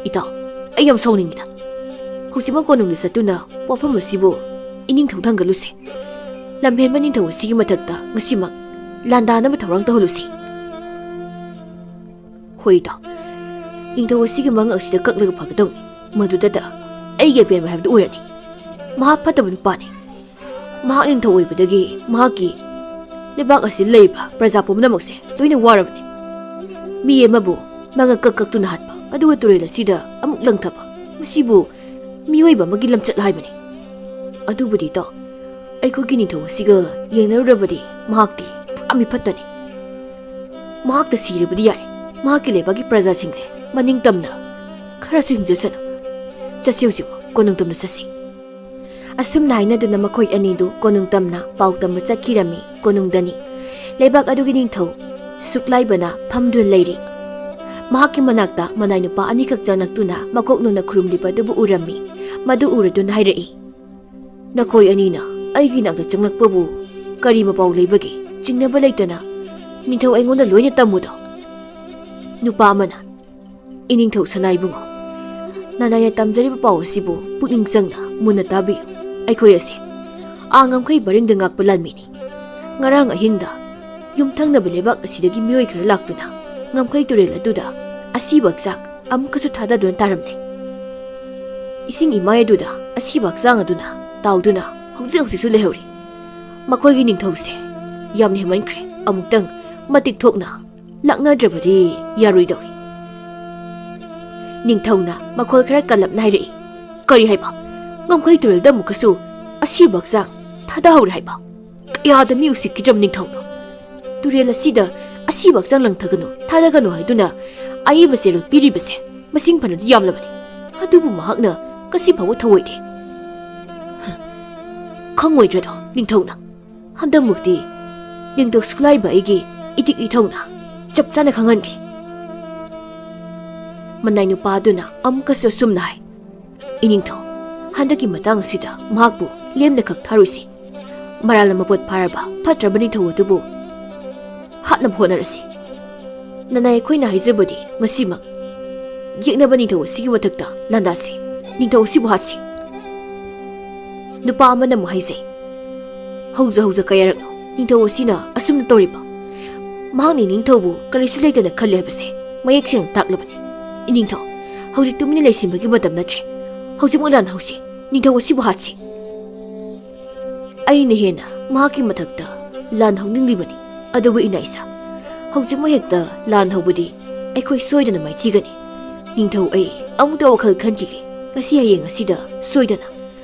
ꯏꯇꯥꯎ, ꯑꯩ ꯌꯥꯝ ꯁꯥꯎꯅꯤꯡꯉꯤꯗ꯫ ꯍꯧꯖꯤꯛꯃꯛ ꯀꯣꯅꯨꯡꯗ ꯆꯠꯇꯨꯅ ꯋꯥꯐꯝ ꯑꯁꯤꯕꯨ ꯏꯅꯤꯡꯊꯧ ꯊꯥꯡꯒꯠꯂꯨꯁꯦ꯫ ꯂꯝꯍꯦꯟꯕ ꯅꯤꯡꯊꯧ ꯑꯁꯤꯒꯤ ꯃꯊꯛꯇ ꯉꯁꯤꯃꯛ ꯂꯥꯟꯗꯥꯅꯕ ꯊꯧꯔꯥꯡ ꯇꯧꯍꯜꯂꯨꯁꯤ꯫ ꯍꯣꯏ ꯏꯇꯥꯎ, ꯅꯤꯡꯊꯧ ꯑꯁꯤꯒꯤ ꯃꯉꯛ ꯑꯁꯤꯗ ꯀꯛꯂꯒ ꯐꯒꯗꯧꯅꯤ꯫ ꯃꯗꯨꯗꯇ ꯑꯩꯒꯤ ꯑꯄꯦꯟꯕ ꯍꯥꯏꯕꯗꯨ ꯑꯣꯏꯔꯅꯤ꯫ ꯃꯍꯥꯛ ꯐꯠꯇꯕ ꯅꯨꯄꯥꯅꯤ꯫ ꯃꯍꯥꯛ ꯅꯤꯡꯊꯧ ꯑꯣꯏꯕꯗꯒꯤ ꯃꯍꯥꯛꯀꯤ ꯂꯩꯕꯥꯛ ꯑꯁꯤꯗ ꯂꯩꯔꯤꯕ ꯄ꯭ꯔꯖꯥ ꯄꯨꯝꯅꯃꯛꯁꯦ ꯂꯣꯏꯅ ꯋꯥꯔꯕꯅꯤ꯫ ꯃꯤ ꯑꯃꯕꯨ ꯃꯉꯛ ꯀꯛ ꯀꯛꯇꯨꯅ ꯍꯥꯠꯄ, ꯑꯗꯨꯒ ꯇꯨꯔꯦꯜ ꯑꯁꯤꯗ ꯑꯃꯨꯛ ꯂꯪꯊꯕ, ꯃꯁꯤꯕꯨ ꯃꯤꯑꯣꯏꯕ ꯑꯃꯒꯤ ꯂꯝꯆꯠ ꯍꯥꯏꯕꯅꯤ꯫ ꯑꯗꯨꯕꯨꯗꯤ ꯏꯇꯥꯎ, ꯑꯩꯈꯣꯏꯒꯤ ꯅꯤꯡꯊꯧ ꯑꯁꯤꯒ ꯌꯦꯡꯅꯔꯨꯔꯕꯗꯤ ꯃꯍꯥꯛꯇꯤ ꯄꯨꯔꯥ ꯃꯤꯐꯠꯇꯅꯤ꯫ ꯃꯍꯥꯛꯇ ꯁꯤꯔꯕꯗꯤ ꯌꯥꯔꯦ꯫ ꯃꯍꯥꯛꯀꯤ ꯂꯩꯕꯥꯛꯀꯤ ꯄ꯭ꯔꯖꯥꯁꯤꯡꯁꯦ ꯃꯅꯤꯡ ꯇꯝꯅ ꯈꯔꯁꯨ ꯍꯤꯡꯖꯁꯅꯨ꯫ ꯆꯠꯁꯤ, ꯍꯧꯖꯤꯛꯃꯛ ꯀꯣꯅꯨꯡ ꯇꯝꯅ ꯆꯠꯁꯤ꯫ ꯑꯁꯨꯝꯅ ꯍꯥꯏꯅꯗꯨꯅ ꯃꯈꯣꯏ ꯑꯅꯤꯗꯨ ꯀꯣꯅꯨꯡ ꯇꯝꯅ ꯄꯥꯎ ꯇꯝꯕ ꯆꯠꯈꯤꯔꯝꯃꯤ꯫ ꯀꯣꯅꯨꯡꯗꯅꯤ ꯂꯩꯕꯥꯛ ꯑꯗꯨꯒꯤ ꯅꯤꯡꯊꯧ ꯁꯨꯛꯂꯥꯏꯕꯅ ꯐꯝꯗꯨꯅ ꯂꯩꯔꯤ꯫ ꯃꯍꯥꯛꯀꯤ ꯃꯅꯥꯛꯇ ꯃꯅꯥꯏ ꯅꯨꯄꯥ ꯑꯅꯤꯈꯛ ꯆꯪꯂꯛꯇꯨꯅ ꯃꯀꯣꯛ ꯅꯣꯟꯅ ꯈꯨꯔꯨꯝꯂꯤꯕ ꯑꯗꯨꯕꯨ ꯎꯔꯝꯃꯤ꯫ ꯃꯗꯨ ꯎꯔꯗꯨꯅ ꯍꯥꯏꯔꯛꯏ, "ꯅꯈꯣꯏ ꯑꯅꯤꯅ ꯑꯩꯒꯤ ꯅꯥꯛꯇ ꯆꯪꯂꯛꯄꯕꯨ ꯀꯔꯤ ꯃꯄꯥꯎ ꯂꯩꯕꯒꯦ? ꯆꯤꯡꯅꯕ ꯂꯩꯇꯅ ꯅꯤꯡꯊꯧ ꯑꯩꯉꯣꯟꯗ ꯂꯣꯏꯅ ꯇꯝꯃꯨꯗꯣ?" ꯅꯨꯄꯥ ꯑꯃꯅ, "ꯏꯅꯤꯡꯊꯧ ꯁꯅꯥ ꯏꯕꯨꯡꯉꯣ, ꯅꯅꯥꯏꯅ ꯇꯝꯖꯔꯤꯕ ꯄꯥꯎ ꯑꯁꯤꯕꯨ ꯄꯨꯛꯅꯤꯡ ꯆꯪꯅ ꯃꯨꯟꯅ ꯇꯥꯕꯤꯌꯨ꯫ ꯑꯩꯈꯣꯏ ꯑꯁꯦ ꯑꯥ ꯉꯝꯈꯩ ꯄꯔꯤꯡꯗ ꯉꯥꯛꯄ ꯂꯥꯟꯃꯤꯅꯤ꯫ ꯉꯔꯥꯡ ꯑꯍꯤꯡꯗ ꯌꯨꯝꯊꯪꯅꯕ ꯂꯩꯕꯥꯛ ꯑꯁꯤꯗꯒꯤ ꯃꯤꯑꯣꯏ ꯈꯔ ꯂꯥꯛꯇꯨꯅ ꯉꯝꯈꯩ ꯇꯨꯔꯦꯜ ꯑꯗꯨꯗ ꯑꯁꯤꯕ ꯍꯛꯆꯥꯡ ꯑꯃꯨꯛꯀꯁꯨ ꯊꯥꯗꯗꯨꯅ ꯇꯥꯔꯝꯂꯦ꯫ ꯏꯁꯤꯡ ꯏꯃꯥꯏ ꯑꯗꯨꯗ ꯑꯁꯤꯕ ꯍꯛꯆꯥꯡ ꯑꯗꯨꯅ ꯇꯥꯎꯗꯨꯅ ꯍꯧꯖꯤꯛ ꯍꯧꯖꯤꯛꯁꯨ ꯂꯩꯍꯧꯔꯤ꯫ ꯃꯈꯣꯏꯒꯤ ꯅꯤꯡꯊꯧꯁꯦ ꯌꯥꯝꯅ ꯍꯦꯟꯃꯟꯈ꯭ꯔꯦ꯫ ꯑꯃꯨꯛꯇꯪ ꯃꯇꯤꯛ ꯊꯣꯛꯅ ꯂꯥꯛꯅꯗ꯭ꯔꯕꯗꯤ ꯌꯥꯔꯣꯏꯗꯧꯔꯤ꯫" ꯅꯤꯡꯊꯧꯅ ꯃꯈꯣꯜ ꯈꯔ ꯀꯜꯂꯞꯅ ꯍꯥꯏꯔꯛꯏ꯫ "ꯀꯔꯤ ꯍꯥꯏꯕ? ꯉꯝꯈꯩ ꯇꯨꯔꯦꯜꯗ ꯑꯃꯨꯛꯀꯁꯨ ꯑꯁꯤꯕ ꯍꯛꯆꯥꯡ ꯊꯥꯗꯍꯧꯔꯦ ꯍꯥꯏꯕ? ꯀꯌꯥꯗ ꯃꯤ ꯎꯁꯤꯠꯈꯤꯗ꯭ꯔꯕ ꯅꯤꯡꯊꯧꯅꯣ? ꯇꯨꯔꯦꯜ ꯑꯁꯤꯗ ꯑꯁꯤꯕ ꯍꯛꯆꯥꯡ ꯂꯪꯊꯒꯅꯨ, ꯊꯥꯗꯒꯅꯨ ꯍꯥꯏꯗꯨꯅ ꯑꯏꯕ ꯆꯦꯔꯣꯜ ꯄꯤꯔꯤꯕꯁꯦ ꯃꯁꯤꯡ ꯐꯅꯗꯤ ꯌꯥꯝꯂꯕꯅꯤ꯫ ꯑꯗꯨꯕꯨ ꯃꯍꯥꯛꯅ ꯉꯁꯤ ꯐꯥꯎꯕ ꯊꯧꯑꯣꯏꯗꯦ꯫ ꯈꯪꯉꯣꯏꯗ꯭ꯔꯗꯣ ꯅꯤꯡꯊꯧꯅ? ꯍꯟꯗꯛꯃꯨꯛꯇꯤ ꯅꯤꯡꯊꯧ ꯁꯨꯛꯂꯥꯏꯕ ꯑꯩꯒꯤ ꯏꯇꯤꯛ ꯏꯊꯧꯅ ꯆꯞ ꯆꯥꯅ ꯈꯪꯍꯟꯒꯦ꯫" ꯃꯅꯥꯏ ꯅꯨꯄꯥ ꯑꯗꯨꯅ ꯑꯃꯨꯛꯀꯁꯨ ꯑꯁꯨꯝꯅ ꯍꯥꯏ꯫ "ꯏꯅꯤꯡꯊꯧ, ꯍꯟꯗꯛꯀꯤ ꯃꯇꯥꯡ ꯑꯁꯤꯗ ꯃꯍꯥꯛꯄꯨ ꯂꯦꯝꯅ ꯈꯛ ꯊꯥꯔꯣꯏꯁꯤ꯫ ꯃꯔꯥꯜꯅ ꯃꯄꯣꯠ ꯐꯥꯔꯕ ꯐꯠꯇ꯭ꯔꯕ ꯅꯤꯡꯊꯧ ꯑꯗꯨꯕꯨ ꯍꯥꯠꯅꯕ ꯍꯣꯠꯅꯔꯁꯤ꯫ ꯅꯅꯥꯏ ꯑꯩꯈꯣꯏꯅ ꯍꯥꯏꯖꯕꯗꯤ ꯉꯁꯤꯃꯛ ꯌꯦꯛꯅꯕ ꯅꯤꯡꯊꯧ ꯑꯁꯤꯒꯤ ꯃꯊꯛꯇ ꯂꯥꯟꯗꯥꯁꯤ꯫ ꯅꯤꯡꯊꯧ ꯑꯁꯤꯕꯨ ꯍꯥꯠꯁꯤ꯫" ꯅꯨꯄꯥ ꯑꯃꯅ ꯑꯃꯨꯛ ꯍꯥꯏꯖꯩ꯫ "ꯍꯧꯖ ꯍꯧꯖ ꯀꯌꯥꯔꯛꯅꯣ ꯅꯤꯡꯊꯧ ꯑꯁꯤꯅ ꯑꯁꯨꯝꯅ ꯇꯧꯔꯤꯕ? ꯃꯍꯥꯛꯅ ꯏꯅꯤꯡꯊꯧꯕꯨ ꯀꯔꯤꯁꯨ ꯂꯩꯇꯅ ꯈꯜꯂꯦ ꯍꯥꯏꯕꯁꯦ ꯃꯌꯦꯛ ꯁꯦꯡꯅ ꯇꯥꯛꯂꯕꯅꯤ꯫ ꯏꯅꯤꯡꯊꯧ, ꯍꯧꯖꯤꯛ ꯇꯨꯃꯤꯟꯅ ꯂꯩꯁꯤꯟꯕꯒꯤ ꯃꯇꯝ ꯅꯠꯇ꯭ꯔꯦ꯫ ꯍꯧꯖꯤꯛꯃꯛ ꯂꯥꯟ ꯍꯧꯁꯤ꯫ ꯅꯤꯡꯊꯧ ꯑꯁꯤꯕꯨ ꯍꯥꯠꯁꯤ꯫" "ꯑꯩꯅ ꯍꯦꯟꯅ ꯃꯍꯥꯛꯀꯤ ꯃꯊꯛꯇ ꯂꯥꯟ ꯍꯧꯅꯤꯡꯂꯤꯕꯅꯤ꯫ ꯑꯗꯨꯕꯨ ꯏꯅꯥꯏꯁꯥ, ꯍꯧꯖꯤꯛꯃꯛ ꯍꯦꯛꯇ ꯂꯥꯟ ꯍꯧꯕꯗꯤ ꯑꯩꯈꯣꯏ ꯁꯣꯏꯗꯅ ꯃꯥꯏꯊꯤꯒꯅꯤ꯫ ꯅꯤꯡꯊꯧ, ꯑꯩ ꯑꯃꯨꯛꯇ ꯋꯥꯈꯜ ꯈꯟꯈꯤꯒꯦ꯫ ꯉꯁꯤ ꯍꯌꯦꯡ ꯑꯁꯤꯗ ꯁꯣꯏꯗꯅ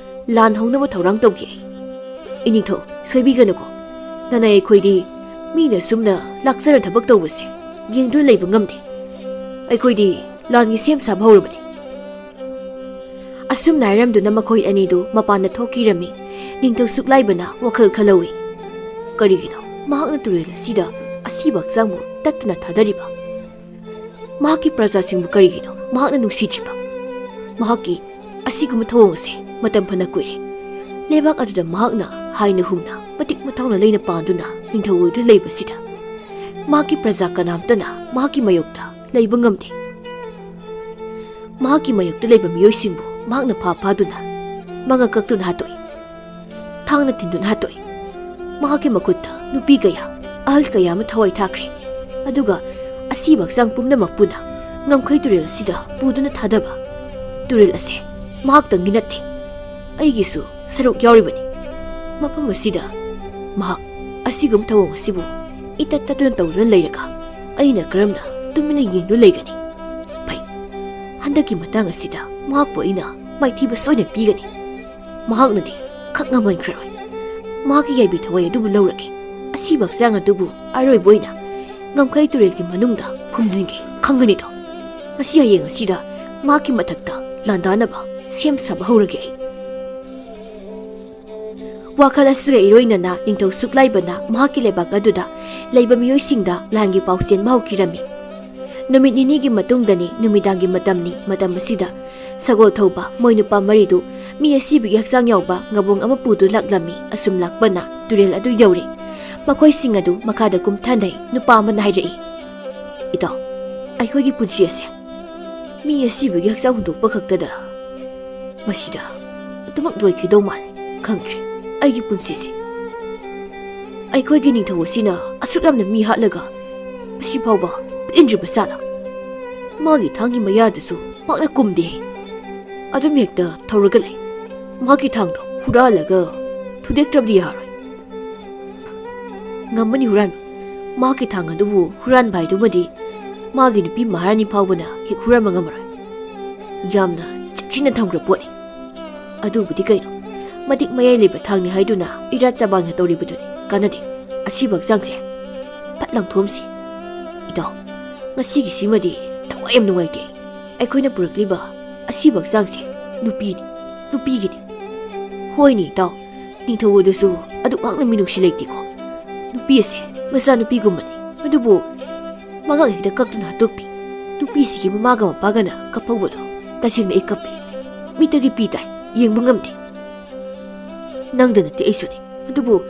ꯂꯥꯟ ꯍꯧꯅꯕ ꯊꯧꯔꯥꯡ ꯇꯧꯒꯦ ꯑꯩ꯫" "ꯏꯅꯤꯡꯊꯧ, ꯁꯣꯏꯕꯤꯒꯅꯨꯀꯣ꯫ ꯅꯅꯥꯏ ꯑꯩꯈꯣꯏꯗꯤ ꯃꯤꯅ ꯁꯨꯝꯅ ꯂꯥꯛꯆꯔ ꯊꯕꯛ ꯇꯧꯕꯁꯦ ꯌꯦꯡꯗꯨꯅ ꯂꯩꯕ ꯉꯝꯗꯦ꯫ ꯑꯩꯈꯣꯏꯗꯤ ꯂꯥꯟꯒꯤ ꯁꯦꯝ ꯁꯥꯕ ꯍꯧꯔꯕꯅꯤ꯫" ꯑꯁꯨꯝꯅ ꯍꯥꯏꯔꯝꯗꯨꯅ ꯃꯈꯣꯏ ꯑꯅꯤꯗꯨ ꯃꯄꯥꯟꯗ ꯊꯣꯛꯈꯤꯔꯝꯃꯤ꯫ ꯅꯤꯡꯊꯧ ꯁꯨꯛꯂꯥꯏꯕꯅ ꯋꯥꯈꯜ ꯈꯜꯍꯧꯏ꯫ "ꯀꯔꯤꯒꯤꯅꯣ ꯃꯍꯥꯛꯅ ꯇꯨꯔꯦꯜ ꯑꯁꯤꯗ ꯑꯁꯤꯕ ꯍꯛꯆꯥꯡꯕꯨ ꯇꯠꯇꯅ ꯊꯥꯗꯔꯤꯕ? ꯃꯍꯥꯛꯀꯤ ꯄ꯭ꯔꯖꯥꯁꯤꯡꯕꯨ ꯀꯔꯤꯒꯤꯅꯣ ꯃꯍꯥꯛꯅ ꯅꯨꯡꯁꯤꯗ꯭ꯔꯤꯕ? ꯃꯍꯥꯛꯀꯤ ꯑꯁꯤꯒꯨꯝꯕ ꯊꯧꯑꯣꯡ ꯑꯁꯦ ꯃꯇꯝ ꯐꯅ ꯀꯨꯏꯔꯦ꯫" ꯂꯩꯕꯥꯛ ꯑꯗꯨꯗ ꯃꯍꯥꯛꯅ ꯍꯥꯏꯅ ꯍꯨꯝꯅ ꯃꯇꯤꯛ ꯃꯊꯧꯅ ꯂꯩꯅ ꯄꯥꯟꯗꯨꯅ ꯅꯤꯡꯊꯧ ꯑꯣꯏꯗꯨꯅ ꯂꯩꯕꯁꯤꯗ ꯃꯍꯥꯛꯀꯤ ꯄ꯭ꯔꯖꯥ ꯀꯅꯥꯝꯇꯅ ꯃꯍꯥꯛꯀꯤ ꯃꯥꯌꯣꯛꯇ ꯂꯩꯕ ꯉꯝꯗꯦ꯫ ꯃꯍꯥꯛꯀꯤ ꯃꯥꯌꯣꯛꯇ ꯂꯩꯕ ꯃꯤꯑꯣꯏꯁꯤꯡꯕꯨ ꯃꯍꯥꯛꯅ ꯐꯥ ꯐꯥꯗꯨꯅ ꯃꯉꯛ ꯀꯛꯇꯨꯅ ꯍꯥꯠꯇꯣꯛꯏ꯫ ꯊꯥꯡꯅ ꯊꯤꯟꯗꯨꯅ ꯍꯥꯠꯇꯣꯛꯏ꯫ ꯃꯍꯥꯛꯀꯤ ꯃꯈꯨꯠꯇ ꯅꯨꯄꯤ ꯀꯌꯥ, ꯑꯍꯜ ꯀꯌꯥ ꯑꯃ ꯊꯋꯥꯏ ꯊꯥꯈ꯭ꯔꯦ꯫ ꯑꯗꯨꯒ ꯑꯁꯤꯕ ꯍꯛꯆꯥꯡ ꯄꯨꯝꯅꯃꯛꯄꯨꯅ ꯉꯝꯈꯩ ꯇꯨꯔꯦꯜ ꯑꯁꯤꯗ ꯄꯨꯗꯨꯅ ꯊꯥꯗꯕ꯫ ꯇꯨꯔꯦꯜ ꯑꯁꯦ ꯃꯍꯥꯛꯇꯪꯒꯤ ꯅꯠꯇꯦ, ꯑꯩꯒꯤꯁꯨ ꯁꯔꯨꯛ ꯌꯥꯎꯔꯤꯕꯅꯤ꯫ ꯃꯐꯝ ꯑꯁꯤꯗ ꯃꯍꯥꯛ ꯑꯁꯤꯒꯨꯝꯕ ꯊꯧꯑꯣꯡ ꯑꯁꯤꯕꯨ ꯏꯇꯠ ꯇꯠꯇꯨꯅ ꯇꯧꯗꯨꯅ ꯂꯩꯔꯒ ꯑꯩꯅ ꯀꯔꯝꯅ ꯇꯨꯃꯤꯟꯅ ꯌꯦꯡꯗꯨꯅ ꯂꯩꯒꯅꯤ? ꯐꯩ, ꯍꯟꯗꯛꯀꯤ ꯃꯇꯥꯡ ꯑꯁꯤꯗ ꯃꯍꯥꯛꯄꯨ ꯑꯩꯅ ꯃꯥꯏꯊꯤꯕ ꯁꯣꯏꯅ ꯄꯤꯒꯅꯤ꯫ ꯃꯍꯥꯛꯅꯗꯤ ꯈꯛ ꯉꯝꯍꯟꯈ꯭ꯔꯔꯣꯏ꯫ ꯃꯍꯥꯛꯀꯤ ꯌꯥꯏꯕꯤ ꯊꯋꯥꯏ ꯑꯗꯨꯕꯨ ꯂꯧꯔꯒꯦ꯫ ꯑꯁꯤꯕ ꯍꯛꯆꯥꯡ ꯑꯗꯨꯕꯨ ꯑꯔꯣꯏꯕ ꯑꯣꯏꯅ ꯉꯝꯈꯩ ꯇꯨꯔꯦꯜꯒꯤ ꯃꯅꯨꯡꯗ ꯐꯨꯝꯖꯤꯟꯒꯦ꯫ ꯈꯪꯒꯅꯤꯗꯣ? ꯉꯁꯤ ꯍꯌꯦꯡ ꯑꯁꯤꯗ ꯃꯍꯥꯛꯀꯤ ꯃꯊꯛꯇ ꯂꯥꯟꯗꯥꯅꯕ ꯁꯦꯝ ꯁꯥꯕ ꯍꯧꯔꯒꯦ ꯑꯩ꯫ ꯋꯥꯈꯜ ꯑꯁꯤꯒ ꯏꯔꯣꯏꯅꯅ ꯅꯤꯡꯊꯧ ꯁꯨꯛꯂꯥꯏꯕꯅ ꯃꯍꯥꯛꯀꯤ ꯂꯩꯕꯥꯛ ꯑꯗꯨꯗ ꯂꯩꯕ ꯃꯤꯑꯣꯏꯁꯤꯡꯗ ꯂꯥꯟꯒꯤ ꯄꯥꯎ ꯆꯦꯟꯕ ꯍꯧꯈꯤꯔꯝꯃꯤ꯫ ꯅꯨꯃꯤꯠ ꯅꯤꯅꯤꯒꯤ ꯃꯇꯨꯡꯗꯅꯤ, ꯅꯨꯃꯤꯗꯥꯡꯒꯤ ꯃꯇꯝꯅꯤ꯫ ꯃꯇꯝ ꯑꯁꯤꯗ ꯁꯒꯣꯜ ꯊꯧꯕ ꯃꯣꯏ ꯅꯨꯄꯥ ꯃꯔꯤꯗꯨ ꯃꯤ ꯑꯁꯤꯕꯒꯤ ꯍꯛꯆꯥꯡ ꯌꯥꯎꯕ ꯉꯕꯣꯡ ꯑꯃ ꯄꯨꯗꯨ ꯂꯥꯛꯂꯝꯃꯤ꯫ ꯑꯁꯨꯝ ꯂꯥꯛꯄꯅ ꯇꯨꯔꯦꯜ ꯑꯗꯨ ꯌꯧꯔꯦ꯫ ꯃꯈꯣꯏꯁꯤꯡ ꯑꯗꯨ ꯃꯈꯥꯗ ꯀꯨꯝꯊꯅꯩ꯫ ꯅꯨꯄꯥ ꯑꯃꯅ ꯍꯥꯏꯔꯛꯏ, "ꯏꯇꯥꯎ, ꯑꯩꯈꯣꯏꯒꯤ ꯄꯨꯟꯁꯤ ꯑꯁꯦ ꯃꯤ ꯑꯁꯤꯕꯒꯤ ꯍꯛꯆꯥꯡ ꯍꯨꯟꯗꯣꯛꯄ ꯈꯛꯇꯗ ꯃꯁꯤꯗ ꯑꯗꯨꯃꯛ ꯂꯣꯏꯈꯤꯗꯧ ꯃꯥꯜꯂꯦ꯫ ꯈꯪꯗ꯭ꯔꯦ, ꯑꯩꯒꯤ ꯄꯨꯟꯁꯤꯁꯦ꯫ ꯑꯩꯈꯣꯏꯒꯤ ꯅꯤꯡꯊꯧ ꯑꯁꯤꯅ ꯑꯁꯨꯛ ꯌꯥꯝꯅ ꯃꯤ ꯍꯥꯠꯂꯒ ꯃꯁꯤ ꯐꯥꯎꯕ ꯄꯦꯟꯗ꯭ꯔꯤꯕ ꯖꯥꯠꯂ? ꯃꯥꯒꯤ ꯊꯥꯡꯒꯤ ꯃꯌꯥꯗꯁꯨ ꯄꯥꯛꯅ ꯀꯨꯝꯗꯦ꯫ ꯑꯗꯨꯝ ꯍꯦꯛꯇ ꯊꯧꯔꯒ ꯂꯩ꯫ ꯃꯥꯒꯤ ꯊꯥꯡꯗꯣ ꯍꯨꯔꯥꯜꯂꯒ ꯊꯨꯗꯦꯛꯇ꯭ꯔꯕꯗꯤ ꯌꯥꯔꯣꯏ꯫ ꯉꯝꯃꯅꯤ ꯍꯨꯔꯥꯟꯕ꯫ ꯃꯍꯥꯛꯀꯤ ꯊꯥꯡ ꯑꯗꯨꯕꯨ ꯍꯨꯔꯥꯟꯕ ꯍꯥꯏꯗꯨꯃꯗꯤ ꯃꯥꯒꯤ ꯅꯨꯄꯤ ꯃꯍꯥꯔꯥꯅꯤ ꯐꯥꯎꯕꯅ ꯍꯦꯛ ꯍꯨꯔꯥꯟꯕ ꯉꯝꯃꯔꯣꯏ꯫ ꯌꯥꯝꯅ ꯆꯦꯛꯁꯤꯟꯅ ꯊꯝꯈ꯭ꯔ ꯄꯣꯠꯅꯤ꯫ ꯑꯗꯨꯕꯨꯗꯤ ꯀꯩꯅꯣ, ꯃꯇꯤꯛ ꯃꯌꯥꯏ ꯂꯩꯕ ꯊꯥꯡꯅꯤ ꯍꯥꯏꯗꯨꯅ ꯏꯔꯥꯠ ꯆꯕꯥꯡꯅ ꯇꯧꯔꯤꯕꯗꯨꯅꯤ꯫ ꯀꯥꯟꯅꯗꯦ꯫ ꯑꯁꯤꯕ ꯍꯛꯆꯥꯡꯁꯦ ꯐꯠ ꯂꯪꯊꯣꯛꯑꯝꯁꯤ꯫ ꯏꯇꯥꯎ, ꯉꯁꯤꯒꯤꯁꯤꯃꯗꯤ ꯊꯋꯥꯏ ꯌꯥꯝ ꯅꯨꯡꯉꯥꯏꯇꯦ꯫ ꯑꯩꯈꯣꯏꯅ ꯄꯨꯔꯛꯂꯤꯕ ꯑꯁꯤꯕ ꯍꯛꯆꯥꯡꯁꯦ ꯅꯨꯄꯤꯅꯤ, ꯅꯨꯄꯤꯒꯤꯅꯤ꯫ ꯍꯣꯏꯅꯦ ꯏꯇꯥꯎ, ꯅꯤꯡꯊꯧ ꯑꯗꯨꯁꯨ ꯑꯗꯨꯛ ꯋꯥꯡꯅ ꯃꯤꯅꯨꯡꯁꯤ ꯂꯩꯇꯦꯀꯣ꯫ ꯅꯨꯄꯤ ꯑꯁꯦ ꯃꯆꯥꯅꯨꯄꯤꯒꯨꯝꯕꯅꯤ꯫ ꯑꯗꯨꯕꯨ ꯃꯉꯛ ꯍꯦꯛꯇ ꯀꯛꯇꯨꯅ ꯍꯥꯠꯇꯣꯛꯄꯤ꯫ ꯅꯨꯄꯤꯁꯤꯒꯤ ꯃꯃꯥꯒ ꯃꯄꯥꯒꯅ ꯀꯞꯍꯧꯕꯗꯣ ꯇꯁꯦꯡꯅ ꯑꯩ ꯀꯞꯄꯤ꯫ ꯃꯤꯠꯇꯒꯤ ꯄꯤ ꯇꯥꯏ, ꯌꯦꯡꯕ ꯉꯝꯗꯦ꯫ ꯅꯪꯗ ꯅꯠꯇꯦ, ꯑꯩꯁꯨꯅꯤ꯫ ꯑꯗꯨꯕꯨ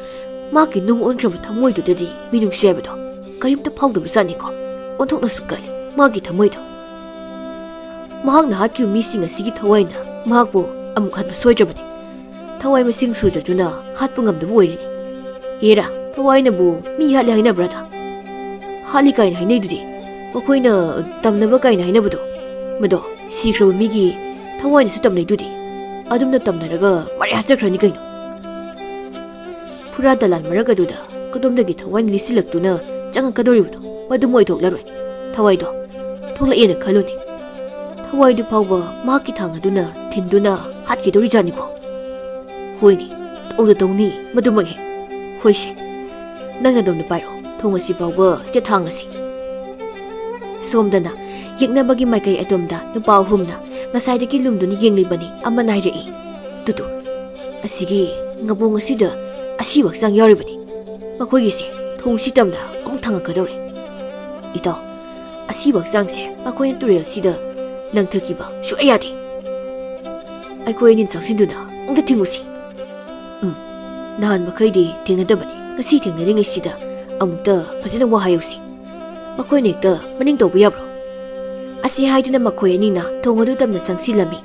ꯃꯥꯒꯤ ꯅꯨꯡ ꯑꯣꯟꯈ꯭ꯔꯕ ꯊꯃꯣꯏꯗꯨꯗꯗꯤ ꯃꯤꯅꯨꯡꯁꯤ ꯍꯥꯏꯕꯗꯣ ꯀꯔꯤꯝꯇ ꯐꯥꯎꯗꯕꯖꯥꯠꯅꯤꯀꯣ꯫ ꯑꯣꯟꯊꯣꯛꯅꯁꯨ ꯀꯜꯂꯤ ꯃꯥꯒꯤ ꯊꯃꯣꯏꯗꯣ꯫ ꯃꯍꯥꯛꯅ ꯍꯥꯠꯈꯤꯕ ꯃꯤꯁꯤꯡ ꯑꯁꯤꯒꯤ ꯊꯋꯥꯏꯅ ꯃꯍꯥꯛꯄꯨ ꯑꯃꯨꯛ ꯍꯟꯕ ꯁꯣꯏꯗ꯭ꯔꯕꯅꯤ꯫ ꯊꯋꯥꯏ ꯃꯁꯤꯡ ꯁꯨꯗ꯭ꯔꯗꯨꯅ ꯍꯥꯠꯄ ꯉꯝꯗꯕ ꯑꯣꯏꯔꯤꯅꯤ꯫ ꯍꯦꯔꯥ, ꯊꯋꯥꯏꯅꯕꯨ ꯃꯤ ꯍꯥꯠꯂꯦ ꯍꯥꯏꯅꯕ꯭ꯔꯥꯗ? ꯍꯥꯠꯂꯤ ꯀꯥꯏꯅ ꯍꯥꯏꯅꯩꯗꯨꯗꯤ꯫ ꯃꯈꯣꯏꯅ ꯇꯝꯅꯕ ꯀꯥꯏꯅ ꯍꯥꯏꯅꯕꯗꯣ, ꯃꯗꯣ ꯁꯤꯈ꯭ꯔꯕ ꯃꯤꯒꯤ ꯊꯋꯥꯏꯅꯁꯨ ꯇꯝꯅꯩꯗꯨꯗꯤ꯫ ꯑꯗꯨꯝꯅ ꯇꯝꯅꯔꯒ ꯃꯔꯩ ꯍꯥꯠꯆꯈ꯭ꯔꯅꯤ ꯀꯩꯅꯣ꯫ ꯐꯨꯔꯥ ꯗꯂꯥꯟ ꯃꯔꯛ ꯑꯗꯨꯗ ꯀꯗꯣꯝꯗꯒꯤ ꯊꯋꯥꯏꯅ ꯂꯤꯁꯤꯜꯂꯛꯇꯨꯅ ꯆꯪꯉꯛꯀꯗꯧꯔꯤꯕꯅꯣ? ꯃꯗꯨ ꯃꯣꯏ ꯊꯣꯛꯂꯔꯣꯏ꯫ ꯊꯋꯥꯏꯗꯣ ꯊꯣꯛꯂꯛꯑꯦꯅ ꯈꯜꯂꯨꯅꯦ꯫ ꯊꯋꯥꯏꯗꯨ ꯐꯥꯎꯕ ꯃꯍꯥꯛꯀꯤ ꯊꯥꯡ ꯑꯗꯨꯅ ꯊꯤꯟꯗꯨꯅ ꯍꯥꯠꯈꯤꯗꯧꯔꯤꯖꯥꯠꯅꯤꯀꯣ꯫ ꯍꯣꯏꯅꯦ, ꯇꯧꯗ ꯇꯧꯅꯤ ꯃꯗꯨꯃꯛ ꯍꯦꯛ꯫ ꯍꯣꯏꯁꯦ, ꯅꯪꯅ ꯑꯗꯣꯝꯗ ꯄꯥꯏꯔꯣ꯫ ꯊꯣꯡ ꯑꯁꯤ ꯐꯥꯎꯕ ꯍꯦꯛꯇ ꯊꯥꯡꯉꯁꯤ꯫ ꯁꯣꯝꯗꯅ ꯌꯦꯛꯅꯕꯒꯤ ꯃꯥꯏꯀꯩ ꯑꯗꯣꯝꯗ ꯅꯨꯄꯥ ꯑꯍꯨꯝꯅ ꯉꯁꯥꯏꯗꯒꯤ ꯂꯨꯝꯗꯨꯅ ꯌꯦꯡꯂꯤꯕꯅꯤ꯫ ꯑꯃꯅ ꯍꯥꯏꯔꯛꯏ, "ꯇꯨꯇꯨ, ꯑꯁꯤꯒꯤ ꯉꯕꯣꯡ ꯑꯁꯤꯗ ꯑꯁꯤꯕ ꯍꯛꯆꯥꯡ ꯌꯥꯎꯔꯤꯕꯅꯤ꯫ ꯃꯈꯣꯏꯒꯤꯁꯦ ꯊꯣꯡꯁꯤ ꯇꯝꯅ ꯑꯃꯨꯛ ꯊꯥꯡꯉꯛꯀꯗꯧꯔꯦ꯫ ꯏꯇꯥꯎ, ꯑꯁꯤꯕ ꯍꯛꯆꯥꯡꯁꯦ ꯃꯈꯣꯏꯅ ꯇꯨꯔꯦꯜꯁꯤꯗ ꯂꯪꯊꯈꯤꯕ ꯁꯨꯛꯌꯥ ꯌꯥꯗꯦ꯫ ꯑꯩꯈꯣꯏ ꯑꯅꯤ ꯆꯪꯁꯤꯟꯗꯨꯅ ꯑꯃꯨꯛꯇ ꯊꯤꯡꯉꯨꯁꯤ꯫ ꯎꯝ, ꯅꯍꯥꯟ ꯃꯈꯩꯗꯤ ꯊꯦꯡꯅꯗꯕꯅꯤ꯫ ꯉꯁꯤ ꯊꯦꯡꯅꯔꯤꯉꯩꯁꯤꯗ ꯑꯃꯨꯛꯇ ꯐꯖꯅ ꯋꯥ ꯍꯥꯏꯍꯧꯁꯤ꯫ ꯃꯈꯣꯏꯅ ꯍꯦꯛꯇ ꯃꯅꯤꯡ ꯇꯧꯕ ꯌꯥꯕ꯭ꯔꯣ?" ꯑꯁꯤ ꯍꯥꯏꯗꯨꯅ ꯃꯈꯣꯏ ꯑꯅꯤꯅ ꯊꯣꯡ ꯑꯗꯨ ꯇꯝꯅ ꯆꯪꯁꯤꯜꯂꯝꯃꯤ꯫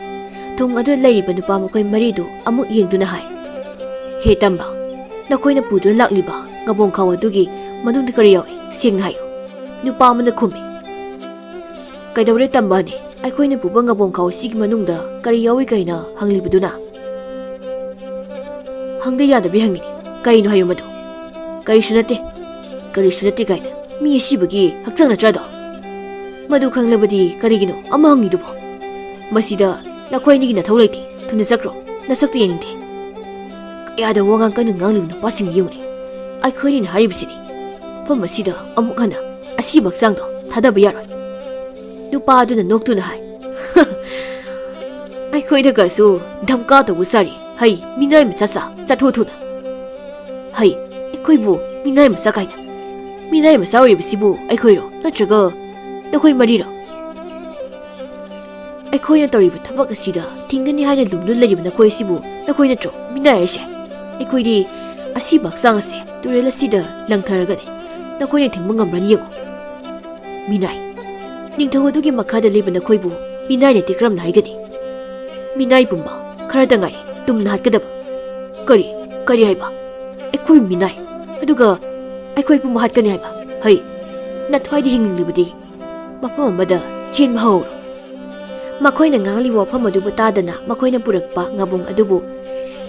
ꯊꯣꯡ ꯑꯗꯨꯗ ꯂꯩꯔꯤꯕ ꯅꯨꯄꯥ ꯃꯈꯣꯏ ꯃꯔꯤꯗꯨ ꯑꯃꯨꯛ ꯌꯦꯡꯗꯨꯅ ꯍꯥꯏ, "ꯍꯦ ꯇꯝꯕ, ꯅꯈꯣꯏꯅ ꯄꯨꯗꯨꯅ ꯂꯥꯛꯂꯤꯕ ꯉꯕꯣꯡ ꯈꯥꯎ ꯑꯗꯨꯒꯤ ꯃꯅꯨꯡꯗ ꯀꯔꯤ ꯌꯥꯎꯏ? ꯁꯦꯡꯅ ꯍꯥꯏꯌꯨ꯫" ꯅꯨꯄꯥ ꯑꯃꯅ ꯈꯨꯝꯃꯤ, "ꯀꯩꯗꯧꯔꯦ ꯇꯝꯕꯅꯦ? ꯑꯩꯈꯣꯏꯅ ꯄꯨꯕ ꯉꯕꯣꯡ ꯈꯥꯎ ꯑꯁꯤꯒꯤ ꯃꯅꯨꯡꯗ ꯀꯔꯤ ꯌꯥꯎꯏ ꯀꯥꯏꯅ ꯍꯪꯂꯤꯕꯗꯨꯅ?" "ꯍꯪꯗ ꯌꯥꯗꯕꯤ ꯍꯪꯉꯤꯅꯤ꯫ ꯀꯩꯅꯣ ꯍꯥꯏꯌꯨ ꯃꯗꯨ?" "ꯀꯔꯤꯁꯨ ꯅꯠꯇꯦ, ꯀꯔꯤꯁꯨ ꯅꯠꯇꯦ ꯀꯥꯏꯅ꯫ ꯃꯤ ꯑꯁꯤꯕꯒꯤ ꯍꯛꯆꯥꯡ ꯅꯠꯇ꯭ꯔꯗꯣ? ꯃꯗꯨ ꯈꯪꯂꯕꯗꯤ ꯀꯔꯤꯒꯤꯅꯣ ꯑꯃ ꯍꯪꯉꯤꯗꯨꯕꯣ? ꯃꯁꯤꯗ ꯅꯈꯣꯏ ꯑꯅꯤꯒꯤ ꯅꯊꯧ ꯂꯩꯇꯦ꯫ ꯊꯨꯅ ꯆꯠꯈ꯭ꯔꯣ, ꯅꯁꯛꯇꯨ ꯌꯦꯡꯅꯤꯡꯗꯦ꯫ ꯀꯌꯥꯗ ꯋꯥꯉꯥꯡ ꯀꯟꯅ ꯉꯥꯡꯂꯤꯕ ꯅꯨꯄꯥꯁꯤꯡ ꯌꯦꯡꯉꯨꯅꯦ꯫ ꯑꯩꯈꯣꯏ ꯑꯅꯤꯅ ꯍꯥꯏꯔꯤꯕꯁꯤꯅꯤ, ꯃꯐꯝ ꯑꯁꯤꯗ ꯑꯃꯨꯛ ꯍꯟꯅ ꯑꯁꯤꯕ ꯍꯛꯆꯥꯡꯗꯣ ꯊꯥꯗꯕ ꯌꯥꯔꯣꯏ꯫" ꯅꯨꯄꯥ ꯑꯗꯨꯅ ꯅꯣꯛꯇꯨꯅ ꯍꯥꯏ, "ꯑꯩꯈꯣꯏꯗꯒꯁꯨ ꯙꯝꯀꯥ ꯇꯧꯕ ꯁꯥꯔꯤ꯫ ꯍꯩ, ꯃꯤꯅꯥꯏ ꯃꯆꯥ ꯁꯥ, ꯆꯠꯊꯣꯛ ꯊꯨꯅ꯫ ꯍꯩ, ꯑꯩꯈꯣꯏꯕꯨ ꯃꯤꯅꯥꯏ ꯃꯆꯥ ꯀꯥꯏꯅ꯫ ꯃꯤꯅꯥꯏ ꯃꯆꯥ ꯑꯣꯏꯔꯤꯕꯁꯤꯕꯨ ꯑꯩꯈꯣꯏꯔꯣ, ꯅꯠꯇ꯭ꯔꯒ ꯅꯈꯣꯏ ꯃꯔꯤꯔꯣ? ꯑꯩꯈꯣꯏꯅ ꯇꯧꯔꯤꯕ ꯊꯕꯛ ꯑꯁꯤꯗ ꯊꯤꯡꯒꯅꯤ ꯍꯥꯏꯅ ꯂꯨꯝꯗꯨꯅ ꯂꯩꯔꯤꯕ ꯅꯈꯣꯏ ꯑꯁꯤꯕꯨ ꯅꯈꯣꯏ ꯅꯠꯇ꯭ꯔꯣ ꯃꯤꯅꯥꯏ ꯍꯥꯏꯔꯤꯁꯦ? ꯑꯩꯈꯣꯏꯗꯤ ꯑꯁꯤꯕ ꯍꯛꯆꯥꯡ ꯑꯁꯦ ꯇꯨꯔꯦꯜ ꯑꯁꯤꯗ ꯂꯪꯊꯔꯒꯅꯤ꯫ ꯅꯈꯣꯏꯅ ꯊꯤꯡꯕ ꯉꯝꯕ꯭ꯔꯅ ꯌꯦꯡꯉꯨ꯫" ꯃꯤꯅꯥꯏ꯫ ꯅꯤꯡꯊꯧ ꯑꯗꯨꯒꯤ ꯃꯈꯥꯗ ꯂꯩꯕ ꯅꯈꯣꯏꯕꯨ ꯃꯤꯅꯥꯏ ꯅꯠꯇꯦ ꯀꯔꯝꯅ ꯍꯥꯏꯒꯅꯤ? ꯃꯤꯅꯥꯏ ꯄꯨꯝꯕ ꯈꯔꯇ ꯉꯥꯏꯔꯦ ꯇꯨꯝꯅ ꯍꯥꯠꯀꯗꯕ꯫ ꯀꯔꯤ, ꯀꯔꯤ ꯍꯥꯏꯕ? ꯑꯩꯈꯣꯏ ꯃꯤꯅꯥꯏ, ꯑꯗꯨꯒ ꯑꯩꯈꯣꯏ ꯄꯨꯝꯕ ꯍꯥꯠꯀꯅꯤ ꯍꯥꯏꯕ? ꯍꯩ, ꯅꯊ꯭ꯋꯥꯏꯗ ꯍꯤꯡꯅꯤꯡꯂꯕꯗꯤ ꯃꯐꯝ ꯑꯃꯗ ꯆꯦꯟꯕ ꯍꯧꯔꯣ꯫ ꯃꯈꯣꯏꯅ ꯉꯥꯡꯂꯤꯕ ꯋꯥꯐꯝ ꯑꯗꯨꯕꯨ ꯇꯥꯗꯅ ꯃꯈꯣꯏꯅ ꯄꯨꯔꯛꯄ ꯉꯥꯕꯣꯡ ꯑꯗꯨꯕꯨ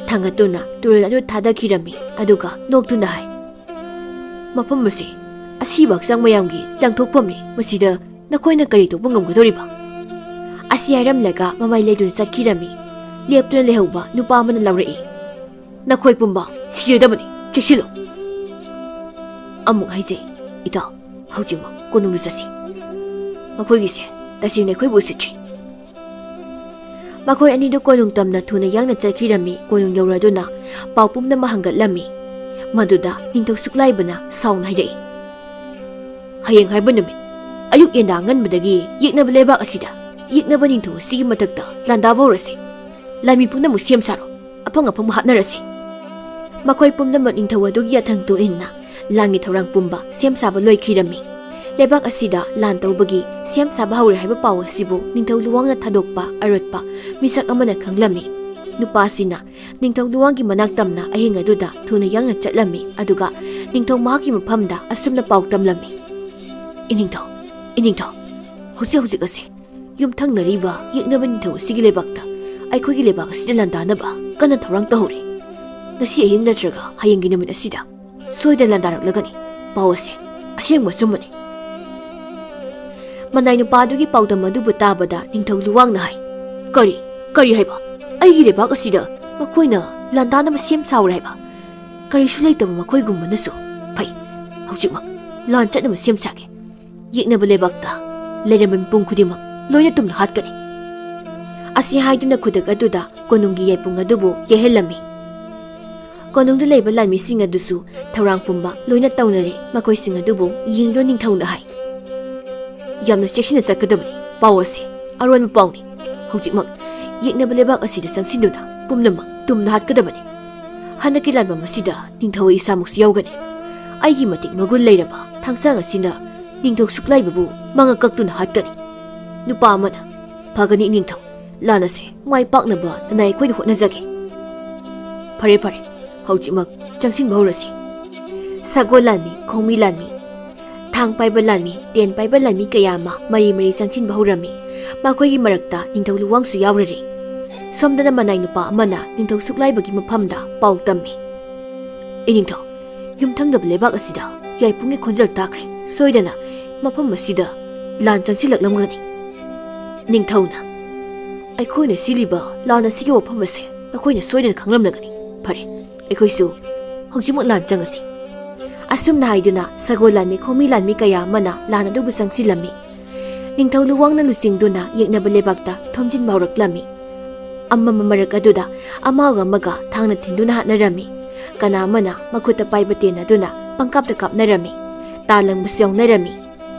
ꯊꯥꯡꯒꯠꯇꯨꯅ ꯇꯨꯔꯦꯜ ꯑꯗꯨ ꯊꯥꯗꯈꯤꯔꯝꯃꯤ꯫ ꯑꯗꯨꯒ ꯅꯣꯛꯇꯨꯅ ꯍꯥꯏ, "ꯃꯐꯝ ꯑꯁꯤ ꯑꯁꯤꯕ ꯍꯛꯆꯥꯡ ꯃꯌꯥꯝꯒꯤ ꯂꯪꯊꯣꯛꯐꯝꯅꯤ꯫ ꯃꯁꯤꯗ ꯅꯈꯣꯏꯅ ꯀꯔꯤ ꯇꯧꯕ ꯉꯝꯒꯗꯧꯔꯤꯕ? ꯑꯁꯤ ꯍꯥꯏꯔꯝꯂꯒ ꯃꯃꯥꯏ ꯂꯩꯗꯨꯅ ꯆꯠꯈꯤꯔꯝꯃꯤ꯫ ꯂꯦꯞꯇꯨꯅ ꯂꯩꯍꯧꯕ ꯅꯨꯄꯥ ꯑꯃꯅ ꯂꯥꯎꯔꯛꯏ, "ꯅꯈꯣꯏ ꯄꯨꯝꯕ ꯁꯤꯔꯗꯕꯅꯤ, ꯆꯦꯛꯁꯤꯜꯂꯨ!" ꯑꯃꯨꯛ ꯍꯥꯏꯖꯩ, ꯏꯇꯥꯎ, ꯍꯧꯖꯤꯛꯃꯛ ꯀꯣꯅꯨꯡꯗ ꯆꯠꯁꯤ꯫ ꯃꯈꯣꯏꯒꯤꯁꯦ ꯇꯁꯦꯡꯅ ꯑꯩꯈꯣꯏꯕꯨ ꯎꯁꯤꯠꯇ꯭ꯔꯤ꯫ ꯃꯈꯣꯏ ꯑꯅꯤꯗꯨ ꯀꯣꯅꯨꯡ ꯇꯝꯅ ꯊꯨꯅ ꯌꯥꯡꯅ ꯆꯠꯈꯤꯔꯝꯃꯤ꯫ ꯀꯣꯅꯨꯡ ꯌꯧꯔꯗꯨꯅ ꯄꯥꯎ ꯄꯨꯝꯅꯃꯛ ꯍꯪꯒꯠꯂꯝꯃꯤ꯫ ꯃꯗꯨꯗ ꯅꯤꯡꯊꯧ ꯁꯨꯛꯂꯥꯏꯕꯅ ꯁꯥꯎꯅ ꯍꯥꯏꯔꯛꯏ, "ꯍꯌꯦꯡ ꯍꯥꯏꯕ ꯅꯨꯃꯤꯠ ꯑꯌꯨꯛ ꯌꯦꯟꯗꯥ ꯑꯉꯟꯕꯗꯒꯤ ꯌꯦꯛꯅꯕ ꯂꯩꯕꯥꯛ ꯑꯁꯤꯗ ꯌꯦꯛꯅꯕ ꯅꯤꯡꯊꯧ ꯑꯁꯤꯒꯤ ꯃꯊꯛꯇ ꯂꯥꯟꯗꯥꯕ ꯍꯧꯔꯁꯤ꯫ ꯂꯥꯟꯃꯤ ꯄꯨꯝꯅꯃꯛ ꯁꯦꯝ ꯁꯥꯔꯣ, ꯑꯐꯪ ꯑꯐꯪꯕ ꯍꯥꯠꯅꯔꯁꯤ!" ꯃꯈꯣꯏ ꯄꯨꯝꯅꯃꯛ ꯅꯤꯡꯊꯧ ꯑꯗꯨꯒꯤ ꯌꯥꯊꯪ ꯇꯨꯡ ꯏꯟꯅ ꯂꯥꯟꯒꯤ ꯊꯧꯔꯥꯡ ꯄꯨꯝꯕ ꯁꯦꯝ ꯁꯥꯕ ꯂꯣꯏꯈꯤꯔꯝꯃꯤ꯫ ꯂꯩꯕꯥꯛ ꯑꯁꯤꯗ ꯂꯥꯟ ꯇꯧꯕꯒꯤ ꯁꯦꯝ ꯁꯥꯕ ꯍꯧꯔꯦ ꯍꯥꯏꯕ ꯄꯥꯎ ꯑꯁꯤꯕꯨ ꯅꯤꯡꯊꯧ ꯂꯨꯋꯥꯡꯅ ꯊꯥꯗꯣꯛꯄ ꯑꯔꯣꯠꯄ ꯃꯤꯁꯛ ꯑꯃꯅ ꯈꯪꯂꯝꯃꯤ꯫ ꯅꯨꯄꯥ ꯑꯁꯤꯅ ꯅꯤꯡꯊꯧ ꯂꯨꯋꯥꯡꯒꯤ ꯃꯅꯥꯛ ꯇꯝꯅ ꯑꯍꯤꯡ ꯑꯗꯨꯗ ꯊꯨꯅ ꯌꯥꯡꯅ ꯆꯠꯂꯝꯃꯤ, ꯑꯗꯨꯒ ꯅꯤꯡꯊꯧ ꯃꯍꯥꯛꯀꯤ ꯃꯐꯝꯗ ꯑꯁꯨꯝꯅ ꯄꯥꯎ ꯇꯝꯂꯝꯃꯤ, "ꯏꯅꯤꯡꯊꯧ, ꯏꯅꯤꯡꯊꯧ, ꯍꯧꯖꯤꯛ ꯍꯧꯖꯤꯛ ꯑꯁꯤ ꯌꯨꯝꯊꯪꯅꯔꯤꯕ ꯌꯦꯛꯅꯕ ꯅꯤꯡꯊꯧ ꯑꯁꯤꯒꯤ ꯂꯩꯕꯥꯛꯇ ꯑꯩꯈꯣꯏꯒꯤ ꯂꯩꯕꯥꯛ ꯑꯁꯤꯗ ꯂꯥꯟꯗꯥꯅꯕ ꯀꯟꯅ ꯊꯧꯔꯥꯡ ꯇꯧꯍꯧꯔꯤ꯫ ꯉꯁꯤ ꯑꯍꯤꯡ ꯅꯠꯇ꯭ꯔꯒ ꯍꯌꯦꯡꯒꯤ ꯅꯨꯃꯤꯠ ꯑꯁꯤꯗ ꯁꯣꯏꯗꯅ ꯂꯥꯟꯗꯥꯔꯛꯂꯒꯅꯤ꯫ ꯄꯥꯎ ꯑꯁꯦ ꯑꯁꯦꯡꯕ ꯑꯆꯨꯝꯕꯅꯤ꯫" ꯃꯅꯥꯏ ꯅꯨꯄꯥ ꯑꯗꯨꯒꯤ ꯄꯥꯎꯗꯝ ꯑꯗꯨꯕꯨ ꯇꯥꯕꯗ ꯅꯤꯡꯊꯧ ꯂꯨꯋꯥꯡꯅ ꯍꯥꯏ, "ꯀꯔꯤ, ꯀꯔꯤ ꯍꯥꯏꯕ? ꯑꯩꯒꯤ ꯂꯩꯕꯥꯛ ꯑꯁꯤꯗ ꯃꯈꯣꯏꯅ ꯂꯥꯟꯗꯥꯅꯕ ꯁꯦꯝ ꯁꯥꯎꯔꯦ ꯍꯥꯏꯕ? ꯀꯔꯤꯁꯨ ꯂꯩꯇꯕ ꯃꯈꯣꯏꯒꯨꯝꯕꯅꯁꯨ ꯐꯩ꯫ ꯍꯧꯖꯤꯛꯃꯛ ꯂꯥꯟ ꯆꯠꯅꯕ ꯁꯦꯝ ꯁꯥꯒꯦ꯫ ꯌꯦꯛꯅꯕ ꯂꯩꯕꯥꯛꯇ ꯂꯩꯔꯝꯕ ꯃꯤꯄꯨꯝ ꯈꯨꯗꯤꯡꯃꯛ ꯂꯣꯏꯅ ꯇꯨꯝꯅ ꯍꯥꯠꯀꯅꯤ꯫" ꯑꯁꯤ ꯍꯥꯏꯗꯨꯅ ꯈꯨꯗꯛ ꯑꯗꯨꯗ ꯀꯣꯅꯨꯡꯒꯤ ꯌꯥꯏꯄꯨꯡ ꯑꯗꯨꯕꯨ ꯌꯩꯍꯜꯂꯝꯃꯤ꯫ ꯀꯣꯅꯨꯡꯗ ꯂꯩꯕ ꯂꯥꯟꯃꯤꯁꯤꯡ ꯑꯗꯨꯁꯨ ꯊꯧꯔꯥꯡ ꯄꯨꯝꯕ ꯂꯣꯏꯅ ꯇꯧꯅꯔꯦ꯫ ꯃꯈꯣꯏꯁꯤꯡ ꯑꯗꯨꯕꯨ ꯌꯦꯡꯗꯨꯅ ꯅꯤꯡꯊꯧꯅ ꯍꯥꯏ, "ꯌꯥꯝꯅ ꯆꯦꯛꯁꯤꯟꯅ ꯆꯠꯀꯗꯕꯅꯤ꯫ ꯄꯥꯎ ꯑꯁꯦ ꯑꯔꯣꯟꯕ ꯄꯥꯎꯅꯤ꯫ ꯍꯧꯖꯤꯛꯃꯛ ꯌꯦꯛꯅꯕ ꯂꯩꯕꯥꯛ ꯑꯁꯤꯗ ꯆꯪꯁꯤꯟꯗꯨꯅ ꯄꯨꯝꯅꯃꯛ ꯇꯨꯝꯅ ꯍꯥꯠꯀꯗꯕꯅꯤ꯫ ꯍꯟꯗꯛꯀꯤ ꯂꯥꯟꯕꯝ ꯑꯁꯤꯗ ꯅꯤꯡꯊꯧ ꯑꯩ ꯏꯁꯥꯃꯛꯁꯨ ꯌꯥꯎꯒꯅꯤ꯫ ꯑꯩꯒꯤ ꯃꯇꯤꯛ ꯃꯒꯨꯟ ꯂꯩꯔꯕ ꯊꯥꯡꯁꯥꯡ ꯑꯁꯤꯅ ꯅꯤꯡꯊꯧ ꯁꯨꯛꯂꯥꯏꯕꯕꯨ ꯃꯉꯛ ꯀꯛꯇꯨꯅ ꯍꯥꯠꯀꯅꯤ꯫" ꯅꯨꯄꯥ ꯑꯃꯅ, "ꯐꯒꯅꯤ ꯏꯅꯤꯡꯊꯧ, ꯂꯥꯟ ꯑꯁꯦ ꯃꯥꯏ ꯄꯥꯛꯅꯕ ꯅꯅꯥꯏ ꯑꯩꯈꯣꯏꯅ ꯍꯣꯠꯅꯖꯒꯦ꯫" ꯐꯔꯦ ꯐꯔꯦ, ꯍꯧꯖꯤꯛꯃꯛ ꯆꯪꯁꯤꯟꯕ ꯍꯧꯔꯁꯤ꯫ ꯁꯒꯣꯜ ꯂꯥꯟꯃꯤ, ꯈꯣꯡꯃꯤ ꯂꯥꯟꯃꯤ, ꯊꯥꯡ ꯄꯥꯏꯕ ꯂꯥꯟꯃꯤ, ꯇꯦꯟ ꯄꯥꯏꯕ ꯂꯥꯟꯃꯤ ꯀꯌꯥ ꯑꯃ ꯃꯔꯤ ꯃꯔꯤ ꯆꯪꯁꯤꯟꯕ ꯍꯧꯔꯝꯃꯤ꯫ ꯃꯈꯣꯏꯒꯤ ꯃꯔꯛꯇ ꯅꯤꯡꯊꯧ ꯂꯨꯋꯥꯡꯁꯨ ꯌꯥꯎꯔꯔꯦ꯫ ꯁꯣꯝꯗꯅ ꯃꯅꯥꯏ ꯅꯨꯄꯥ ꯑꯃꯅ ꯅꯤꯡꯊꯧ ꯁꯨꯛꯂꯥꯏꯕꯒꯤ ꯃꯐꯝꯗ ꯄꯥꯎ ꯇꯝꯃꯤ꯫ "ꯏꯅꯤꯡꯊꯧ, ꯌꯨꯝꯊꯪꯅꯕ ꯂꯩꯕꯥꯛ ꯑꯁꯤꯗ ꯌꯥꯏꯄꯨꯡꯒꯤ ꯈꯣꯟꯖꯦꯜ ꯇꯥꯈ꯭ꯔꯦ꯫ ꯁꯣꯏꯗꯅ ꯃꯐꯝ ꯑꯁꯤꯗ ꯂꯥꯟ ꯆꯪꯁꯤꯜꯂꯛꯂꯝꯒꯅꯤ꯫" ꯅꯤꯡꯊꯧꯅ, "ꯑꯩꯈꯣꯏꯅ ꯁꯤꯜꯂꯤꯕ ꯂꯥꯟ ꯑꯁꯤꯒꯤ ꯋꯥꯐꯝ ꯑꯁꯦ ꯃꯈꯣꯏꯅ ꯁꯣꯏꯗꯅ ꯈꯪꯂꯝꯂꯒꯅꯤ꯫ ꯐꯔꯦ, ꯑꯩꯈꯣꯏꯁꯨ ꯍꯧꯖꯤꯛꯃꯛ ꯂꯥꯟ ꯆꯪꯉꯁꯤ"꯫ ꯑꯁꯨꯝꯅ ꯍꯥꯏꯗꯨꯅ ꯁꯒꯣꯜ ꯂꯥꯟꯃꯤ, ꯈꯣꯡꯃꯤ ꯂꯥꯟꯃꯤ ꯀꯌꯥ ꯑꯃꯅ ꯂꯥꯟ ꯑꯗꯨꯕꯨ ꯆꯪꯁꯤꯜꯂꯝꯃꯤ꯫ ꯅꯤꯡꯊꯧ ꯂꯨꯋꯥꯡꯅ ꯂꯨꯆꯤꯡꯗꯨꯅ ꯌꯦꯛꯅꯕ ꯂꯩꯕꯥꯛꯇ ꯊꯣꯝꯖꯤꯟꯕ ꯍꯧꯔꯛꯂꯝꯃꯤ꯫ ꯑꯃꯝꯕ ꯃꯔꯛ ꯑꯗꯨꯗ ꯑꯃꯒ ꯑꯃꯒ ꯊꯥꯡꯅ ꯊꯤꯟꯗꯨꯅ ꯍꯥꯠꯅꯔꯝꯃꯤ꯫ ꯀꯅꯥ ꯑꯃꯅ ꯃꯈꯨꯠꯇ ꯄꯥꯏꯕ ꯇꯦꯟ ꯑꯗꯨꯅ ꯄꯪꯀꯥꯞꯇ ꯀꯥꯞꯅꯔꯝꯃꯤ꯫ ꯇꯥ ꯂꯪꯕꯁꯨ ꯌꯥꯎꯅꯔꯝꯃꯤ꯫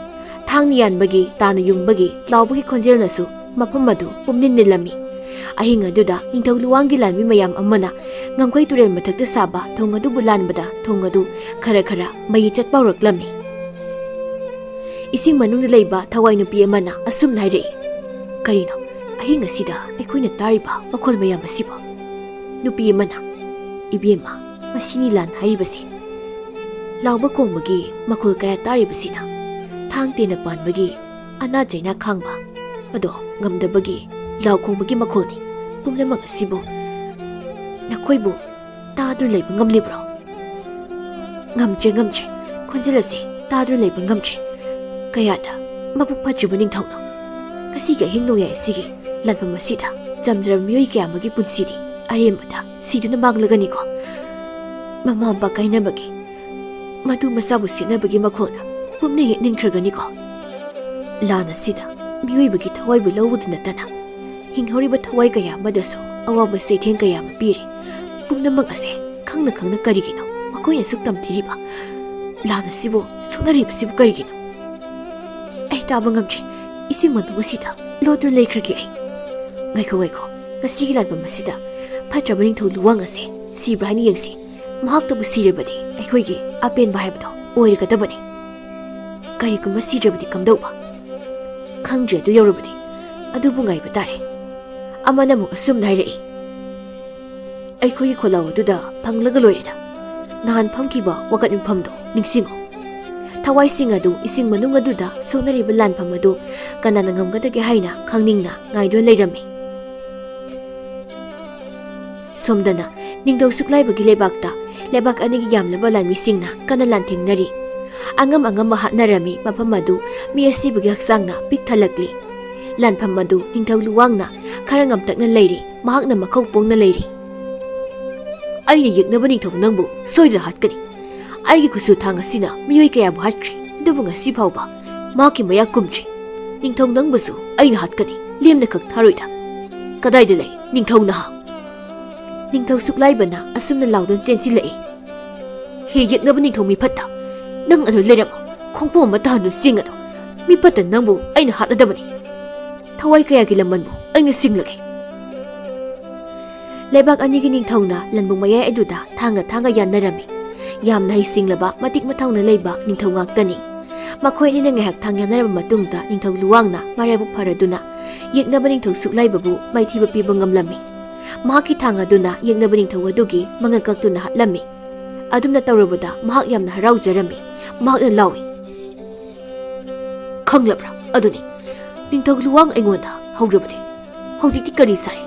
ꯊꯥꯡꯅ ꯌꯥꯟꯕꯒꯤ, ꯇꯥꯅ ꯌꯨꯡꯕꯒꯤ ꯂꯥꯎꯕꯒꯤ ꯈꯣꯟꯖꯦꯜꯅꯁꯨ ꯃꯐꯝ ꯑꯗꯨ ꯄꯨꯝꯅꯤꯟ ꯅꯤꯜꯂꯝꯃꯤ꯫ ꯑꯍꯤꯡ ꯑꯗꯨꯗ ꯅꯤꯡꯊꯧ ꯂꯨꯋꯥꯡꯒꯤ ꯂꯥꯟꯃꯤ ꯃꯌꯥꯝ ꯑꯃꯅ ꯉꯝꯈꯩ ꯇꯨꯔꯦꯜ ꯃꯊꯛꯇ ꯁꯥꯕ ꯊꯣꯡ ꯑꯗꯨꯕꯨ ꯂꯥꯟꯕꯗ ꯊꯣꯡ ꯑꯗꯨ ꯈꯔ ꯈꯔ ꯃꯩ ꯆꯠꯄ ꯍꯧꯔꯛꯂꯝꯃꯤ꯫ ꯏꯁꯤꯡ ꯃꯅꯨꯡꯗ ꯂꯩꯕ ꯊꯋꯥꯏ ꯅꯨꯄꯤ ꯑꯃꯅ ꯑꯁꯨꯝꯅ ꯍꯥꯏꯔꯛꯏ, "ꯀꯔꯤꯅꯣ ꯑꯍꯤꯡ ꯑꯁꯤꯗ ꯑꯩꯈꯣꯏꯅ ꯇꯥꯔꯤꯕ ꯃꯈꯣꯜ ꯃꯌꯥꯝ ꯑꯁꯤꯕꯨ?" ꯅꯨꯄꯤ ꯑꯃꯅ, "ꯏꯕꯦꯝꯃ, ꯃꯁꯤꯅꯤ ꯂꯥꯟ ꯍꯥꯏꯔꯤꯕꯁꯦ꯫ ꯂꯥꯎꯕ ꯈꯣꯡꯕꯒꯤ ꯃꯈꯣꯜ ꯀꯌꯥ ꯇꯥꯔꯤꯕꯁꯤꯅ ꯊꯥꯡ ꯇꯦꯟꯅ ꯄꯥꯟꯕꯒꯤ ꯑꯅꯥ ꯆꯩꯅꯥ ꯈꯥꯡꯕ꯫ ꯑꯗꯣ ꯉꯝꯗꯕꯒꯤ ꯂꯥꯎ ꯈꯣꯡꯕꯒꯤ ꯃꯈꯣꯜꯅꯤ꯫ ꯄꯨꯝꯅꯃꯛ ꯑꯁꯤꯕꯨ ꯅꯈꯣꯏꯕꯨ ꯇꯥꯗꯨꯅ ꯂꯩꯕ ꯉꯝꯂꯤꯕ꯭ꯔꯣ?" "ꯉꯝꯗ꯭ꯔꯦ, ꯉꯝꯗ꯭ꯔꯦ꯫ ꯈꯣꯟꯖꯦꯜ ꯑꯁꯤ ꯇꯥꯗꯨꯅ ꯂꯩꯕ ꯉꯝꯗ꯭ꯔꯦ꯫ ꯀꯌꯥꯗ ꯃꯕꯨꯛ ꯐꯠꯇ꯭ꯔꯤꯕ ꯅꯤꯡꯊꯧꯅꯣ꯫ ꯉꯁꯤꯒꯤ ꯑꯍꯤꯡ ꯅꯣꯡꯌꯥꯏ ꯑꯁꯤꯒꯤ ꯂꯥꯟꯐꯝ ꯑꯁꯤꯗ ꯆꯝꯖꯔꯕ ꯃꯤꯑꯣꯏ ꯀꯌꯥ ꯑꯃꯒꯤ ꯄꯨꯟꯁꯤꯗꯤ ꯑꯔꯦꯝꯕꯗ ꯁꯤꯗꯨꯅ ꯃꯥꯡꯂꯒꯅꯤꯀꯣ꯫ ꯃꯃꯥ ꯃꯄꯥ ꯀꯥꯏꯅꯕꯒꯤ, ꯃꯇꯨ ꯃꯆꯥꯕꯨ ꯁꯦꯠꯅꯕꯒꯤ ꯃꯈꯣꯜꯅ ꯄꯨꯝꯅ ꯌꯦꯠꯅꯤꯡꯈ꯭ꯔꯒꯅꯤꯀꯣ꯫ ꯂꯥꯟ ꯑꯁꯤꯅ ꯃꯤꯑꯣꯏꯕꯒꯤ ꯊꯋꯥꯏꯕꯨ ꯂꯧꯕꯗ ꯅꯠꯇꯅ ꯍꯤꯡꯍꯧꯔꯤꯕ ꯊꯋꯥꯏ ꯀꯌꯥ ꯑꯃꯗꯁꯨ ꯑꯋꯥꯕ ꯆꯩꯊꯦꯡ ꯀꯌꯥ ꯑꯃ ꯄꯤꯔꯤ꯫ ꯄꯨꯝꯅꯃꯛ ꯑꯁꯦ ꯈꯪꯅ ꯈꯪꯅ ꯀꯔꯤꯒꯤꯅꯣ ꯃꯈꯣꯏꯅ ꯑꯁꯨꯛ ꯇꯝꯊꯤꯔꯤꯕ? ꯂꯥꯟ ꯑꯁꯤꯕꯨ ꯁꯣꯛꯅꯔꯤꯕꯁꯤꯕꯨ ꯀꯔꯤꯒꯤꯅꯣ? ꯑꯩ ꯇꯥꯕ ꯉꯝꯗ꯭ꯔꯦ꯫ ꯏꯁꯤꯡ ꯃꯅꯨꯡ ꯑꯁꯤꯗ ꯂꯣꯠꯇꯨꯅ ꯂꯩꯈ꯭ꯔꯒꯦ ꯑꯩ꯫ ꯉꯥꯏꯈꯣ, ꯉꯥꯏꯈꯣ꯫ ꯉꯁꯤꯒꯤ ꯂꯥꯟꯐꯝ ꯑꯁꯤꯗ ꯐꯠꯇ꯭ꯔꯕ ꯅꯤꯡꯊꯧ ꯂꯨꯋꯥꯡ ꯑꯁꯦ ꯁꯤꯕ꯭ꯔꯥ ꯍꯥꯏꯅ ꯌꯦꯡꯁꯤ꯫ ꯃꯍꯥꯛꯇꯕꯨ ꯁꯤꯔꯕꯗꯤ ꯑꯩꯈꯣꯏꯒꯤ ꯑꯄꯦꯟꯕ ꯍꯥꯏꯕꯗꯣ ꯑꯣꯏꯔꯒꯗꯕꯅꯤ꯫ ꯀꯔꯤꯒꯨꯝꯕ ꯁꯤꯗ꯭ꯔꯕꯗꯤ ꯀꯝꯗꯧꯕ? ꯈꯪꯗ꯭ꯔꯦ, ꯑꯗꯨ ꯌꯧꯔꯕꯗꯤ ꯑꯗꯨꯕꯨ ꯉꯥꯏꯕ ꯇꯥꯔꯦ꯫ ꯑꯃꯅ ꯑꯃꯨꯛ ꯑꯁꯨꯝꯅ ꯍꯥꯏꯔꯛꯏ, "ꯑꯩꯈꯣꯏꯒꯤ ꯈꯣꯜꯂꯥꯎ ꯑꯗꯨꯗ ꯐꯪꯂꯒ ꯂꯣꯏꯔꯦꯗ꯫ ꯅꯍꯥꯟ ꯐꯝꯈꯤꯕ ꯋꯥꯀꯠ ꯃꯤꯐꯝꯗꯣ ꯅꯤꯡꯁꯤꯡꯉꯨ꯫ ꯊꯋꯥꯏꯁꯤꯡ ꯑꯗꯨ ꯏꯁꯤꯡ ꯃꯅꯨꯡ ꯑꯗꯨꯗ ꯁꯣꯛꯅꯔꯤꯕ ꯂꯥꯟꯐꯝ ꯑꯗꯨ ꯀꯅꯥꯅ ꯉꯝꯒꯗꯒꯦ ꯍꯥꯏꯅ ꯈꯪꯅꯤꯡꯅ ꯉꯥꯏꯗꯨꯅ ꯂꯩꯔꯝꯃꯤ"꯫ ꯁꯣꯝꯗꯅ ꯅꯤꯡꯊꯧ ꯁꯨꯛꯂꯥꯏꯕꯒꯤ ꯂꯩꯕꯥꯛꯇ ꯂꯩꯕꯥꯛ ꯑꯅꯤꯒꯤ ꯌꯥꯝꯂꯕ ꯂꯥꯟꯃꯤꯁꯤꯡꯅ ꯀꯟꯅ ꯂꯥꯟꯊꯦꯡꯅꯔꯤ꯫ ꯑꯉꯝ ꯑꯉꯝꯕ ꯍꯥꯠꯅꯔꯝꯃꯤ꯫ ꯃꯐꯝ ꯑꯗꯨ ꯃꯤ ꯑꯁꯤꯕꯒꯤ ꯍꯛꯆꯥꯡꯅ ꯄꯤꯛ ꯊꯜꯂꯛꯂꯤ꯫ ꯂꯥꯟꯐꯝ ꯑꯗꯨ ꯅꯤꯡꯊꯧ ꯂꯨꯋꯥꯡꯅ ꯈꯔ ꯉꯝꯇꯛꯅ ꯂꯩꯔꯤ, ꯃꯍꯥꯛꯅ ꯃꯈꯧ ꯄꯣꯡꯅ ꯂꯩꯔꯤ꯫ "ꯑꯩꯅ ꯌꯦꯛꯅꯕ ꯅꯤꯡꯊꯧ ꯅꯪꯕꯨ ꯁꯣꯏꯗꯅ ꯍꯥꯠꯀꯅꯤ꯫ ꯑꯩꯒꯤ ꯈꯨꯠꯁꯨ ꯊꯥꯡ ꯑꯁꯤꯅ ꯃꯤꯑꯣꯏ ꯀꯌꯥꯕꯨ ꯍꯥꯠꯈ꯭ꯔꯦ, ꯑꯗꯨꯕꯨ ꯉꯁꯤ ꯐꯥꯎꯕ ꯃꯍꯥꯛꯀꯤ ꯃꯌꯥ ꯀꯨꯝꯗ꯭ꯔꯤ꯫ ꯅꯤꯡꯊꯧ ꯅꯪꯕꯨꯁꯨ ꯑꯩꯅ ꯍꯥꯠꯀꯅꯤ, ꯂꯦꯝꯅ ꯈꯛ ꯊꯥꯔꯣꯏꯗ꯫ ꯀꯗꯥꯏꯗ ꯂꯩ ꯅꯤꯡꯊꯧ ꯅꯍꯥ?" ꯅꯤꯡꯊꯧ ꯁꯨꯛꯂꯥꯏꯕꯅ ꯑꯁꯨꯝꯅ ꯂꯥꯎꯗꯨꯅ ꯆꯦꯟꯁꯤꯜꯂꯛꯏ꯫ "ꯍꯦ ꯌꯦꯛꯅꯕ ꯅꯤꯡꯊꯧ ꯃꯤꯐꯠꯇ, ꯅꯪ ꯑꯗꯨ ꯂꯩꯔꯝꯃꯨ, ꯈꯣꯡꯄꯣꯝ ꯑꯃ ꯇꯥꯍꯟꯗꯨꯅ ꯆꯦꯟꯒꯅꯨ꯫ ꯃꯤꯐꯠꯇ ꯅꯪꯕꯨ ꯑꯩꯅ ꯍꯥꯠꯂꯗꯕꯅꯤ꯫ ꯊꯋꯥꯏ ꯀꯌꯥꯒꯤ ꯂꯃꯟꯕꯨ ꯑꯩꯅ ꯁꯤꯡꯂꯒꯦ?" ꯂꯩꯕꯥꯛ ꯑꯅꯤꯒꯤ ꯅꯤꯡꯊꯧꯅ ꯂꯟꯕꯨ ꯃꯌꯥꯏ ꯑꯗꯨꯗ ꯊꯥꯡꯒ ꯊꯥꯡꯒ ꯌꯥꯟꯅꯔꯝꯃꯤ꯫ ꯌꯥꯝꯅ ꯍꯩꯁꯤꯡꯂꯕ, ꯃꯇꯤꯛ ꯃꯊꯧꯅ ꯂꯩꯕ ꯅꯤꯡꯊꯧ ꯉꯥꯛꯇꯅꯤ꯫ ꯃꯈꯣꯏ ꯑꯅꯤꯅ ꯉꯥꯏꯍꯥꯛ ꯊꯥꯡ ꯌꯥꯟꯅꯔꯕ ꯃꯇꯨꯡꯗ ꯅꯤꯡꯊꯧ ꯂꯨꯋꯥꯡꯅ ꯃꯔꯥꯏꯕꯛ ꯐꯔꯗꯨꯅ ꯌꯦꯛꯅꯕ ꯅꯤꯡꯊꯧ ꯁꯨꯛꯂꯥꯏꯕꯕꯨ ꯃꯥꯏꯊꯤꯕ ꯄꯤꯕ ꯉꯝꯂꯝꯃꯤ꯫ ꯃꯍꯥꯛꯀꯤ ꯊꯥꯡ ꯑꯗꯨꯅ ꯌꯦꯛꯅꯕ ꯅꯤꯡꯊꯧ ꯑꯗꯨꯒꯤ ꯃꯉꯛ ꯀꯛꯇꯨꯅ ꯍꯥꯠꯂꯝꯃꯤ꯫ ꯑꯗꯨꯝꯅ ꯇꯧꯔꯕꯗ ꯃꯍꯥꯛ ꯌꯥꯝꯅ ꯍꯔꯥꯎꯖꯔꯝꯃꯤ꯫ ꯃꯍꯥꯛꯅ ꯂꯥꯎꯏ, "ꯈꯪꯂꯕ꯭ꯔꯥ? ꯑꯗꯨꯅꯤ, ꯅꯤꯡꯊꯧ ꯂꯨꯋꯥꯡ ꯑꯩꯉꯣꯟꯗ ꯍꯧꯔꯕꯅꯤ꯫ ꯍꯧꯖꯤꯛꯇꯤ ꯀꯔꯤ ꯁꯥꯔꯦ?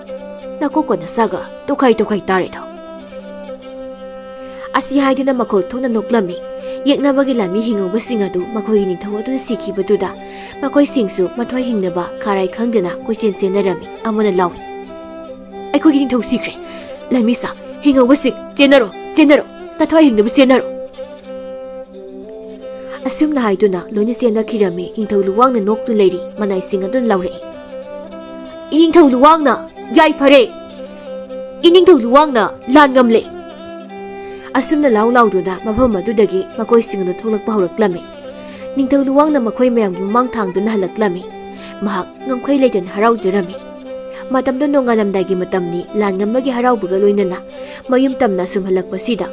ꯅꯀꯣꯛꯀ ꯅꯁꯥꯒ ꯇꯣꯈꯥꯏ ꯇꯣꯈꯥꯏ ꯇꯥꯔꯦꯗꯣ!" ꯑꯁꯤ ꯍꯥꯏꯗꯨꯅ ꯃꯈꯣꯜ ꯊꯣꯛꯅ ꯅꯣꯛꯂꯝꯃꯤ꯫ ꯌꯦꯛꯅꯕꯒꯤ ꯂꯥꯟꯃꯤ ꯍꯤꯡꯍꯧꯕꯁꯤꯡ ꯑꯗꯨ ꯃꯈꯣꯏꯒꯤ ꯅꯤꯡꯊꯧ ꯑꯗꯨꯅ ꯁꯤꯈꯤꯕꯗꯨꯗ ꯃꯈꯣꯏꯁꯤꯡꯁꯨ ꯃꯊ꯭ꯋꯥꯏ ꯍꯤꯡꯅꯕ ꯈꯥꯔꯥꯏ ꯈꯪꯗꯅ ꯀꯣꯏꯆꯦꯟ ꯆꯦꯟꯅꯔꯝꯃꯤ꯫ ꯑꯃꯅ ꯂꯥꯎꯏ, "ꯑꯩꯈꯣꯏꯒꯤ ꯅꯤꯡꯊꯧ ꯁꯤꯈ꯭ꯔꯦ! ꯂꯥꯟꯃꯤꯁꯥ, ꯍꯤꯡꯍꯧꯕꯁꯤꯡ, ꯆꯦꯟꯅꯔꯣ, ꯆꯦꯟꯅꯔꯣ! ꯅꯊ꯭ꯋꯥꯏ ꯍꯤꯡꯅꯕ ꯆꯦꯟꯅꯔꯣ!" ꯑꯁꯨꯝꯅ ꯍꯥꯏꯗꯨꯅ ꯂꯣꯏꯅ ꯆꯦꯟꯅꯈꯤꯔꯝꯃꯤ꯫ ꯅꯤꯡꯊꯧ ꯂꯨꯋꯥꯡꯅ ꯅꯣꯛꯇꯨ ꯂꯩꯔꯤ꯫ ꯃꯅꯥꯏꯁꯤꯡ ꯑꯗꯨꯅ ꯂꯥꯎꯔꯛꯏ, "ꯏꯅꯤꯡꯊꯧ ꯂꯨꯋꯥꯡꯅ ꯌꯥꯏꯐꯔꯦ! ꯏꯅꯤꯡꯊꯧ ꯂꯨꯋꯥꯡꯅ ꯂꯥꯟ ꯉꯝꯂꯦ!" ꯑꯁꯨꯝꯅ ꯂꯥꯎ ꯂꯥꯎꯗꯨꯅ ꯃꯐꯝ ꯑꯗꯨꯗꯒꯤ ꯃꯈꯣꯏꯁꯤꯡ ꯑꯗꯨ ꯊꯣꯛꯂꯛꯄ ꯍꯧꯔꯛꯂꯝꯃꯤ꯫ ꯅꯤꯡꯊꯧ ꯂꯨꯋꯥꯡꯅ ꯃꯈꯣꯏ ꯃꯌꯥꯝꯒꯤ ꯃꯃꯥꯡ ꯊꯥꯡꯗꯨꯅ ꯍꯜꯂꯛꯂꯝꯃꯤ꯫ ꯃꯍꯥꯛ ꯉꯝꯈꯩ ꯂꯩꯇꯅ ꯍꯔꯥꯎꯖꯔꯝꯃꯤ꯫ ꯃꯇꯝꯗꯨ ꯅꯣꯡꯉꯥꯜꯂꯝꯗꯥꯏꯒꯤ ꯃꯇꯝꯅꯤ꯫ ꯂꯥꯟ ꯉꯝꯕꯒꯤ ꯍꯔꯥꯎꯕꯒ ꯂꯣꯏꯅꯅ ꯃꯌꯨꯝ ꯇꯝꯅ ꯑꯁꯨꯝ ꯍꯜꯂꯛꯄꯁꯤꯗ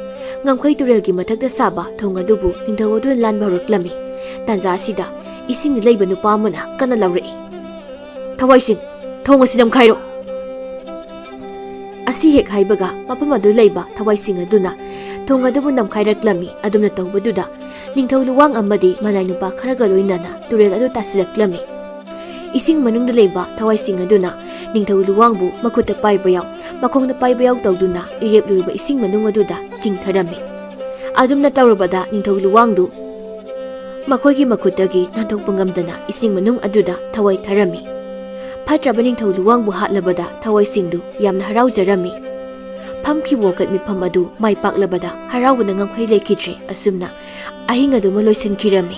ꯉꯝꯈꯩ ꯇꯨꯔꯦꯜꯒꯤ ꯃꯊꯛꯇ ꯁꯥꯕ ꯊꯣꯡ ꯑꯗꯨꯕꯨ ꯅꯤꯡꯊꯧ ꯑꯗꯨꯅ ꯂꯥꯟꯕ ꯍꯧꯔꯛꯂꯝꯃꯤ꯫ ꯇꯥꯟꯖꯥ ꯑꯁꯤꯗ ꯏꯁꯤꯡꯗ ꯂꯩꯕ ꯅꯨꯄꯥ ꯑꯃꯅ ꯀꯟꯅ ꯂꯥꯎꯔꯛꯏ, "ꯊꯋꯥꯏꯁꯤꯡ, ꯊꯣꯡ ꯑꯁꯤ ꯅꯝꯈꯥꯏꯔꯣ!" ꯑꯁꯤ ꯍꯦꯛ ꯍꯥꯏꯕꯒ ꯃꯐꯝ ꯑꯗꯨ ꯂꯩꯕ ꯊꯋꯥꯏꯁꯤꯡ ꯑꯗꯨꯅ ꯊꯣꯡ ꯑꯗꯨꯕꯨ ꯅꯝꯈꯥꯏꯔꯛꯂꯝꯃꯤ꯫ ꯑꯗꯨꯝꯅ ꯇꯧꯕꯗꯨꯗ ꯅꯤꯡꯊꯧ ꯂꯨꯋꯥꯡ ꯑꯃꯗꯤ ꯃꯅꯥꯏ ꯅꯨꯄꯥ ꯈꯔꯒ ꯂꯣꯏꯅꯅ ꯇꯨꯔꯦꯜ ꯑꯗꯨ ꯇꯥꯁꯤꯜꯂꯛꯂꯝꯃꯤ꯫ ꯏꯁꯤꯡ ꯃꯅꯨꯡꯗ ꯂꯩꯕ ꯊꯋꯥꯏꯁꯤꯡ ꯑꯗꯨꯅ ꯅꯤꯡꯊꯧ ꯂꯨꯋꯥꯡꯕꯨ ꯃꯈꯨꯠꯇ ꯄꯥꯏꯕ ꯌꯥꯎ, ꯃꯈꯣꯡꯗ ꯄꯥꯏꯕ ꯌꯥꯎ ꯇꯧꯗꯨꯅ ꯏꯔꯦꯞꯂꯨꯔꯕ ꯏꯁꯤꯡ ꯃꯅꯨꯡ ꯑꯗꯨꯗ ꯆꯤꯡꯊꯔꯝꯃꯤ꯫ ꯑꯗꯨꯝꯅ ꯇꯧꯔꯕꯗ ꯅꯤꯡꯊꯧ ꯂꯨꯋꯥꯡꯗꯨ ꯃꯈꯣꯏꯒꯤ ꯃꯈꯨꯠꯇꯒꯤ ꯅꯥꯟꯊꯣꯛꯄ ꯉꯝꯗꯅ ꯏꯁꯤꯡ ꯃꯅꯨꯡ ꯑꯗꯨꯗ ꯊꯋꯥꯏ ꯊꯥꯔꯝꯃꯤ꯫ ꯐꯠꯇ꯭ꯔꯕ ꯅꯤꯡꯊꯧ ꯂꯨꯋꯥꯡꯕꯨ ꯍꯥꯠꯂꯕꯗ ꯊꯋꯥꯏꯁꯤꯡꯗꯨ ꯌꯥꯝꯅ ꯍꯔꯥꯎꯖꯔꯝꯃꯤ꯫ ꯐꯝꯈꯤꯕ ꯋꯥꯀꯠ ꯃꯤꯐꯝ ꯑꯗꯨ ꯃꯥꯏ ꯄꯥꯛꯂꯕꯗ ꯍꯔꯥꯎꯕꯅ ꯉꯝꯈꯩ ꯂꯩꯈꯤꯗ꯭ꯔꯦ꯫ ꯑꯁꯨꯝꯅ ꯑꯍꯤꯡ ꯑꯗꯨꯃ ꯂꯣꯏꯁꯤꯟꯈꯤꯔꯝꯃꯤ꯫